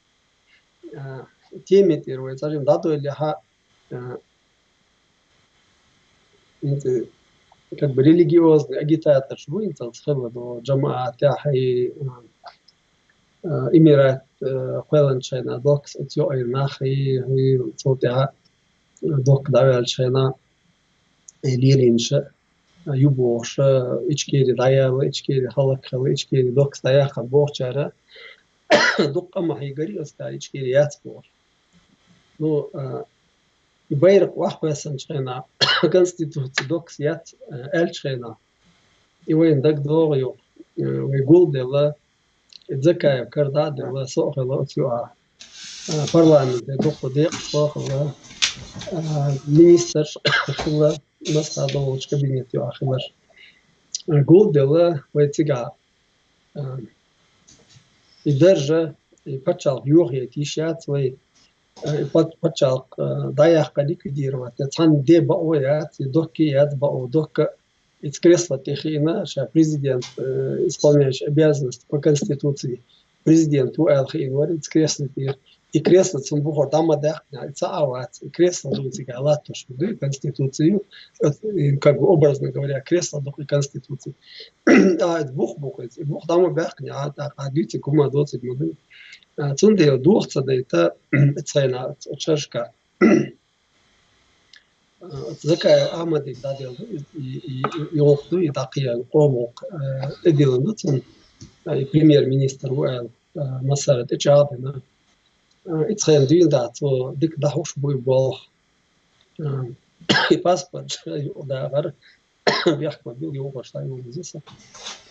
а, теме тӀера вай цӀарим дӀадойллехьа, а, хӀинца как бы религиозный агитаторш бу инцалц хилла до жамаатехь и, а, а, Эмират, а, кхоьллинчхьайна доккхас оцу йоӀийр нах и, и цул тӀаьхьа доккха дӀаваьллачхьайна, и лелийнаш а, ю бохуш, а, Ичкери дӀаяла, Ичкери хӀаллакьхила, Ичкери доккхас дӀаяьккхина бохучара дуккха къа ма хьийгара и оцу тӀехь Ичкери яц бохуш. Ну, а, и байракх охьакхоьссинчхьайна конституци доккхас яц, а, аьллачхьайна. И вайна дагадогӀу юкъа, а, вай гулделла, и Дзакаев кара дӀа а делла, со а хилла оцу юкъахь. А, парламенте дуккха декъашхо а хилла, а, министрш а хилла, массо а долчу кабинет юкъахь хилларш. А, гулделла вай цигахь, а, и даржа, и пачхьалкх йохаяйта йиш яц вай, а, и пат-, пачхьалкх, а, дӀаяккха, ликвидировать, цхьана де бакъо яц, и доккхий яц бакъо, доккха. Иза кресло тӀе хиъна, ша президент, э, исполняющий обязанности по Конституции президент ву аьлла хиъна вара иза кресло тӀера. И кресло цунна бухара дӀа ма даьккхинехь, и цхьа а вац, и кресло ду цигахь латтош ду и Конституцию, э, и, как бы, образно говоря, кресло ду и Конституцию. А, иза бух бу иза, и бух дӀа ма баьккхинехь, тӀаккха дуьйцург хӀума доцург ма ду. А, цундела дохо ца дайта, цхьайна оцу шерашкахь. А, Закаев Ахьмадига дӀаделла ду, и, и, и, и гӀуллакх ду, и дӀакхиъна къоман гӀуллакх, а, тӀедиллина ду цунна, а, и премьер-министр ву аьлла, а, массара тӀечӀагӀдина. А, и цхьайна дуьйна дахь, цо дика дӀахьуш бу и болх. А, и паспорт юкъадахар, бехк ма билла, юкъарш дӀайолла веза сан.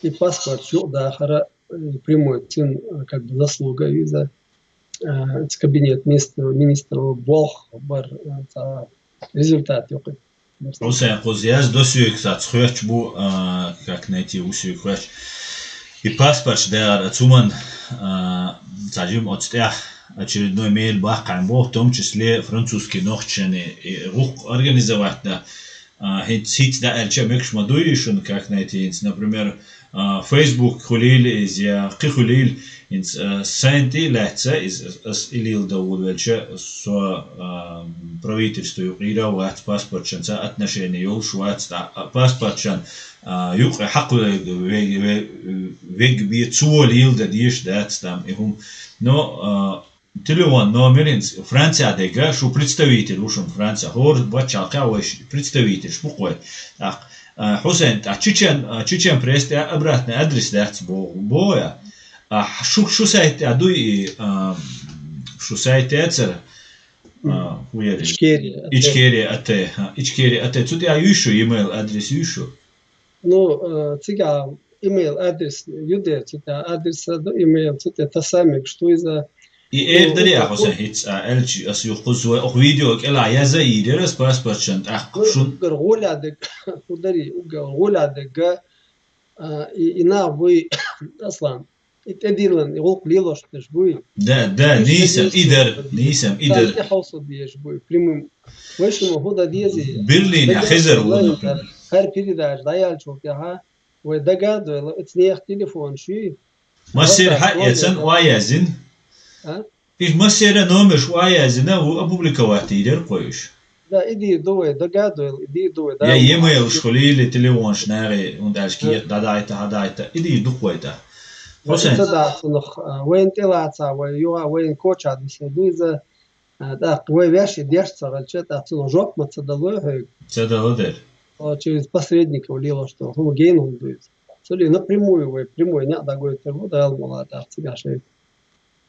И паспорт юкъадахар, и прямой цуьнан, а, как бы заслуга ю иза. А, кабинет министр-, министров болх бар, а, цхьа результат ю кхин. Хьусайн, кхуза яздо соьга, цхьацца хоьттуш бу, а, как найти ву соьга хоьттуш. И паспорташ дагӀар оцу хӀуманна, а, цхьа жима оцу тӀехь очередной мел баккхийна бу, в том числе французский нохчашна и гӀуллакх организовать дан. А, хӀинца, хӀинца дӀааьлча мегаш ма дуй шуна, как найти хӀинца, например, а, Facebook хуьлийла иза, я кхин хуьлийла, хӀинца, а, сайна тӀе а лаьцна иза, ас и леладан волавелча, со, а, правительство юкъара вац, паспорташца отношение йолуш вац, а, а, паспорташна, а, юкъа хьакхаве-, ве-, ве-, вега бен цо леладан дезаш дац там и хӀума. Но, а, телефон номер хӀинца Францехь дерг, шу представитель ву шуна Францехь, хӀора пачхьалкхехь вайша представительш бу-кх вай. ТӀаккха, а, Хьусайн, тӀаккха Чечен, а, Чечен пресс тӀехь обратный адрес дац боху, боху я. А, шу, шу сайт тӀехь дуй и, а, шу сайт яцара, а, хӀун яра иза? Ичкери АТ. Ичкери АТ, ха, Ичкери АТ. Цу тӀехь юй шу, e-mail адрес юй шу? Ну, э, цигахь имейл адрес ю дера, цу тӀе адреса ду имейл, цу тӀе таса мегаш ду иза. И эр дарий, ну, ахьа сан хӀинца а аьлча, ас юххуза вай, оха видео кӀелахь яза а йийр яра ас паспорташна тӀаккха. Ну, шун уггар гӀоле дерг, хӀун дарий, уггар гӀоле дерг, а, и, и нах буй, Аслан, и тӀедиллина, и гӀуллакх лелош дерш буй. Да, да, нийсам, и дар, нийсам, и дар. Царна тӀехьовсо дезаш буй, прямым. Вай шуна хӀун дан дезий? Берлинехь хезар ву, например. ХӀара передача дӀаяьллачул тӀаьхьа, вай дага а дойла, оцу нехан телефонаш юй. Массеран хьаэцна, охьаяздина. А? Иза массеран номерш охьаяздина, ву опубликовать йийр яра-кх вай уьш. Да, и дийр ду вай, дага а дойла, и дийр ду вай. Я e-mailаш хуьлийла, телефонаш нахе, хӀунда аьлча кехат дӀадайта, хьадайта, и дийр ду-кх вай тӀаккха. Хьусайн. Ца дац цунах, а, вайна тӀелаца, вай юха, вайна коча дисар ду иза, а, тӀаккха вай ваьшший деш ца хилча, тӀаккха цунах жоп ма ца далой хьоьга. Ца дала дера. О, через посредников лелош долу хӀума гена хӀума ду иза. Цуьнан напрямую вай, прямой некъ дӀагойтур бу, Дала мукъ лахь, тӀаккха цигахь шайн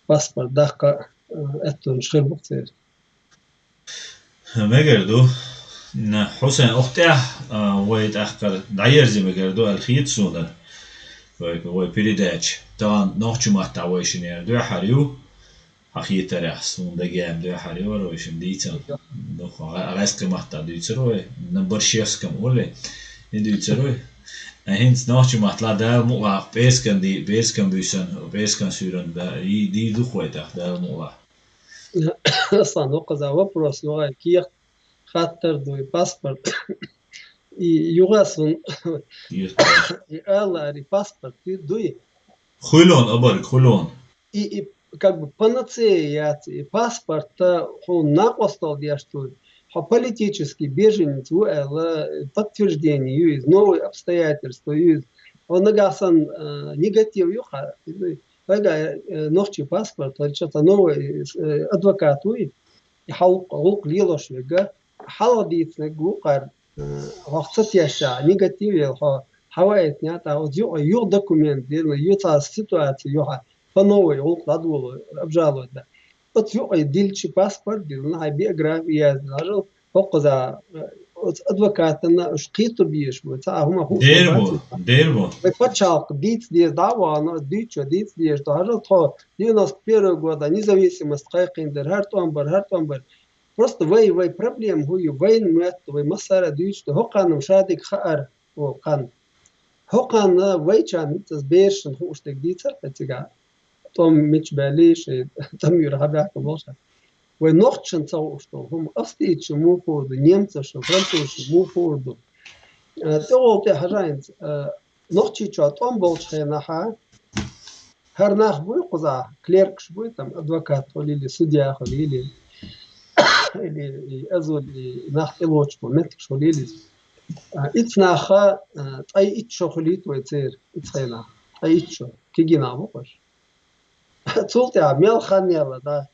паспорт даккха, а, аьттонаш хир бу-кх церан. Мегар ду. На, Хьусайн, оха тӀехь, а, вай тӀаккха дӀаерзе мегар ду аьлла хета суна. Вай, вай передача. Тахана нохчийн маттахь вайшинера дуьххьара ю. Хьан хетарехь, суна дагеам дуьххьара ю вара вайшин дийцам. Ну, гӀа-, гӀаьскхи маттахь дуьйцур вай. На Борщевском олу. И дуьйцур вай. А хӀинца нохчийн маттахь Дала мукъ лахь, пӀераскан ди-, пӀераскан буьйсан, пӀераскан суьйранна да-, и дийр ду-кх вай тӀаккха, Дала мукъ лахь. Аслан, вокхаза вопрос югӀай, кехат хаттар дуй, паспорт. И юха сун, и ала ари паспорт и дуй. Хуьлун, абарг хуьлун. И, и как бы панацея яц, и паспорта хьуна накъостал деш дуй. хьо политический беженец ву аьлла, подтверждение ю иза, новые обстоятельства ю иза. Хьо нагахь санна, э, негатив ю хьа, иза, хьайга, э, нохчий паспорт, хьайча ца новый, э, адвокат вуй, и хьал гӀуллакх лелош вега, хьалха дийцинарг вукхар, э, хьох ца тешша, негатив ел хьо, хьаваитня, та оцу юкъа юха документ дилла, ю цхьа ситуация ю хьа, по новой гӀуллакх дӀадоло, обжаловать да. Оцу юкъа дилчи паспорт дилла, хьай биография яздина, хьажал, хӀокхуза, э, оцу адвокатана уж кхету беш бу, цхьа а хӀума хӀу Дер бу, бу, баци. Дер бу. Вай пачхьалкх дийца деза дӀа а вахана, дуьйцу дийца деза, тхо хьажал, тхо девяносто первый года независимость кхайкхин дара, хӀара тӀом бар, хӀара тӀом бар. Просто вай, вай проблема хӀу ю, вайна моьтту, вай массара дуьйцу, хӀокханна шадиг хаар, о, кхан. ХӀокханна вайчарна ницкъ берашна хууш дерг дийцар кхе цига. ТӀом мича баьлли, ши тӀом юра хьабаьхка болуш. Вай нохчашна ца хууш долу хӀума австрийцашна муха хуур ду, немцашна, французашна муха хуур ду. Э, тӀегӀолла тӀе хьажа хӀинца, э, Нохчийчохь тӀом болчу хенахьа, хӀара нах буй кхуза, клеркаш буй, там, адвокат хуьлийли, судья хуьлийли, или и азул, и нах тӀелоцуш бу, меттигаш хуьлийли. А, ицу наха, а, ткъе итт шо хуьлийта вай церан, ицу хенахь, ткъе итт шо, кегий нах бу-кх уьш. Цул тӀаьхьа мел хан яьлла, да.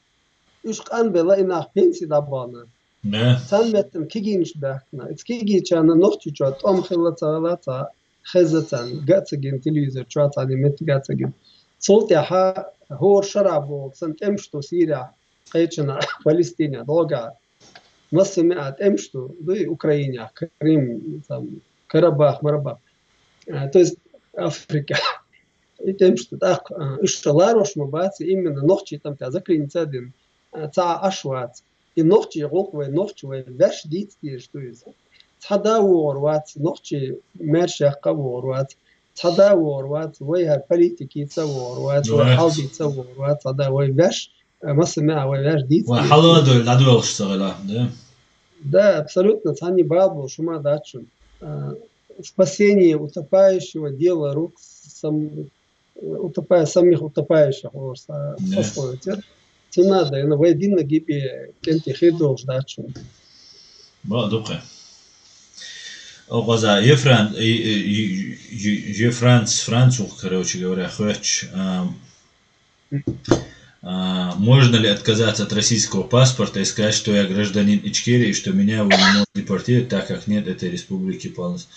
Уьш къанбелла, и нах пенси дӀабахана. Да. Царна меттана кегийнаш баьхкина. Иза кегийчарна Нохчийчохь тӀом хилла ца хилла ца хезна царна, ган а ца гина, телевизор чохь царна меттиг а ца гина. Цул тӀаьхьа хӀора шарахь боху, сан тӀемаш ду Сирехь, кхечанахь, Палестинехь, догахь. Массаме а тӀемаш ду, дуй Украинехь, Крым, там, Карабах, Марабах. А, то есть Африка. И тӀемаш ду. ТӀаккха, а, уьш ца ларош ма бац, именно нохчий тӀам тӀехь закринца а дина, а, ца Ӏаш вац. И нохчий гӀуллакх вай, нохчий вай ваьш дийца дезаш ду иза. Цхьа да вогӀур вац, нохчий маьрша яккха а вогӀур вац, цхьа да вогӀур вац, вай хӀара политикица а вогӀур вац, вай хьалдица а вогӀур вац, цхьа да вай ваьш, а, массаме а вай ваьш дийца Вай дезаш хьала ду. Дойла, дӀадоьлхуш ца гӀела, да? Да, абсолютно, цхьанний бала болуш хӀума дац шуна. А, спасение утопающего — дело рук сам-, утопая-, самих утопающих, олуш ца-, Да. Пословица. Цунна а дайна, вай динна гиби кӀентий хир долуш дац шуна. Бакъ ду-кх. Оха за Ефран-, и, и, и, и, Ефранц, Францух, короче говоря, хоьттуш, а, А, можно ли отказаться от российского паспорта и сказать, что я гражданин Ичкерии, и что меня вы не можете депортировать, так как нет этой республики полностью?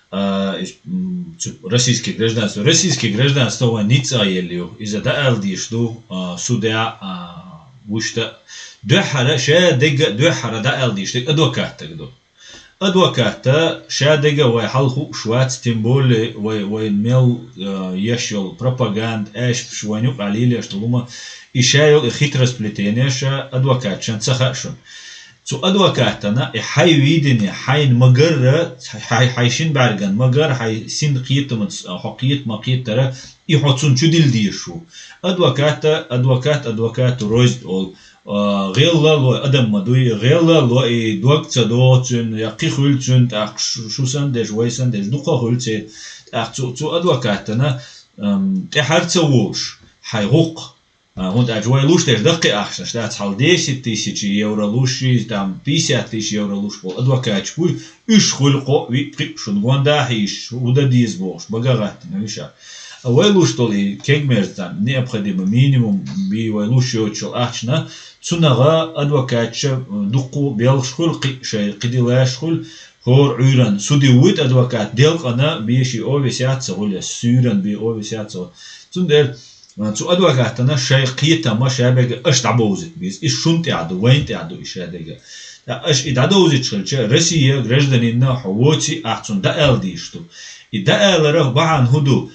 А, ис-, м, цу-, российский гражданство. Российский гражданство вайн ницкъ а елла ю. Иза дӀаала дийш ду, а, судья, а, вуьшта. Дуьххьара, ша дега дуьххьара дӀаала дийш дерг адвокатаг ду. Адвоката ша дега вай хьал хууш вац, тем более вай, вай мел, а, еш йолу пропаганда, аьшпаш вайн юкъа лелош долу хӀума, и ша йолу и хитросплетенеш адвокаташна ца хаьа шуна. Цу адвокатана и хьайн видение, хьайна ма-гарра, хьай, хьайн шина бӀаьргана ма-гарра, хьайн синан кхетамаца хьо кхета ма-кхетара, и хьо цунна чу дилла дезаш ву. Адвоката, адвокат адвокату рознь олу. А, гӀелла ло адам ма дуй, гӀелла ло и дог ца догӀу цуьнан, я кхин хуьлу цуьнан, тӀаккха шу, шу санна деш, вай санна деш, дукха хуьлу церан. ТӀаккха цу, цу адвокатана, ам, тӀаьхьара ца волуш, хьайн гӀуллакх. А, хӀунда аьлча вай луш дерш даккхий ахчанаш дац, хьал десять тысяч евро луш, и там пятьдесят тысяч евро луш болу адвокаташ буй, уьш хуьлу кхоъ, виъ, пхиъ шуна гондахь йиш, хӀун дан деза бохуш, бага а гӀаттина уьш а. А вай луш долу и кегмерза царна необходимо минимум бий вай луш йоцучу ахчана, цунах адвокаташа, э, дуккха белхаш хуьлу, кхин шайн кхидилаш хуьлу, хӀора Ӏуьйранна суди вуьйту адвокат, делкъана беший овес яц ца хуьлу, суьйранна бен овес яц ца хуьлу. Цундела, э, цу адвокатана шайн кхетама ша бега аша дӀабовзийта беза. Иза шуна тӀехь ду, вайна тӀехь ду и ша дега. ТӀаккха аша и дӀадовзуьйтуш хилча, Россия гражданинна хьо воций, ахь цунна дӀаала дийш ду. И дӀаалара бахьана хӀун ду?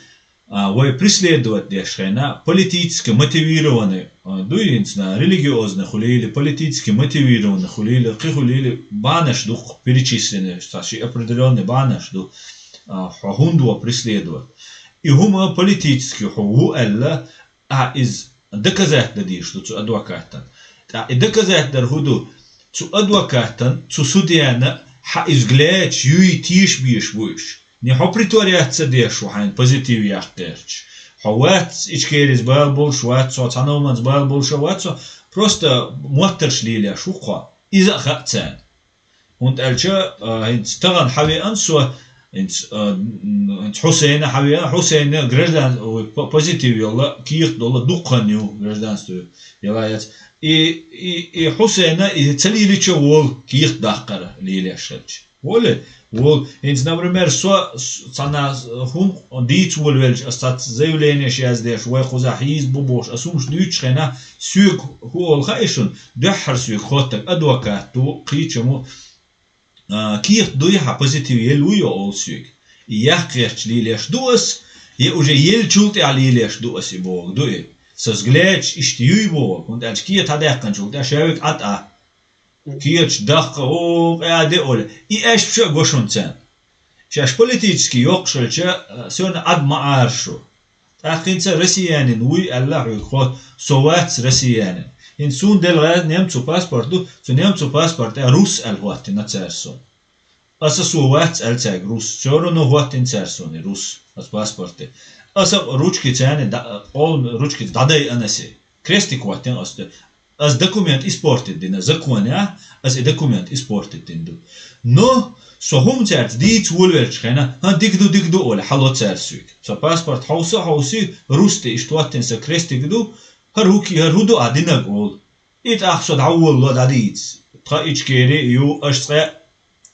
А, вай преследовать деш хенахь, политически мотивированный, а, дуй хӀинца на, религиозный хуьлийла, политически мотивированный хуьлийла, кхин хуьлийла, бахьанаш ду-кх перечисленный, цхьа ши определённый бахьанаш ду, а, хьо хӀунда ву преследовать. И хӀума политически хьо ву аьлла, ахь иза доказать дан дийш ду цу адвокатан. ТӀаккха и доказать дар хӀун ду? Цу адвокатан, цу судьяна хьан иза глеч юй тийша беш бу уьш. Не хьо притворяться деш ву хьайна позитив яккха гӀерташ. Хьо вац Ичкерис бала болуш, вац хьо цхьана хӀуманца бала болуш, вац хьо, просто моттарш лелеш ву хьо. Иза а хаьа царна. ХӀунда аьлча, а, хӀинца тахана хьавеана со, хӀинца, а, м, хӀинца Хьусейна хьавеана, Хьусейна граждан-, ой, по-, позитив йолла, кехат долла дукха хан ю, гражданство ю, яла яц. И, и, и Хьусейна и ца лелича волу кехат даккхара лелеш хилча. Воле, волу. ХӀинца, например, со с-, цхьана хӀума дийца волавелча, ас цхьацца заявленеш яздеш, вай кхузахь хьийза бу бохуш, ас хӀумаш дуьйцучу хенахь, соьга хӀу олу хаьий шуна, дуьххьара соьга хоттаг адвокат ду, кхечу а, кехат дуй хьан, позитив елла вуй олу соьга. И яккхарчу лелеш ду ас, я уже еллачул тӀаьхьа лелеш ду ас и боху ду и. Со взглядаш иштта юй боху, хӀунда аьлча кехат хьадаьккхинчул тӀаьхьа шаьвиг Ӏад а. Кехаташ даккха, о, къаьде олу. И аьшпаш а го шуна царна. Шаьш политически йоккхуш хилча, а, соьна Ӏад ма Ӏара шу. ТӀаккха хӀинца россиянин вуй аьлла хьоьга хо, со вац россиянин. ХӀинца суна делла гӀаьз немцу паспорт ду, цу немцу паспорт тӀе рус аьлла хӀоттина цара суна. Аса со вац аьлла цаьрга рус. Всё равно хӀоттина цара суна и рус, аса паспорт тӀе. Аса ручки царна да-, къолам ручки дӀадайа анасе. Крестик хӀоттина аса. Ас документ испортить дина, законехь ас и документ испортить дина ду. Но со хӀума цаьрца дийца волавелчу хенахь, хӀан, дика ду, дика ду, олий, хьало цаьрца соьга. Со паспорт хьовса а хьовсий, рус тӀе иштта хӀоттина сан крестик ду, хӀара хӀу ки-, хӀара хӀу ду ахь динарг, олу. И тӀаккха со дӀаволало дӀадийца. Тхан Ичкери ю, аш цкъа,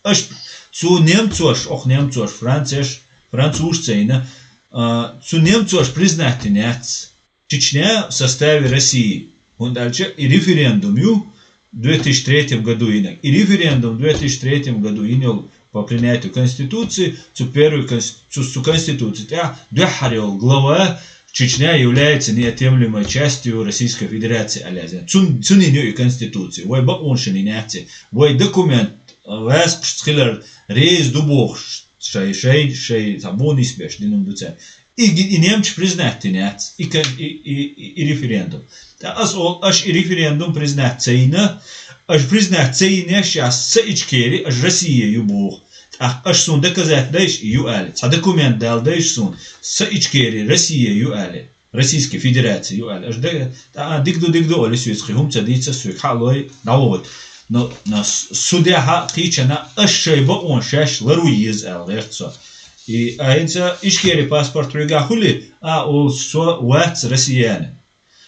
аш, цу немцош, ох, немцош, францеш, француш ца йина, а, цу немцош признать йина яц. Чечня в составе России. ХӀунда аьлча и референдум ю две тысячи третьем году йинарг. И референдум две тысячи третьем году йина йолу по принятию Конституции, цу первой конс-, цу, цу Конституции тӀехь дуьххьара йолу глава: «Чечня является неотъемлемой частью Российской Федерации», аьлла яздина. Цун, цунна йина ю и Конституция. Вай бакъонашна йина яц и. Вай документ, а, ваьсткъашца хилар реза ду бохуш, шай, шай, шай, цхьа бонус беш, динум ду цара. И, и немча признать йина яц, и кон-, и, и, и, и референдум. ТӀаккха ас олу, аш и референдум признать ца йина, аш признать ца йинеш, ас ца Ичкери, аш Россия ю боху. ТӀаккха аш суна доказать дайша и ю аьлла. Цхьа документ дала дайша суна, сан Ичкери Россия ю аьлла. Российской Федерации ю аьлла. Аш де-, тӀаккха дика ду, дика ду, олий, соьца кхин хӀума ца дийца, соьга хьалой, дӀавогӀу. Но, но с-, судехь а кхечана аш шай бакъонаш шаьш ларву еза аьлла гӀерта со. И, а, хӀинца Ичкери паспорт хьоьгахь хуьлий, а, олу, со вац россиянин.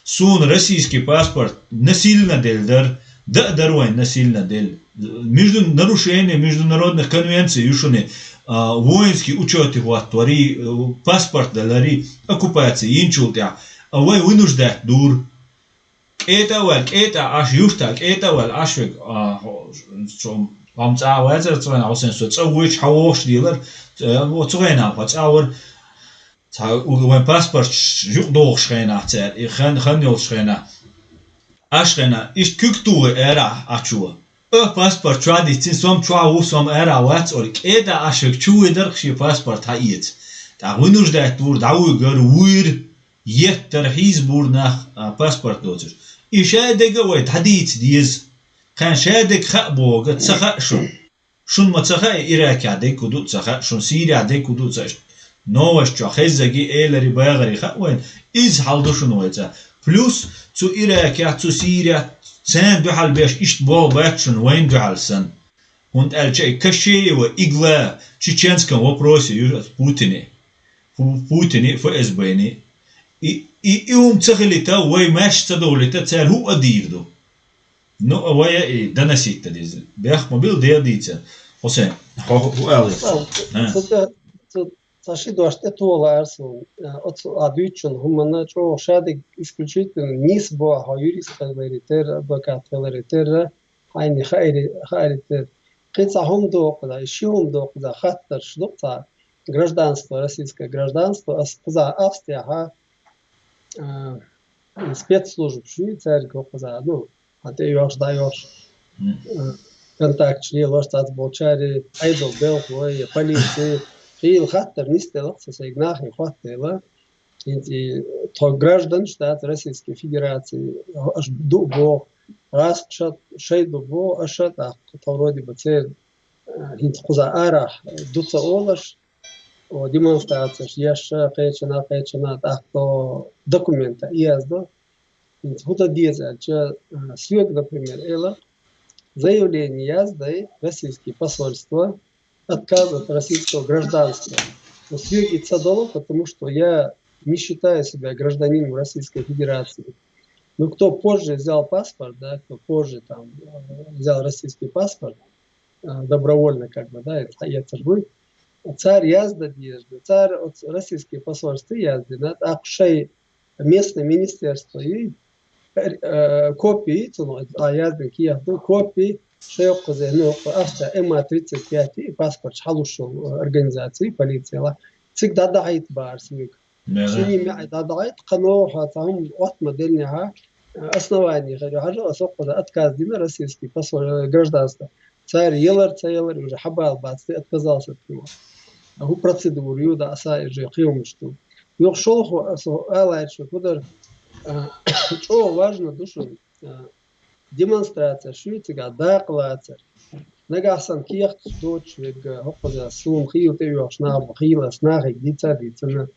Суна российский паспорт насильно делла дара, дан а дара вайн насильно делла. Между-, нарушение международных конвенций ю шуна, а, воинский учёте хӀоттор, и, э, паспорт далар, и оккупация йинчул тӀаьхьа. А вай вынуждать дура. КӀетӀа а ваьлла, кӀетӀа Ӏаш, юьртахь кӀетӀа а ваьлла Ӏаш верг, а, хьо-, цо, хьо-м цӀа а вацара цу хенахь, хьо сайн со цӀа вуьйцуш хьан вогӀуш дийлар, э, цу хенахь хьо цӀа вара, цхьа у-, вайн паспорташ юкъадохуш хенахь цара, и хан, хан йолуш хенахь. Аш хенахь, иштта куьг тухий арахь Ӏачо. Э, паспорт чохь диццина, со-м чохь ву, со-м арахь вац, олий, кӀетӀа Ӏаш верг чу вуьйдар-кх шен паспорт хьаэца. ТӀаккха вынуждать дура, дӀавуьгар, вуьйр, еттар, хьийзабора нах, а, паспорт доцурш. И шадерг а вай дӀадийца деза. Кхин шадерг хаа бохург ца хаьа шуна. Шуна ма ца хаьа, Иракехь дерг хӀун ду а ца хаьа, шуна Сирехь дерг хӀун ду а ца, новосташ чохь хеззарг, элира, багӀар хаьа вайна, иза хьал ду шуна вай цӀа. Плюс цу Иракехь, цу Сирехь царна дуьхьал беш иштта болх бац шуна вайна дуьхьал санна. ХӀунда аьлча и Кощеева игла в чеченском вопросе ю Путине. Пу-, Путине, ФСБ-не. И, и, и хӀума ца хилийта, вай маьрша ца довлийта, цара хӀуъа дийр ду. Ну, а вай а и доносить дан деза. Бехк ма билла, Дела дийцина. Хьусайн, хьо хӀу аьлла? Ца, А. ца, ца, ца, ца ши дош тӀе тола арсу. Э, оцу а дуьйцучун хӀуманна чӀогӀа шадерг исключительно нийса бохьа, хьо юрист хиларе терра, адвокат хиларе терра, хьайна хаире, хаире терра. Кхин цхьа хӀума доккху, да, и ши хӀума доккху, да, хаттарш ду цхьа гражданство, российское гражданство, ас кхуза Австрияхьа, а, спецслужбаш ю, цаьрга кхуза, ну, хьан тӀе йош, дӀа йош, Мгм. а, контакташ лелош цац болчаре, Ӏедал белхалой, полици, хийла хаттар нисделла, ца сайга нахе хаттар делла. ХӀинца и тхо гражданаш дац Российской Федерации, аш ду боху, раст ша, шай ду боху, аша тӀаккха тхо вроде бы церан, а, хӀинца кхуза арахь ду ца олаш, о, демонстрацеш еш, кхечана, кхечана, тӀаккха документа еза ду. ХӀинца хӀун дан деза аьлча, а, соьга, например, эла, заявление яздай российское посольство, отказ от российского гражданства. Но съёги цадолу, потому что я не считаю себя гражданином Российской Федерации. Ну, кто позже взял паспорт, да, кто позже там э, взял российский паспорт, э, добровольно как бы, да, это я царь. Царь язда дезды, царь от российское посольство язды, да, а шей местное министерство и э, копии, цуну, а язды кияхду, копии, шей кузе, ну, Австрия, М А тридцать пять и паспорт халушул организации, полиция ла. Цик дада хайт бар, сюк. Шини ма дада хайт, кано ха, там, от модельня ха, основание, хажа, а сок отказ дина российский посол, э, гражданство. Царь елар, царь елар, уже хабал бацты, отказался от него. А ху процедуру, да, аса же киомушту. Ёх шолху, асо, алайчу, кудар, э, чо важно душу, э, демонстрация, шуйцига, дакълацар. Нагахсан киях доч, вег, хоккуза, сум, хил, те, ёх, шнаб, хил, снахи, дица, дицана.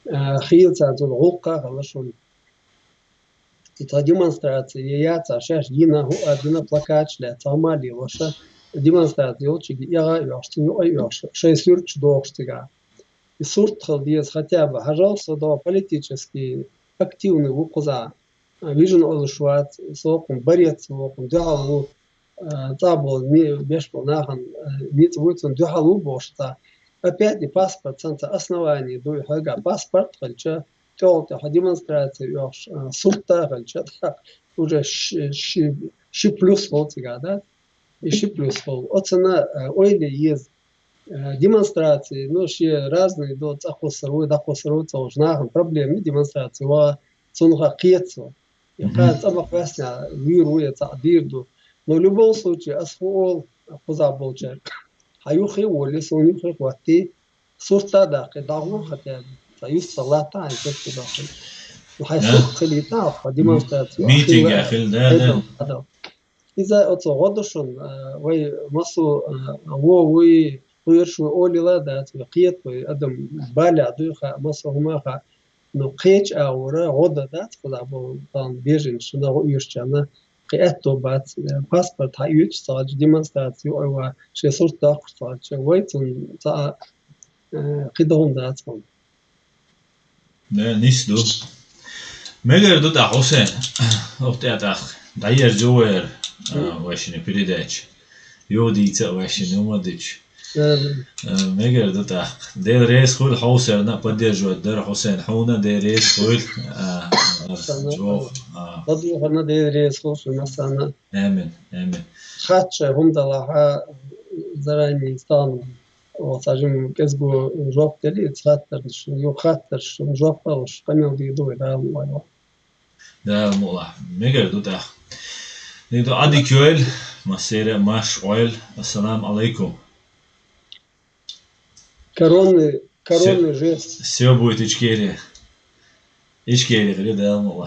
Э, хил, цан, цун, гулка, халашун. Ца демонстрация яца, шеш йина, ху, а, дина плакат шля, ца мали лоша. Демонстрация йолчиги, яга, ёхш, цу, ой, ёхш, шей сюрч дохш тига. И сурт хал диез хотя бы, хажал, со до политически активный вукуза. А, вижен олушват, сокун, борец вокун, дюхалу, а, цабол, не, бешбол, нахан, а, ниц вуйцун, дюхалу бошта. Опять и паспорт, санца основание, дуй, хага паспорт, хальча, тёлте, ха демонстрация, ёхш, а, сурта, хальча, да, уже ши, ши, ши плюс хол цига, да? И ши плюс хол. Оцена, а, ойле ез, э, демонстрации, ну, ши разные, до цакусару, дакусару, цо, нахан, проблемы демонстрации, ва, цунха кецо. И ха, цама квасня, вир, уя, ца, дирду. Но в любом случае, асхуол, хуза болчар. Хаюхи, воли, сунюхи, хвати, сурта да, кы, дагу, хотя, ца, юс салата, ай, кы, да, кы. Ну, хай сурт хилита, ха демонстрация. Митинг ахил, да, да. Иза оцо годушун, э, вай масу, э, во, вуй, хуйршу олила, да, ца, киет, вай, адам, баля, дуйха, масу, хумаха, ну, кеч аура, года, да, ца, куда бо, там, бежен, шуна, уйршчана, киет то бац, э, паспорт, ха, юч, ца, демонстрацию, ойва, ше сурт, да, ца, вай, цун, ца, э, кидон, да, ца. Да, нисду. Мегар дут а Хусейн. Охт ятах. Дайер жовер. Вашини передача. Йодица вашини умадич. Э, мегар дут а. Дел рейс хуй Хусейн на поддерживать дар Хусейн. Хуна дел рейс хуй. А, а, жо, а. Поддерживать на дел рейс хуй, шуна сана. Амин, амин. Хатча, хумдалаха, заранее стану. О, сажим кезгу жоп дели, цхаттарш, ю хаттарш, жоп алыш, камел ди дуй, да, мула. Да, мула. Мегар дут а. Ниду ади кёл, масере маш ойл. Ассаламу алейкум. Коронный, коронный жест. Всё будет Ичкерия. Ичкерия, говорю, да, мула.